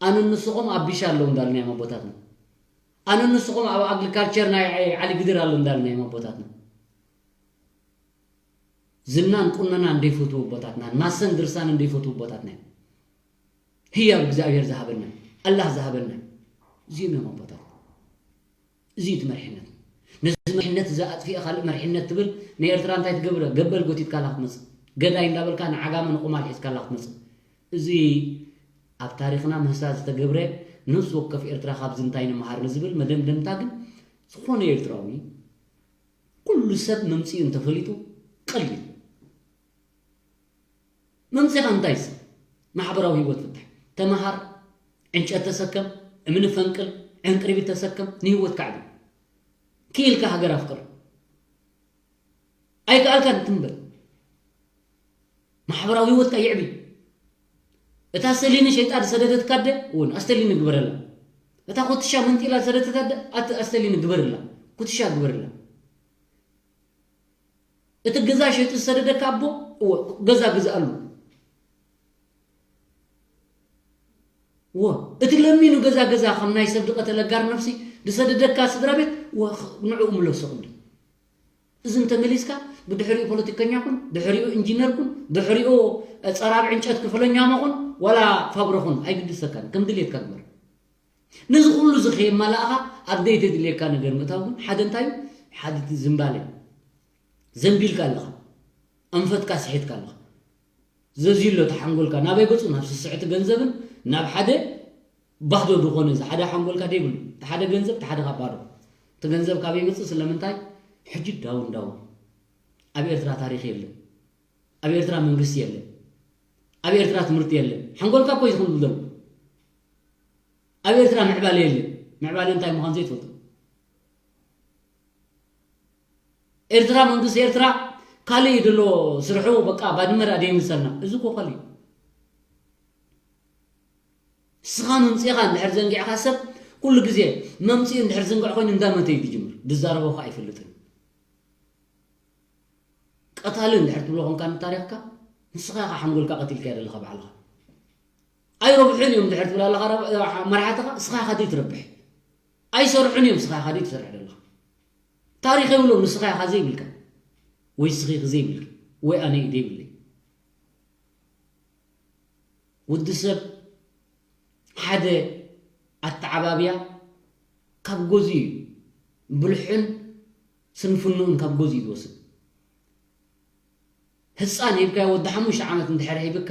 ኣነ ንስኹም ኣብ ቢሻ ኣለዉ እንዳልናዮም ኣቦታትና። ኣነ ንስኹም ኣብ ኣግሪካልቸር ናይ ዓሊ ግድር ኣሎ እንዳልናዮም ኣቦታትና። ዝናን ቁነናን እንደይፈትዉ ኣቦታትና፣ ማሰን ድርሳን እንደይፈትዉ ኣቦታትና እዮም። ህያው እግዚኣብሔር ዝሃበና፣ ኣላህ ዝሃበና። እዚኦም እዮም ኣቦታት። እዚ እዩ እቲ መሪሕነት። ነዚ መሪሕነት እዚ ኣጥፊኤ ካልእ መሪሕነት ትብል፣ ንኤርትራ እንታይ ትገብረ? ገበል ጎቲትካላ ክትመጽእ። ገዳይ እንዳበልካ ንዓጋመ ንቁማል ሒዝካላ ክትመጽእ። እዚ ኣብ ታሪኽና ምህሳ ዝተገብረ፣ ነፍሲ ወከፍ ኤርትራ ካብዚ እንታይ ንምሃር ንዝብል መደምደምታ ግን ዝኾነ ኤርትራዊ፣ ኩሉ ሰብ መምጽኡ እንተፈሊጡ ቀሊል። መምጽኻ እንታይ ሲ? ማሕበራዊ ህይወት ፍትሕ። ተመሃር፣ ዕንጨት ተሰከም፣ እምኒ ፈንቅል፣ ዕንቅርቢት ተሰከም፣ ንህይወትካ ኣዕቢ። ክኢልካ ሃገር ኣፍቅር። ኣይከኣልካን ትንበር። ማሕበራዊ ህይወትካ ይዕቢ። እታ ኣስተሊኒ ሸይጣ ዝሰደደትካ ኣደ እውን ኣስተሊኒ ግበረላ። እታ ኩትሻ መንጢላ ዝሰደደትካ ኣደ ኣት-፣ ኣስተሊኒ ግበርላ። ኩትሻ ግበርላ። እቲ ገዛ ሸይጡ ዝሰደደካ ኣቦ፣ እወ፣ ገዛ ግዝኣሉ። እወ፣ እቲ ለሚኑ ገዛ ገዛ ከም ናይ ሰብ ድቐተለ ጋር ነፍሲ ዝሰደደካ ስድራ ቤት፣ እወ፣ ኽ-፣ ንዕኡ ምለሶ ቅድም። እዚ እንተመሊስካ፣ ብድሕሪኡ ፖለቲከኛ ኩን፣ ድሕሪኡ ኢንጂነር ኩን፣ ድሕሪኡ ጸራብ ዕንጨት ክፍለኛ መኹን፣ ዋላ ፋብሮ ኩን፣ ኣይግድሰካን፣ ከም ድሌትካ ግበር። ነዚ ኩሉ እዚ ከየማላእኻ ኣብ ዘይተድልየካ ነገር ምእታው ግን ሓደ እንታይ እዩ? ሓደ እቲ ዝምባለ ዘንቢልካ ኣለኻ፣ ኣንፈትካ ስሒትካ ኣለኻ። ዘዝዩ ኣሎ እቲ ሓንጎልካ ናበይ ገጹ? ናብ ስስዕቲ ገንዘብን ናብ ሓደ ባዶ ዝኾነ፣ እዚ ሓደ ሓንጎልካ ደይብሉ፣ እቲ ሓደ ገንዘብ፣ እቲ ሓደ ካብ ባዶ። እቲ ገንዘብ ካበይ ይመጽእ? ስለምንታይ? ሕጂ ዳውን ዳውን። ኣብ ኤርትራ ታሪኽ የለን። ኣብ ኤርትራ መንግስቲ የለን። ኣብ ኤርትራ ትምህርቲ የለን። ሓንጎልካ እኮ እዩ ዝኽንብል ዘሎ። ኣብ ኤርትራ ምዕባለ የለን። ምዕባለ እንታይ ምዃኑ ዘይትፈልጡ። ኤርትራ፣ መንግስቲ ኤርትራ ካልእ እዩ ድሎ ስርሑ፣ በቃ ባድመ ደኣ ደይምሰልና። እዚ እኮ ካልእ እዩ። ንስኻ መምጽኢኻ እንድሕር ዘንጊዕካ ሰብ ኩሉ ግዜ መምጽኢ እንድሕር ዝንግዕ ኮይኑ እንዳመተ እዩ ዝጅምር። ዝዛረቦ ኸኣ ኣይፈልጥን። ቀታሊ እንድሕር ትብሎ ኾንካ ንታሪኽካ፣ ንስኻ ኢኻ ሓንጎልካ ቀቲልካዮ ዘለኻ ባዕልኻ። ኣይረብሑን እዮም እንድሕር ትብል ኣለኻ ረብ-፣ መራሕትኻ፣ ንስኻ ኢኻ ዘይትረብሕ። ኣይሰርሑን እዮም፣ ንስኻ ኢኻ ዘይትሰርሕ ዘለኻ። ታሪኽ የብሎም፣ ንስኻ ኢኻ ዘይብልካ። ወይ ንስኺ ኢኺ ዘይብልኪ። ወይ ኣነ እዩ ዘይብለይ። ወዲ ሰብ ሓደ ኣተዓባብያ ካብ ገዝኡ እዩ። ብልሑን ስንፍንኡን ካብ ገዝኡ እዩ ዝወስድ። ህጻን ሂብካዮ ወዲ ሓሙሽተ ዓመት እንድሕር ሂብካ፣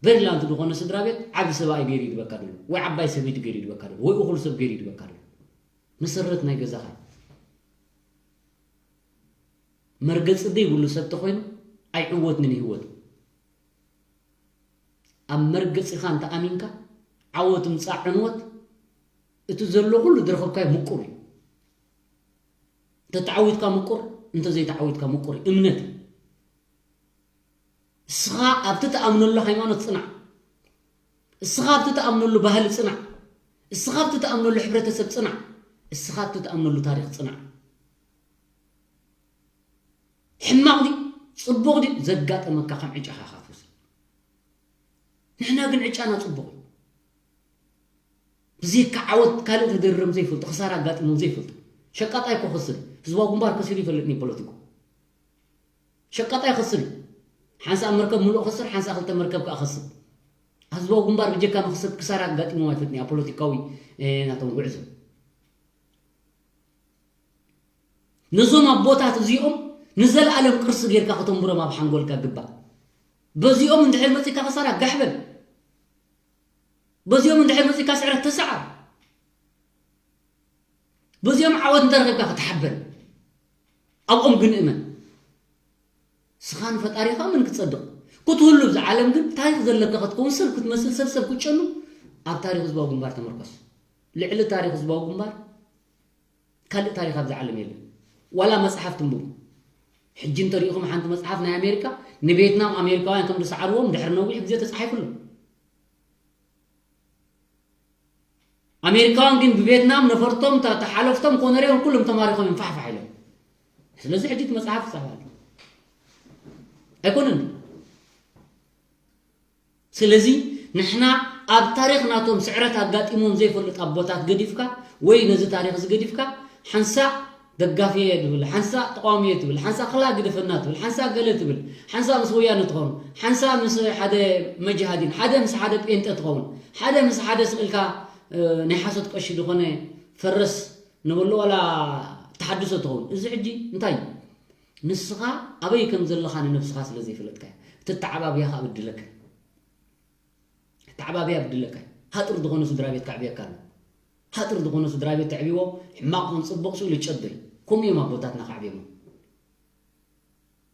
ቨሪላንት ዝኾነ ስድራ ቤት ዓቢ ሰብኣይ ገይሩ ይድበካ ደሎ፣ ወይ ዓባይ ሰበይቲ ገይሩ ይድበካ ደሎ፣ ወይ እኹል ሰብ ገይሩ ይድበካ ደሎ። መሰረት ናይ ገዛኻ እዩ። መርገጺ ዘይብሉ ሰብ ተኾይኑ ኣይዕወትንን ህይወት። ኣብ መርገጺኻ እንተ ኣሚንካ፣ ዓወት ምጻእ ዕንወት፣ እቲ ዘሎ ኩሉ ዝረኸብካዮ ምቁር እዩ። እንተ ተዓዊትካ ምቁር፣ እንተ ዘይተዓዊትካ ምቁር እዩ። እምነት እዩ። እስኻ ኣብቲ ትኣምነሉ ሃይማኖት ጽናዕ። እስኻ ኣብቲ ትኣምነሉ ባህሊ ጽናዕ። እስኻ ኣብቲ ትኣምነሉ ሕብረተሰብ ጽናዕ። እስኻ ኣብቲ ትኣምነሉ ታሪኽ ጽናዕ። ሕማቕ ድዩ ጽቡቕ ድዩ ዘጋጠመካ ከም ዕጫኻ ኢኻ ትወስድ። ንሕና ግን ዕጫና ጽቡቕ እዩ። ብዘይካ ዓወት ካልእ ተደርረም ዘይፈልጡ፣ ክሳራ ኣጋጢሞም ዘይፈልጡ። ሸቃጣይ እኮ ክስር፣ ህዝባዊ ግንባር ከሲሩ ይፈልጥ ኒ ፖለቲኩ። ሸቃጣይ ክስር፣ ሓንሳ መርከብ ሙሉእ ክስር፣ ሓንሳ ክልተ መርከብ ከኣ ክስር። ህዝባዊ ግንባር ብጀካ መኽሰብ ክሳራ ኣጋጢሞም ኣይፈልጥን ኣብ ፖለቲካዊ፣ እ፣ ናቶም ጉዕዞ። ነዞም ኣቦታት እዚኦም ንዘለኣለም ቅርሲ ጌርካ ከተንብሮም ኣብ ሓንጎልካ ግባእ። በዚኦም እንድሕር መጺካ ክሳራ ጋሕ በል። በዚኦም እንድሕር መጺካ ስዕረት ተሰዓር። በዚኦም ዓወት እንተረኺብካ ክትሓበን። ኣብኦም ግን እመን። ስኻ ንፈጣሪኻ መን ክጸድቕ? ክትህሉ ኣብዚ ዓለም ግን ታሪኽ ዘለካ ክትከውን፣ ሰብ ክትመስል፣ ሰብ ሰብ ክትጨኑ፣ ኣብ ታሪኽ ህዝባዊ ግንባር ተመርኮስ። ልዕሊ ታሪኽ ህዝባዊ ግንባር ካልእ ታሪኽ ኣብዚ ዓለም የለን። ዋላ መጽሓፍ ትንብቡ። ሕጂ እንተሪኢኹም ሓንቲ መጽሓፍ ናይ ኣሜሪካ፣ ንቬትናም ኣሜሪካውያን ከም ዝሰዓርዎም ድሕሪ ነዊሕ ግዜ ተጻሒፉ ኣሎ። ኣሜሪካውያን ግን ብቬትናም ነፈርቶም፣ ታ-፣ ተሓለፍቶም፣ ኮነሬውን ኩሎም ተማሪኾም እዮም ፋሕፋሕ ኢሎም። ስለዚ ሕጂ እቲ መጽሓፍ ክጻሕፍ ኣሎ። ኣይኮነን። ስለዚ ንሕና ኣብ ታሪኽ ናቶም ስዕረት ኣጋጢሞም ዘይፈልጥ ኣቦታት ገዲፍካ ወይ ነዚ ታሪኽ እዚ ገዲፍካ ሓንሳእ ደጋፊ እየ ትብል፣ ሓንሳእ ተቃዋሚ እየ ትብል፣ ሓንሳእ ክላ ግደፈና ትብል፣ ሓንሳእ ገለ ትብል፣ ሓንሳእ ምስ ወያነ ትኸውን፣ ሓንሳእ ምስ ሓደ መጅሃዲን፣ ሓደ ምስ ሓደ ጴንጠ ትኸውን፣ ሓደ ምስ ሓደ ስቕ ኢልካ፣ እ፣ ናይ ሓሶት ቀሺ ዝኾነ ፈረስ ነበሎ ዋላ ተሓድሶ ትኸውን። እዚ ሕጂ እንታይ እዩ? ንስኻ ኣበይ ከም ዘለኻ ንነብስኻ ስለ ዘይፈለጥካ እዩ። እቲ ኣተዓባብያ ኸኣ በድለካ እዩ። ኣተዓባብያ በድለካ እዩ። ሃጥር ዝኾነ ስድራ ቤት ከዕብየካ ኣሎ። ሃጥር ዝኾነ ስድራ ቤት ተዕብይዎ፣ ሕማቕ ኹን ጽቡቕ ስኡ ልጨበይ። ከምኡ እዮም ኣቦታትና ከዕብዮሞ።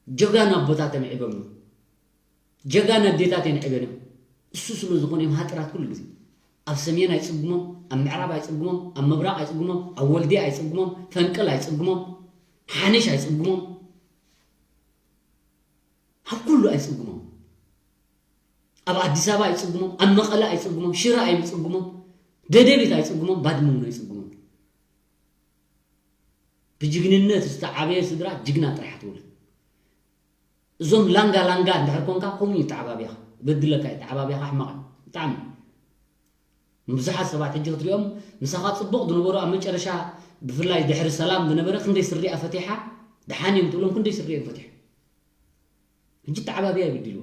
ጀጋኑ ኣቦታት ኣምዒቦም እዮም። ጀጋኑ ኣዴታት የንዕበን እዮም። እሱ ስለ ዝኾነ እዮም ሃጥራት ኩሉ ግዜ። ኣብ ሰሜን ኣይጽግሞም፣ ኣብ ምዕራብ ኣይጽግሞም፣ ኣብ ምብራቕ ኣይጽግሞም፣ ኣብ ወልድያ ኣይጽግሞም፣ ፈንቅል ኣይጽግሞም፣ ሓንሽ ኣይጽግሞም፣ ኣብ ኩሉ ኣይጽግሞም። ኣብ ኣዲስ ኣበባ ኣይጽግሞም፣ ኣብ መቐለ ኣይጽግሞም፣ ሽረ ኣይጽግሞም፣ ደደቢት ኣይጽግሞም፣ ባድመ እውን ኣይጽግሞም። ብጅግንነት ዝተዓበየ ስድራ ጅግና ጥራሕ ትውለድ። እዞም ላንጋ ላንጋ እንድሕር ኮንካ ከምኡ እዩ ኣተዓባብያኻ። በድለካ እዩ ኣተዓባብያኻ፣ ሕማቕ እዩ ብጣዕሚ። ንብዙሓት ሰባት ሕጂ ክትሪኦም ምሳኻ ጽቡቕ ዝነበሩ ኣብ መጨረሻ ብፍላይ ድሕሪ ሰላም ዝነበረ ክንደይ ስሪኣ ፈቲሓ ደሓን እዮም ትብሎም፣ ክንደይ ስሪኦም ፈቲሑ። ሕጂ ኣተዓባብያ ይብድልዎ።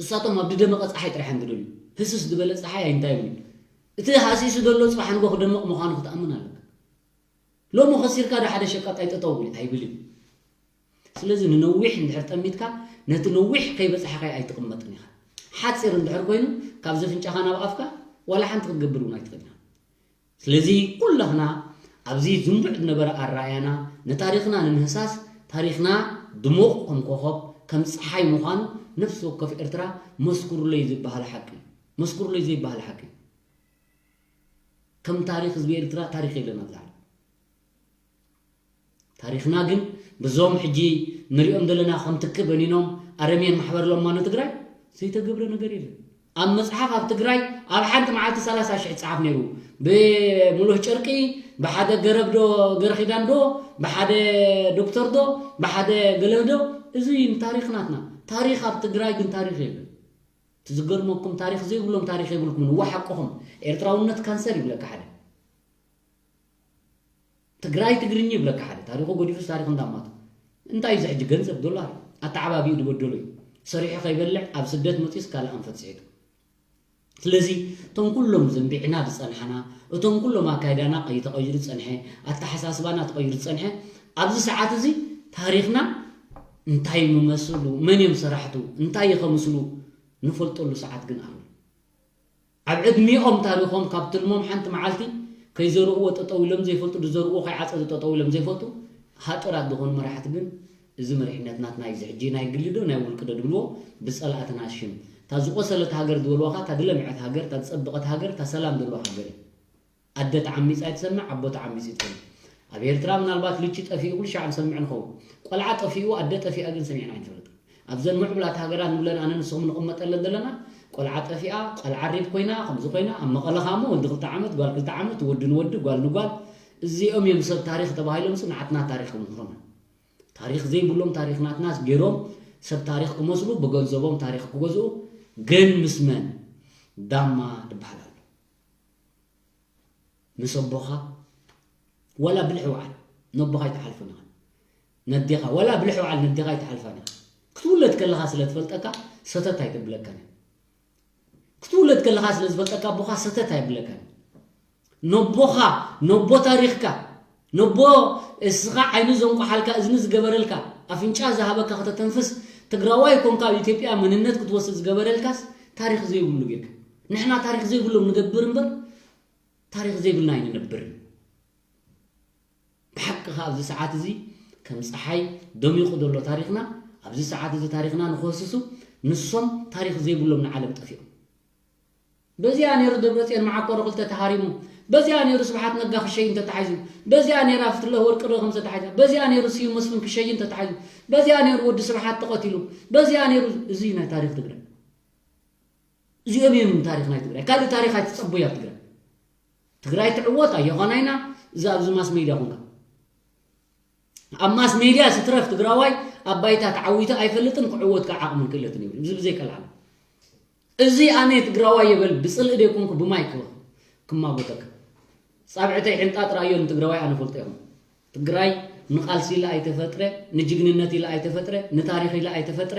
እሳቶም ኣብ ዝደመቐ ጸሓይ ጥራሕ እዮም ዝደልዩ። ህስስ ዝበለ ጸሓይ ኣይንታይን እዩ። እቲ ሃሲሱ ዘሎ ጽባሕ ንጎ ክደምቕ ምዃኑ ክትኣምን ኣለካ። ሎሚ ከሲርካ ዶ ሓደ ሸቃጣይ ጠጠው ብል ኣይብልን። ስለዚ ንነዊሕ እንድሕር ጠሚትካ ነቲ ነዊሕ ከይበጻሕካዮ ኣይትቕመጥን ኢኻ። ሓጺር እንድሕር ኮይኑ ካብዚ ኣፍንጫኻ ናብ ኣፍካ ዋላ ሓንቲ ክትገብር እውን ኣይትኽእልን ኢኻ። ስለዚ ኩላህና ኣብዚ ዝንቡዕ ዝነበረ ኣረኣያና ንታሪኽና ንምህሳስ፣ ታሪኽና ድሙቕ ከም ኮኾብ ከም ጸሓይ ምዃኑ ነፍሲ ወከፍ ኤርትራ መስክሩለይ ዝበሃል ሓቂ እዩ። መስክሩለይ ዘይበሃል ሓቂ እዩ። ከም ታሪኽ ህዝቢ ኤርትራ ታሪኽ የለን ኣብዚ ዓለም። ታሪኽና ግን ብዞም ሕጂ ንሪኦም ዘለና ከም ትኪ በኒኖም ኣረሜን ማሕበር ለማ ንትግራይ ዘይተገብረ ነገር የለን። ኣብ መጽሓፍ ኣብ ትግራይ ኣብ ሓንቲ መዓልቲ ሰላሳ ሽሕ ይጸሓፍ ነይሩ። ብሙሉህ ጨርቂ፣ ብሓደ ገረብ ዶ ገርኺዳን ዶ፣ ብሓደ ዶክተር ዶ፣ ብሓደ ገለ ዶ። እዚ እዩ ታሪኽ ናትና። ታሪኽ ኣብ ትግራይ ግን ታሪኽ የለን። እቲ ዝገርመኩም ታሪኽ ዘይብሎም ታሪኽ የብልኩምን። እዋ ሓቅኹም። ኤርትራውነት ካንሰር ይብለካ ሓደ። ትግራይ ትግርኛ ይብለካ ሓደ። ታሪኹ ገዲፉስ ታሪኽ እንዳማቱ። እንታይ እዚ ሕጂ ገንዘብ ዶላር ኣተዓባቢኡ ዝበደሎ እዩ። ሰሪሑ ከይበልዕ ኣብ ስደት መጺኡስ ካልእ ኣንፈት ስሒቱ። ስለዚ እቶም ኩሎም ዘንቢዕና ዝጸንሓና፣ እቶም ኩሎም ኣካይዳና ቀይተቐይሩ ዝጸንሐ፣ ኣተሓሳስባና ተቐይሩ ዝጸንሐ፣ ኣብዚ ሰዓት እዚ ታሪኽና እንታይ ምመስሉ፣ መን እዮም ሰራሕቱ፣ እንታይ እዩ ከምስሉ ንፈልጠሉ ሰዓት ግን ኣሎ። ኣብ ዕድሚኦም ታሪኾም ካብ ትልሞም ሓንቲ መዓልቲ ከይዘርእዎ ጠጠው ኢሎም ዘይፈልጡ፣ ዝዘርእዎ ከይዓጸዱ ጠጠው ኢሎም ዘይፈልጡ ሃጥራት ዝኾኑ መራሕቲ ግን እዚ መሪሕነት ናትና እዩ። እዚ ሕጂ ናይ ግሊ ዶ ናይ ውልቂ ዶ ድብልዎ ብጸላእትና ሽም። እታ ዝቆሰለት ሃገር ዝበልዋኻ፣ እታ ዝለምዐት ሃገር፣ እታ ዝጸበቐት ሃገር፣ እታ ሰላም ዘለዋ ሃገር እዩ። ኣደ ተዓሚጻ ኣይትሰምዕ፣ ኣቦ ተዓሚጹ ኣይትሰምዕ። ኣብ ኤርትራ ምናልባት ልቺ ጠፊኡ ኩሉ ሻዕ ንሰምዕ ንኸውን። ቆልዓ ጠፊኡ፣ ኣደ ጠፊኣ ግን ሰሚዕና ኣይንፈልጥን። ኣብዘን ምዕቡላት ሃገራት ንብለን ኣነ ንስኹም ንቕመጠለን ዘለና፣ ቆልዓ ጠፊኣ፣ ቆልዓ ሬፕ ኮይና፣ ከምዚ ኮይና፣ ኣብ መቐለ ኻሞ ወዲ ክልተ ዓመት፣ ጓል ክልተ ዓመት፣ ወዲ ንወዲ፣ ጓል ንጓል፣ እዚኦም እዮም ሰብ ታሪኽ ተባሂሎምስ ንዓትና ታሪኽ ክምህሩና። ታሪኽ ዘይብሎም ታሪኽ ናትናስ ገይሮም ሰብ ታሪኽ ክመስሉ ብገንዘቦም ታሪኽ ክገዝኡ ግን ምስ መን? ዳማ ዝበሃል ኣሎ። ምስ ኣቦኻ ወላ ብልሒ ውዓል ነቦኻ ኣይትሓልፎን ኢኻ። ነዴኻ፣ ወላ ብልሒ ውዓል ነዴኻ ኣይትሓልፋን ኢኻ። ክትውለድ ከለኻ ስለ ትፈልጠካ ሰተት ኣይተብለካን እያ። ክትውለድ ከለኻ ስለ ዝፈልጠካ ኣቦኻ ሰተት ኣይብለካን። ነቦኻ፣ ነቦ ታሪኽካ፣ ነቦ እስኻ ዓይኑ ዘንቋሓልካ፣ እዝኒ ዝገበረልካ፣ ኣፍንጫ ዝሃበካ ከተተንፍስ፣ ትግራዋይ ኮንካ ኣብ ኢትዮጵያ መንነት ክትወስድ ዝገበረልካስ ታሪኽ ዘይብሉ ጌርካ። ንሕና ታሪኽ ዘይብሎም ንገብር እምበር ታሪኽ ዘይብልና ኣይንነብርን። ብሓቂ ከኣ ኣብዚ ሰዓት እዚ ከም ጸሓይ ደሚቑ ዘሎ ታሪኽና፣ ኣብዚ ሰዓት እዚ ታሪኽና ንኽህስሱ ንሶም ታሪኽ ዘይብሎም ንዓለም ጠፊኦም። በዚኣ ነይሩ ደብረጽዮን መዓኮር ክልተ ተሃሪሙ፣ በዚኣ ነይሩ ስብሓት ነጋ ክሸይን ተታሒዙ፣ በዚኣ ነይራ ፍትለህ ወርቅነህ ከም ተታሒዛ፣ በዚኣ ነይሩ ስዩም መስፍን ክሸይን ተታሒዙ፣ በዚኣ ነይሩ ወዲ ስብሓት ተቐቲሉ፣ በዚኣ ነይሩ። እዚ ናይ ታሪኽ ትግራይ፣ እዚኦም እዮም ታሪኽ ናይ ትግራይ። ካልእ ታሪኽ ኣይትጸበዩ ኣብ ትግራይ። ትግራይ ትዕወት ኣየኾናይና። እዚ ኣብዚ ማስ ሜድያ ኮንካ፣ ኣብ ማስ ሜድያ ስትረፍ ትግራዋይ ኣብ ባይታ ተዓዊተ ኣይፈልጥን፣ ክዕወት ከዓ ዓቕምን ክእለትን የብሉ። እዚ ብዘይቀልዓለም እዚ ኣነ ትግራዋይ የበል ብፅልእ ደይኮንኩ ብማይ ክበ ክማጎተካ። ፃብዕተይ ሕንጣጥ ራእዮ ንትግራዋይ ኣነ ፈልጦ ይኹን። ትግራይ ንቃልሲ ኢላ ኣይተፈጥረ፣ ንጅግንነት ኢላ ኣይተፈጥረ፣ ንታሪኽ ኢላ ኣይተፈጥረ።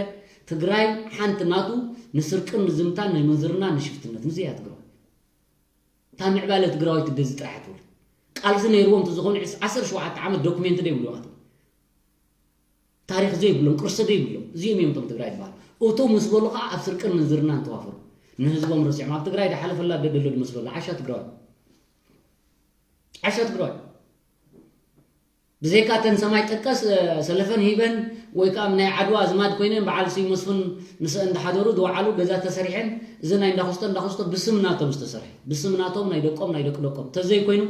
ትግራይ ሓንቲ ናቱ ንስርቅን ንዝምታን ንምንዝርና ንሽፍትነት፣ ንዚያ ትግራዋይ። እታ ምዕባለ ትግራዋይ ትገዚ ጥራሕ ትብል። ቃልሲ ነይርዎም እንተዝኾኑ ዕስ- ዓሰርተ ሸውዓተ ዓመት ዶክሜንት ደይብሉ ኣቶም። ታሪኽ ዘይብሎም፣ ቅርሲ ዘይብሎም፣ እዚኦም እዮም እቶም ትግራይ ይበሃል። እቶም ምስ በሉ ከዓ ኣብ ስርቅን ምንዝርና እንተዋፈሩ። ንህዝቦም ረሲዖም። ኣብ ትግራይ ድሓለፈላ ደደሎ ድመስበሉ። ዓሻ ትግራዋይ። ዓሻ ትግራዋይ። ብዘይካ እተን ሰማይ ጠቀስ ሰለፈን ሂበን ወይ ከዓ ናይ ዓድዋ ኣዝማድ ኮይነን በዓል ስዩ መስፍን ምስአን እንዳሓደሩ ዝወዓሉ ገዛ ተሰሪሐን፣ እዚ ናይ እንዳኹስቶ እንዳኹስቶ ብስም ናቶም ዝተሰርሐ፣ ብስም ናቶም፣ ናይ ደቆም፣ ናይ ደቂ ደቆም ተዘይኮይኑ፣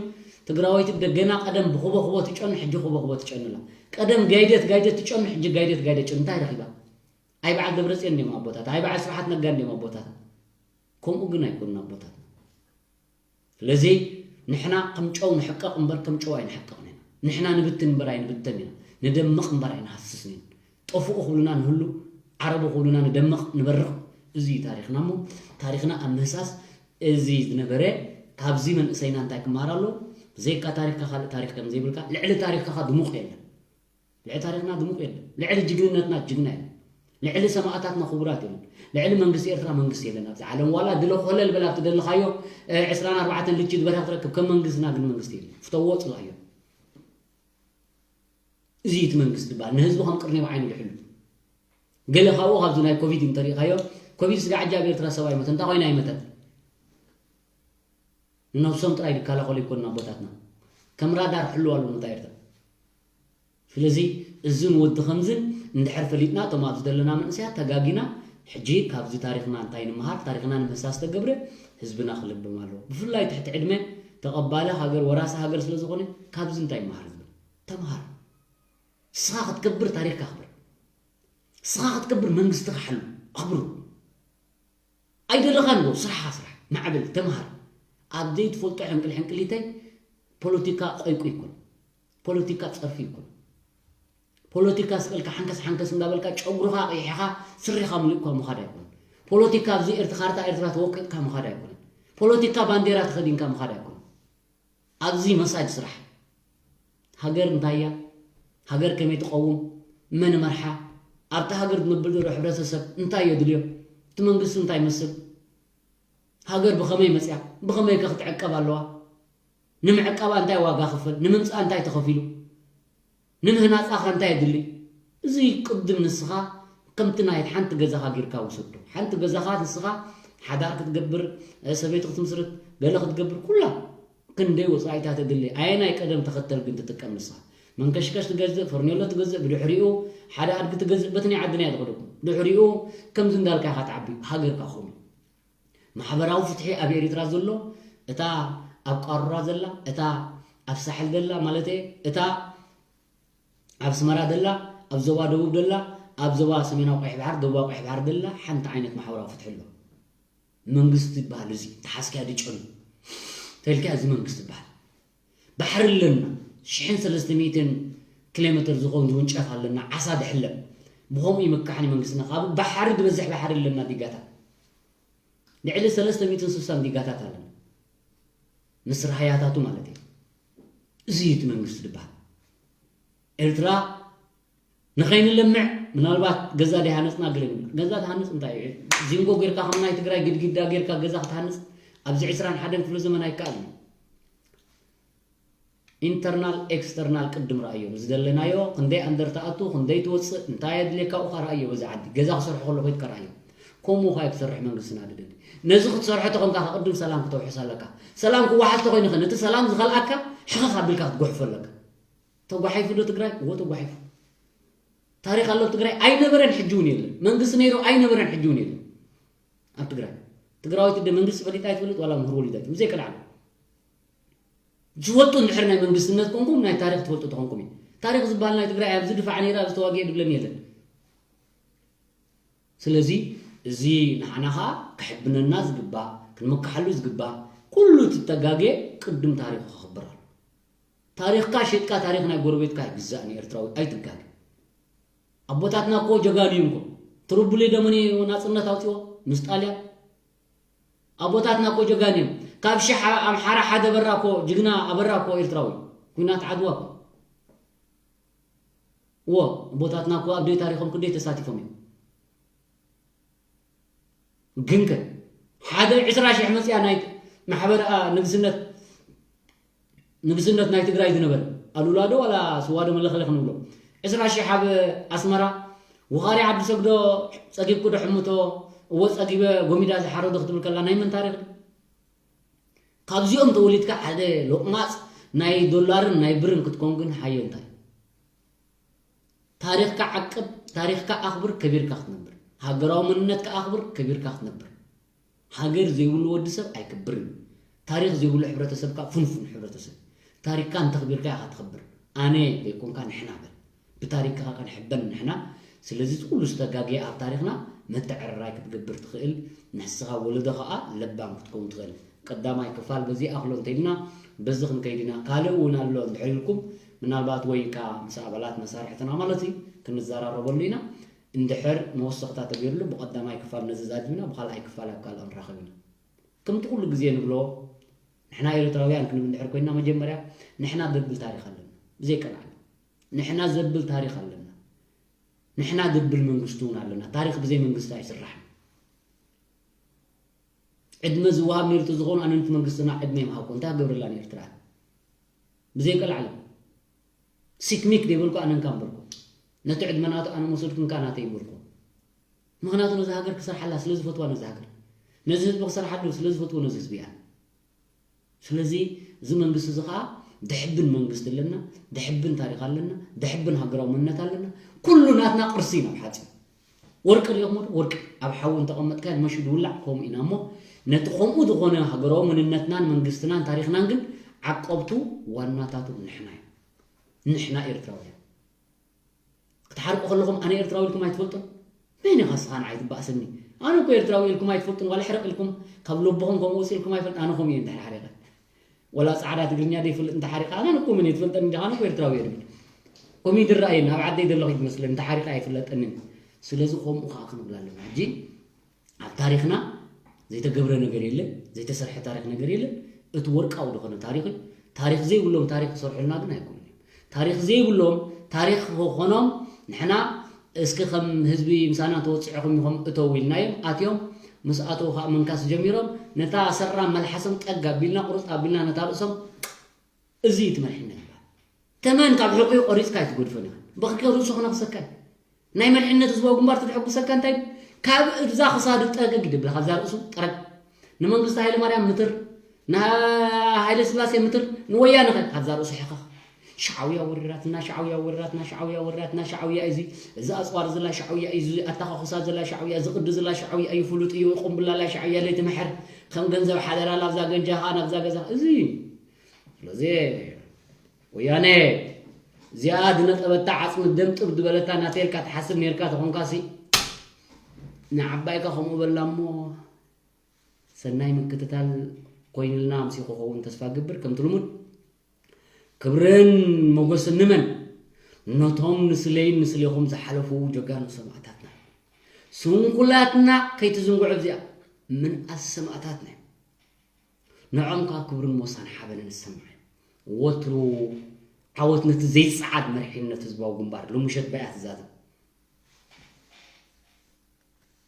ትግራወይቲ ደገና ቀደም ብኹቦ ኹቦ ትጨኑ፣ ሕጂ ኹቦ ኹቦ ትጨንላ። ቀደም ጋይደት ጋይደት ትጨኑ፣ ሕጂ ጋይደት ጋይደት ጨኑ። እንታይ ረኺባ? ኣይ በዓል ደብረፅዮን እንዲም ኣቦታት፣ ኣይ በዓል ስብሓት ነጋ እንዲም ኣቦታት። ከምኡ ግን ኣይኮኑን ኣቦታትና። ስለዚ ንሕና ከም ጨው ንሕቀቕ እምበር ከም ጨው ኣይንሕቀቕን ኢና። ንሕና ንብትን እምበር ኣይንብተን ኢና። ንደምቕ እምበር ኣይንሃስስን ኢና። ጠፍኡ ክብሉና ንህሉ፣ ዓረቡ ክብሉና ንደምቕ፣ ንበርቕ። እዚ እዩ ታሪኽና። እሞ ታሪኽና ኣብ ምህሳስ እዚ ዝነበረ፣ ካብዚ መንእሰይና እንታይ ክመሃር ኣለዎ? ብዘይካ ታሪኽካ ካልእ ታሪኽ ከም ዘይብልካ፣ ልዕሊ ታሪኽካ ድሙቕ የለን። ልዕሊ ታሪኽና ድሙቕ የለን። ልዕሊ ጅግንነትና ጅግና የለን። ልዕሊ ሰማእታትና ክቡራት የለን። ልዕሊ መንግስቲ ኤርትራ መንግስቲ የለን ኣብዚ ዓለም። ዋላ ድለ ኮለል በል ኣብቲ ደለኻዮ፣ እ፣ ዕስራን ኣርባዕተን ልጅት በሪኻ ክትረክብ። ከም መንግስትና ግን መንግስቲ የለን። ፍተዎ ጽላዮ። እዚ እቲ መንግስቲ ዝበሃል ንህዝቢ ከም ቅርኒ ብዓይኑ ድሕሉ። ገለ ካብኡ ካብዚ ናይ ኮቪድ እንተሪእኻዮ፣ ኮቪድ ስጋዕ ሕጂ ኣብ ኤርትራ ሰብ ኣይሞተን። እንታይ ኮይና ኣይመተን? ንነብሶም ጥራይ ዝከላኸሉ ይኮኑን ኣቦታትና። ከም ራዳር ክሕልው ኣለዎም ነታ ኤርትራ። ስለዚ እዝን ወዲ ከምዝን እንድሕር ፈሊጥና፣ እቶም ኣብዚ ዘለና መንእሰያት ተጋጊና፣ ሕጂ ካብዚ ታሪኽና እንታይ ንምሃር፣ ታሪኽና ንምህሳስ ተገብረ፣ ህዝብና ክልብም ኣለዎ። ብፍላይ ትሕቲ ዕድመ ተቐባሊ ሃገር፣ ወራሲ ሃገር ስለ ዝኾነ፣ ካብዚ እንታይ ይመሃር ህዝብና? ተምሃር። ንስኻ ክትከብር ታሪኽካ ኣኽብር። ንስኻ ክትከብር መንግስትኻ ሓሉ፣ ኣኽብሩ። ኣይደለኻን ዶ ስራሕኻ ስራሕ፣ ማዕብል፣ ተምሃር። ኣብ ዘይትፈልጦ ሕንቅል ሕንቅሊተይ ፖለቲካ ቀይቁ ይኮን። ፖለቲካ ጸርፊ ይኮን። ፖለቲካ ስቀልካ ሓንከስ ሓንከስ እንዳበልካ ጨጉርኻ ቀይሕኻ ስሪኻ ሙሊቕካ ምኻድ ኣይኮን። ፖለቲካ ኣብዚ ኤርትራ ካርታ ኤርትራ ተወቂጥካ ምኻድ ኣይኮን። ፖለቲካ ባንዴራ ተኸዲንካ ምኻድ ኣይኮን። ኣብዚ መሳጅ ስራሕ። ሃገር እንታይ እያ? ሃገር ከመይ ትቐውም? መን መርሓ? ኣብታ ሃገር ዝነብር ዘሎ ሕብረተሰብ እንታይ የድልዮ? እቲ መንግስቲ እንታይ ይመስል? ሃገር ብኸመይ መጽያ? ብኸመይ ከ ክትዕቀብ ኣለዋ? ንምዕቃባ እንታይ ዋጋ ክፈል? ንምምጻእ እንታይ ተኸፊሉ? ንምህናጻ ከ እንታይ የድሊ? እዚ ቅድም ንስኻ ከምቲ ናይ ሓንቲ ገዛኻ ጌርካ ውሰዶ። ሓንቲ ገዛኻ ንስኻ ሓዳር ክትገብር፣ ሰበይቲ ክትምስርት፣ ገለ ክትገብር፣ ኩላ ክንደይ ወጻኢታት የድሊ? ኣየናይ ቀደም ተኸተል ግን ትጥቀም ንስኻ? መንከሽከሽ ትገዝእ፣ ፈርኔሎ ትገዝእ፣ ብድሕሪኡ ሓደ ኣድጊ ትገዝእ፣ በቲ ናይ ዓድና እየ ዝኸደኩም። ድሕሪኡ ከምዚ እንዳልካ ኢኻ ትዓቢ፣ ሃገርካ ክኸም። ማሕበራዊ ፍትሒ ኣብ ኤሪትራ ዘሎ፣ እታ ኣብ ቃሩራ ዘላ፣ እታ ኣብ ሳሕል ዘላ፣ ማለት እታ ኣብ ኣስመራ ዘላ፣ ኣብ ዞባ ደቡብ ዘላ፣ ኣብ ዞባ ሰሜናዊ ቀይሕ ባሕር፣ ደቡባዊ ቀይሕ ባሕር ዘላ ሓንቲ ዓይነት ማሕበራዊ ፍትሒ ኣሎ። መንግስቲ ይበሃል እዚ፣ ተሓዝካያ ድጨኑ ተልካ እዚ መንግስቲ ይበሃል። ባሕሪ ኣለና፣ ሽሕን ሰለስተ ሚእትን ኪሎ ሜትር ዝኸውን ዝውንጨፍ ኣለና፣ ዓሳ ድሕለብ። ብኸምኡ ይምካሕን መንግስትና፣ ካብ ባሕሪ ዝበዝሕ ባሕሪ ኣለና ዲጋታት። ልዕሊ ሰለስተ ሚእትን ስሳን ዲጋታት ኣለና። ምስ ራህያታቱ ማለት እዩ። እዚ እዩ እቲ መንግስቲ ዝበሃል። ኤርትራ ንኸይንለምዕ ምናልባት ገዛ ደይሃነፅና ገለ ንብል። ገዛ ትሃንፅ እንታይ እዩ? ዚንጎ ጌርካ ከም ናይ ትግራይ ግድግዳ ጌርካ ገዛ ክትሃንፅ ኣብዚ ዕስራን ሓደን ክፍለ ዘመን ኣይከኣልን እዩ። ኢንተርናል ኤክስተርናል ቅድም ረኣዮ። ዝደለናዮ ክንደይ ኣንደር ትኣቱ፣ ክንደይ ትወፅእ፣ እንታይ የድልየካ፣ ኡኻ ረኣዮ። በዚ ዓዲ ገዛ ክሰርሑ ከሎ ከይድካ ረኣዮ። ከምኡ ኸኣ ክትሰርሕ መንግስትና ድደሊ። ነዚ ክትሰርሖ ተኾንካ ቅድም ሰላም ክተውሕስ ኣለካ። ሰላም ክወሓስ ተኾይኑ ኸ ነቲ ሰላም ዝኸልኣካ ሕኸኽ ኣቢልካ ክትጎሕፎ ኣለካ። ተጓሒፉ ዶ ትግራይ? እዎ ተጓሒፉ። ታሪኽ ኣሎ ትግራይ ኣይነበረን፣ ሕጂ እውን የለን። መንግስቲ ነይሩ ኣይነበረን፣ ሕጂ እውን የለን ኣብ ትግራይ። ትግራዊት ደ መንግስቲ ፈሊጣ ኣይትፈልጥ ዋላ ምህር ወሊዳ ኣይትፈልጥ። ብዘይከልዓሉ ዝፈልጡ እንድሕር ናይ መንግስትነት ኮንኩም ናይ ታሪኽ ትፈልጡ ተኾንኩም እዩ። ታሪኽ ዝበሃል ናይ ትግራይ ኣብዚ ድፋዕ ነይራ፣ ኣብዚ ተዋጊኤ ድብለን የለን። ስለዚ እዚ ንዓና ኸዓ ክሕብነና ዝግባእ፣ ክንምክሓሉ ዝግባእ፣ ኩሉ እቲ ተጋግየ ቅድም ታሪኹ ከኽብር ኣሎ። ታሪኽካ ሸይጥካ ታሪኽ ናይ ጎረቤትካ ኣይግዛእን እዩ ኤርትራዊ፣ ኣይትጋገ። ኣቦታትና እኮ ጀጋኑ እዮም እኮ። ትርቡሌ ደመኔ ናጽነት ኣውጺኦ ምስ ጣልያን። ኣቦታትና እኮ ጀጋኑ እዮም። ካብ ሽሕ ኣምሓራ ሓደ በራ እኮ ጅግና ኣበራ እኮ ኤርትራዊ። ኩናት ዓድዋ እኮ። እዎ፣ ኣቦታትና እኮ ኣብ ደይ ታሪኾም ክንደይ ተሳቲፎም እዮም። ግንከ ሓደ ዕስራ ሽሕ መጽያ ናይ ማሕበር፣ ኣ፣ ንግስነት፣ ንግስነት ናይ ትግራይ ዝነበረ ኣሉላ ዶ ዋላ ስዋ ዶ መለኸለ ክንብሎ? ዕስራ ሽሕ ኣብ ኣስመራ ውኻሪ ዓዲ ሰግዶ ጸጊብኩ ዶ ሕምቶ፣ እዎ ጸጊበ ጎሚዳ ዝሓረዶ ክትብል ከላ ናይ መን ታሪኽ እዩ? ካብዚኦም ተወሊድካ ሓደ ሎቕማጽ ናይ ዶላርን ናይ ብርን ክትኮን ግን ሓዮ እንታይ? ታሪኽካ ዓቅብ፣ ታሪኽካ ኣኽብር፣ ከቢርካ ክትነብር። ሃገራዊ መንነትካ ኣኽብር፣ ከቢርካ ክትነብር። ሃገር ዘይብሉ ወዲ ሰብ ኣይክብርን። ታሪኽ ዘይብሉ ሕብረተሰብ ከኣ ፍንፉን ሕብረተሰብ። ታሪኽካ እንተኽቢርካ ኢኻ ትኽብር። ኣነ ዘይኮንካ ንሕና በል። ብታሪኽካ ከንሕበን ንሕና። ስለዚ እቲ ኩሉ ዝተጋገየ ኣብ ታሪኽና መተዕርራይ ክትገብር ትኽእል። ንስኻ ወለዶ ከኣ ለባም ክትከውን ትኽእል። ቀዳማይ ክፋል በዚ ኣኽሎ እንተኢልና በዚ ክንከይድ ኢና። ካልእ እውን ኣሎ እንድሕር ኢልኩም ምናልባት ወይ ከኣ ምስ ኣባላት መሳርሕትና ማለት እዩ ክንዘራረበሉ ኢና። እንድሕር መወሰኽታ ተገይርሉ ብቐዳማይ ክፋል ነዚ ዛዚምና ብኻልኣይ ክፋል ኣብ ካልእ ንራኸብ ኢና። ከምቲ ኩሉ ግዜ ንብሎ ንሕና ኤርትራውያን ክንብል እንድሕር ኮይንና መጀመርያ ንሕና ዘብል ታሪኽ ኣለና። ብዘይ ቀልዓለም ንሕና ዘብል ታሪኽ ኣለና። ንሕና ዘብል መንግስቲ እውን ኣለና። ታሪኽ ብዘይ መንግስቲ ኣይስራሕን። ዕድመ ዝወሃብ ነይሩ ተዝኾኑ ኣነ ነቲ መንግስትና ዕድመ ይምሃብኩ። እንታይ ክገብረላ ንኤርትራ? ብዘይ ቀልዓለም ሲክሚክ ዘይበልኩ ኣነ እንካ እምበርኩ። ነቲ ዕድመ ናቱ ኣነ መውሰድኩ እንካ ናተይ እምበርኩ። ምኽንያቱ ነዚ ሃገር ክሰርሓላ ስለ ዝፈትዋ ነዚ ሃገር። ነዚ ህዝቢ ክሰርሓሉ ስለ ዝፈትዎ ነዚ ህዝቢ እያ። ስለዚ እዚ መንግስቲ እዚ ኸዓ ደሕብን መንግስቲ ኣለና፣ ደሕብን ታሪኽ ኣለና፣ ደሕብን ሃገራዊ መንነት ኣለና። ኩሉ ናትና ቅርሲ ኢና ብሓጺሩ። ወርቂ ርኢኹሞ ዶ? ወርቂ ኣብ ሓዊ እንተቐመጥካዮ መሽዩ ዝውላዕ ከምኡ ኢና እሞ ነቲ ከምኡ ዝኾነ ሃገራዊ መንነትናን መንግስትናን ታሪኽናን ግን ዓቀብቱ ዋናታቱ ንሕና ኢና። ንሕና ኤርትራውያን። ክትሓርቁ ከለኹም ኣነ ኤርትራዊ ኢልኩም ኣይትፈልጡን? መን ኢኻ ንስኻ ንዓይ ትበኣሰኒ? ኣነ እኮ ኤርትራዊ ኢልኩም ኣይትፈልጡን፣ ዋላ ሕርቕ ኢልኩም ካብ ልብኹም ከምኡ ወፂኡ ኢልኩም ኣይፈልጥ። ኣነ ከምኡ እየ እንድሕር ሓሪቐ። ወላ ፃዕዳ ትግርኛ ዘይፈልጥ እንተሓሪቐ ኣነ እኮ መን እየ ትፈልጠኒ እንዲኻ? ኣነ እኮ ኤርትራዊ እየ ድብል። ከምኡ እዩ ዝረኣየኒ፣ ኣብ ዓደይ ዘለኹ እዩ ዝመስለኒ፣ እንተሓሪቐ ኣይፍለጠንን። ስለዚ ከምኡ ከዓ ክንብል ኣለና። ሕጂ ኣብ ታሪኽና ዘይተገብረ ነገር የለን፣ ዘይተሰርሐ ታሪኽ ነገር የለን። እቲ ወርቃዊ ዝኾነ ታሪኽ እዩ። ታሪኽ ዘይብሎም ታሪኽ ክሰርሑልና ግን ኣይኮኑን እዮም። ታሪኽ ዘይብሎም ታሪኽ ክኾኖም ንሕና እስኪ ከም ህዝቢ ምሳና ተወፅዕኹም ኢኹም እተው ኢልናዮም፣ ኣትዮም ምስ ኣተው ከዓ ምንካስ ጀሚሮም ነታ ሰራ መልሓሶም ጠግ ኣቢልና ቁርፅ ኣቢልና ነታ ርእሶም እዚ እዩ እቲ መሪሕነት ይበሃል። ተመን ካብ ሕቑኡ ቆሪፅካ ኣይትገድፎን ኢኻ። ብኽልተ ርእሱ ክነኽሰካ እዩ። ናይ መሪሕነት ህዝባዊ ግንባር ተተሐጉሰካ እንታይ እዩ? ካብ እዛ ክሳዱ ጠግግ ድብል፣ ካብዛ ርእሱ ጠረግ። ንመንግስቲ ሃይለ ማርያም ምትር፣ ንሃይለ ስላሴ ምትር፣ ንወያነ ኸ ካብዛ ርእሱ ሕኸኽ። ሻዕውያ ወሪራትና፣ ሻዕውያ ወሪራትና፣ ሻዕውያ ወሪራትና፣ ሻዕውያ እዩ እዚ፣ እዚ ኣፅዋር ዝላ ሻዕውያ እዩ፣ እዚ ኣተኻኹሳ ዝላ ሻዕውያ፣ እዚ ቅዲ ዝላ ሻዕውያ እዩ፣ ፍሉጥ እዩ፣ ቁምብላላ ሻዕውያ ለይቲ ምሕር፣ ከም ገንዘብ ሓደራላ ኣብዛ ገንጃኻ ናብዛ ገዛ፣ እዚ እዩ። ስለዚ ወያነ እዚኣ ዝነጠበታ ዓጽሚ ደም ጥብ ዝበለታ ናተይ ኢልካ ትሓስብ ኔርካ ተኾንካሲ ንዓባይካ ከምኡ በላ እሞ ሰናይ ምክትታል ኮይኑልና ኣምሲኹ ክኸውን ተስፋ እገብር። ከምቲ ልሙድ ክብርን ሞገስን ንመን? ነቶም ንስለይን ንስሌኹም ዝሓለፉ ጀጋኑ ሰማእታትና። ስንኩላትና ከይትዝንግዑ እዚኣ ምንኣስ ሰማእታትና እዮም። ንዖም ከኣ ክብርን ሞሳን ሓበንን ዝሰምዕ እዩ። ወትሩ ዓወት ነቲ ዘይጸዓድ መሪሕነት ህዝባዊ ግንባር። ሎምሸት ባያ ትዛተብ።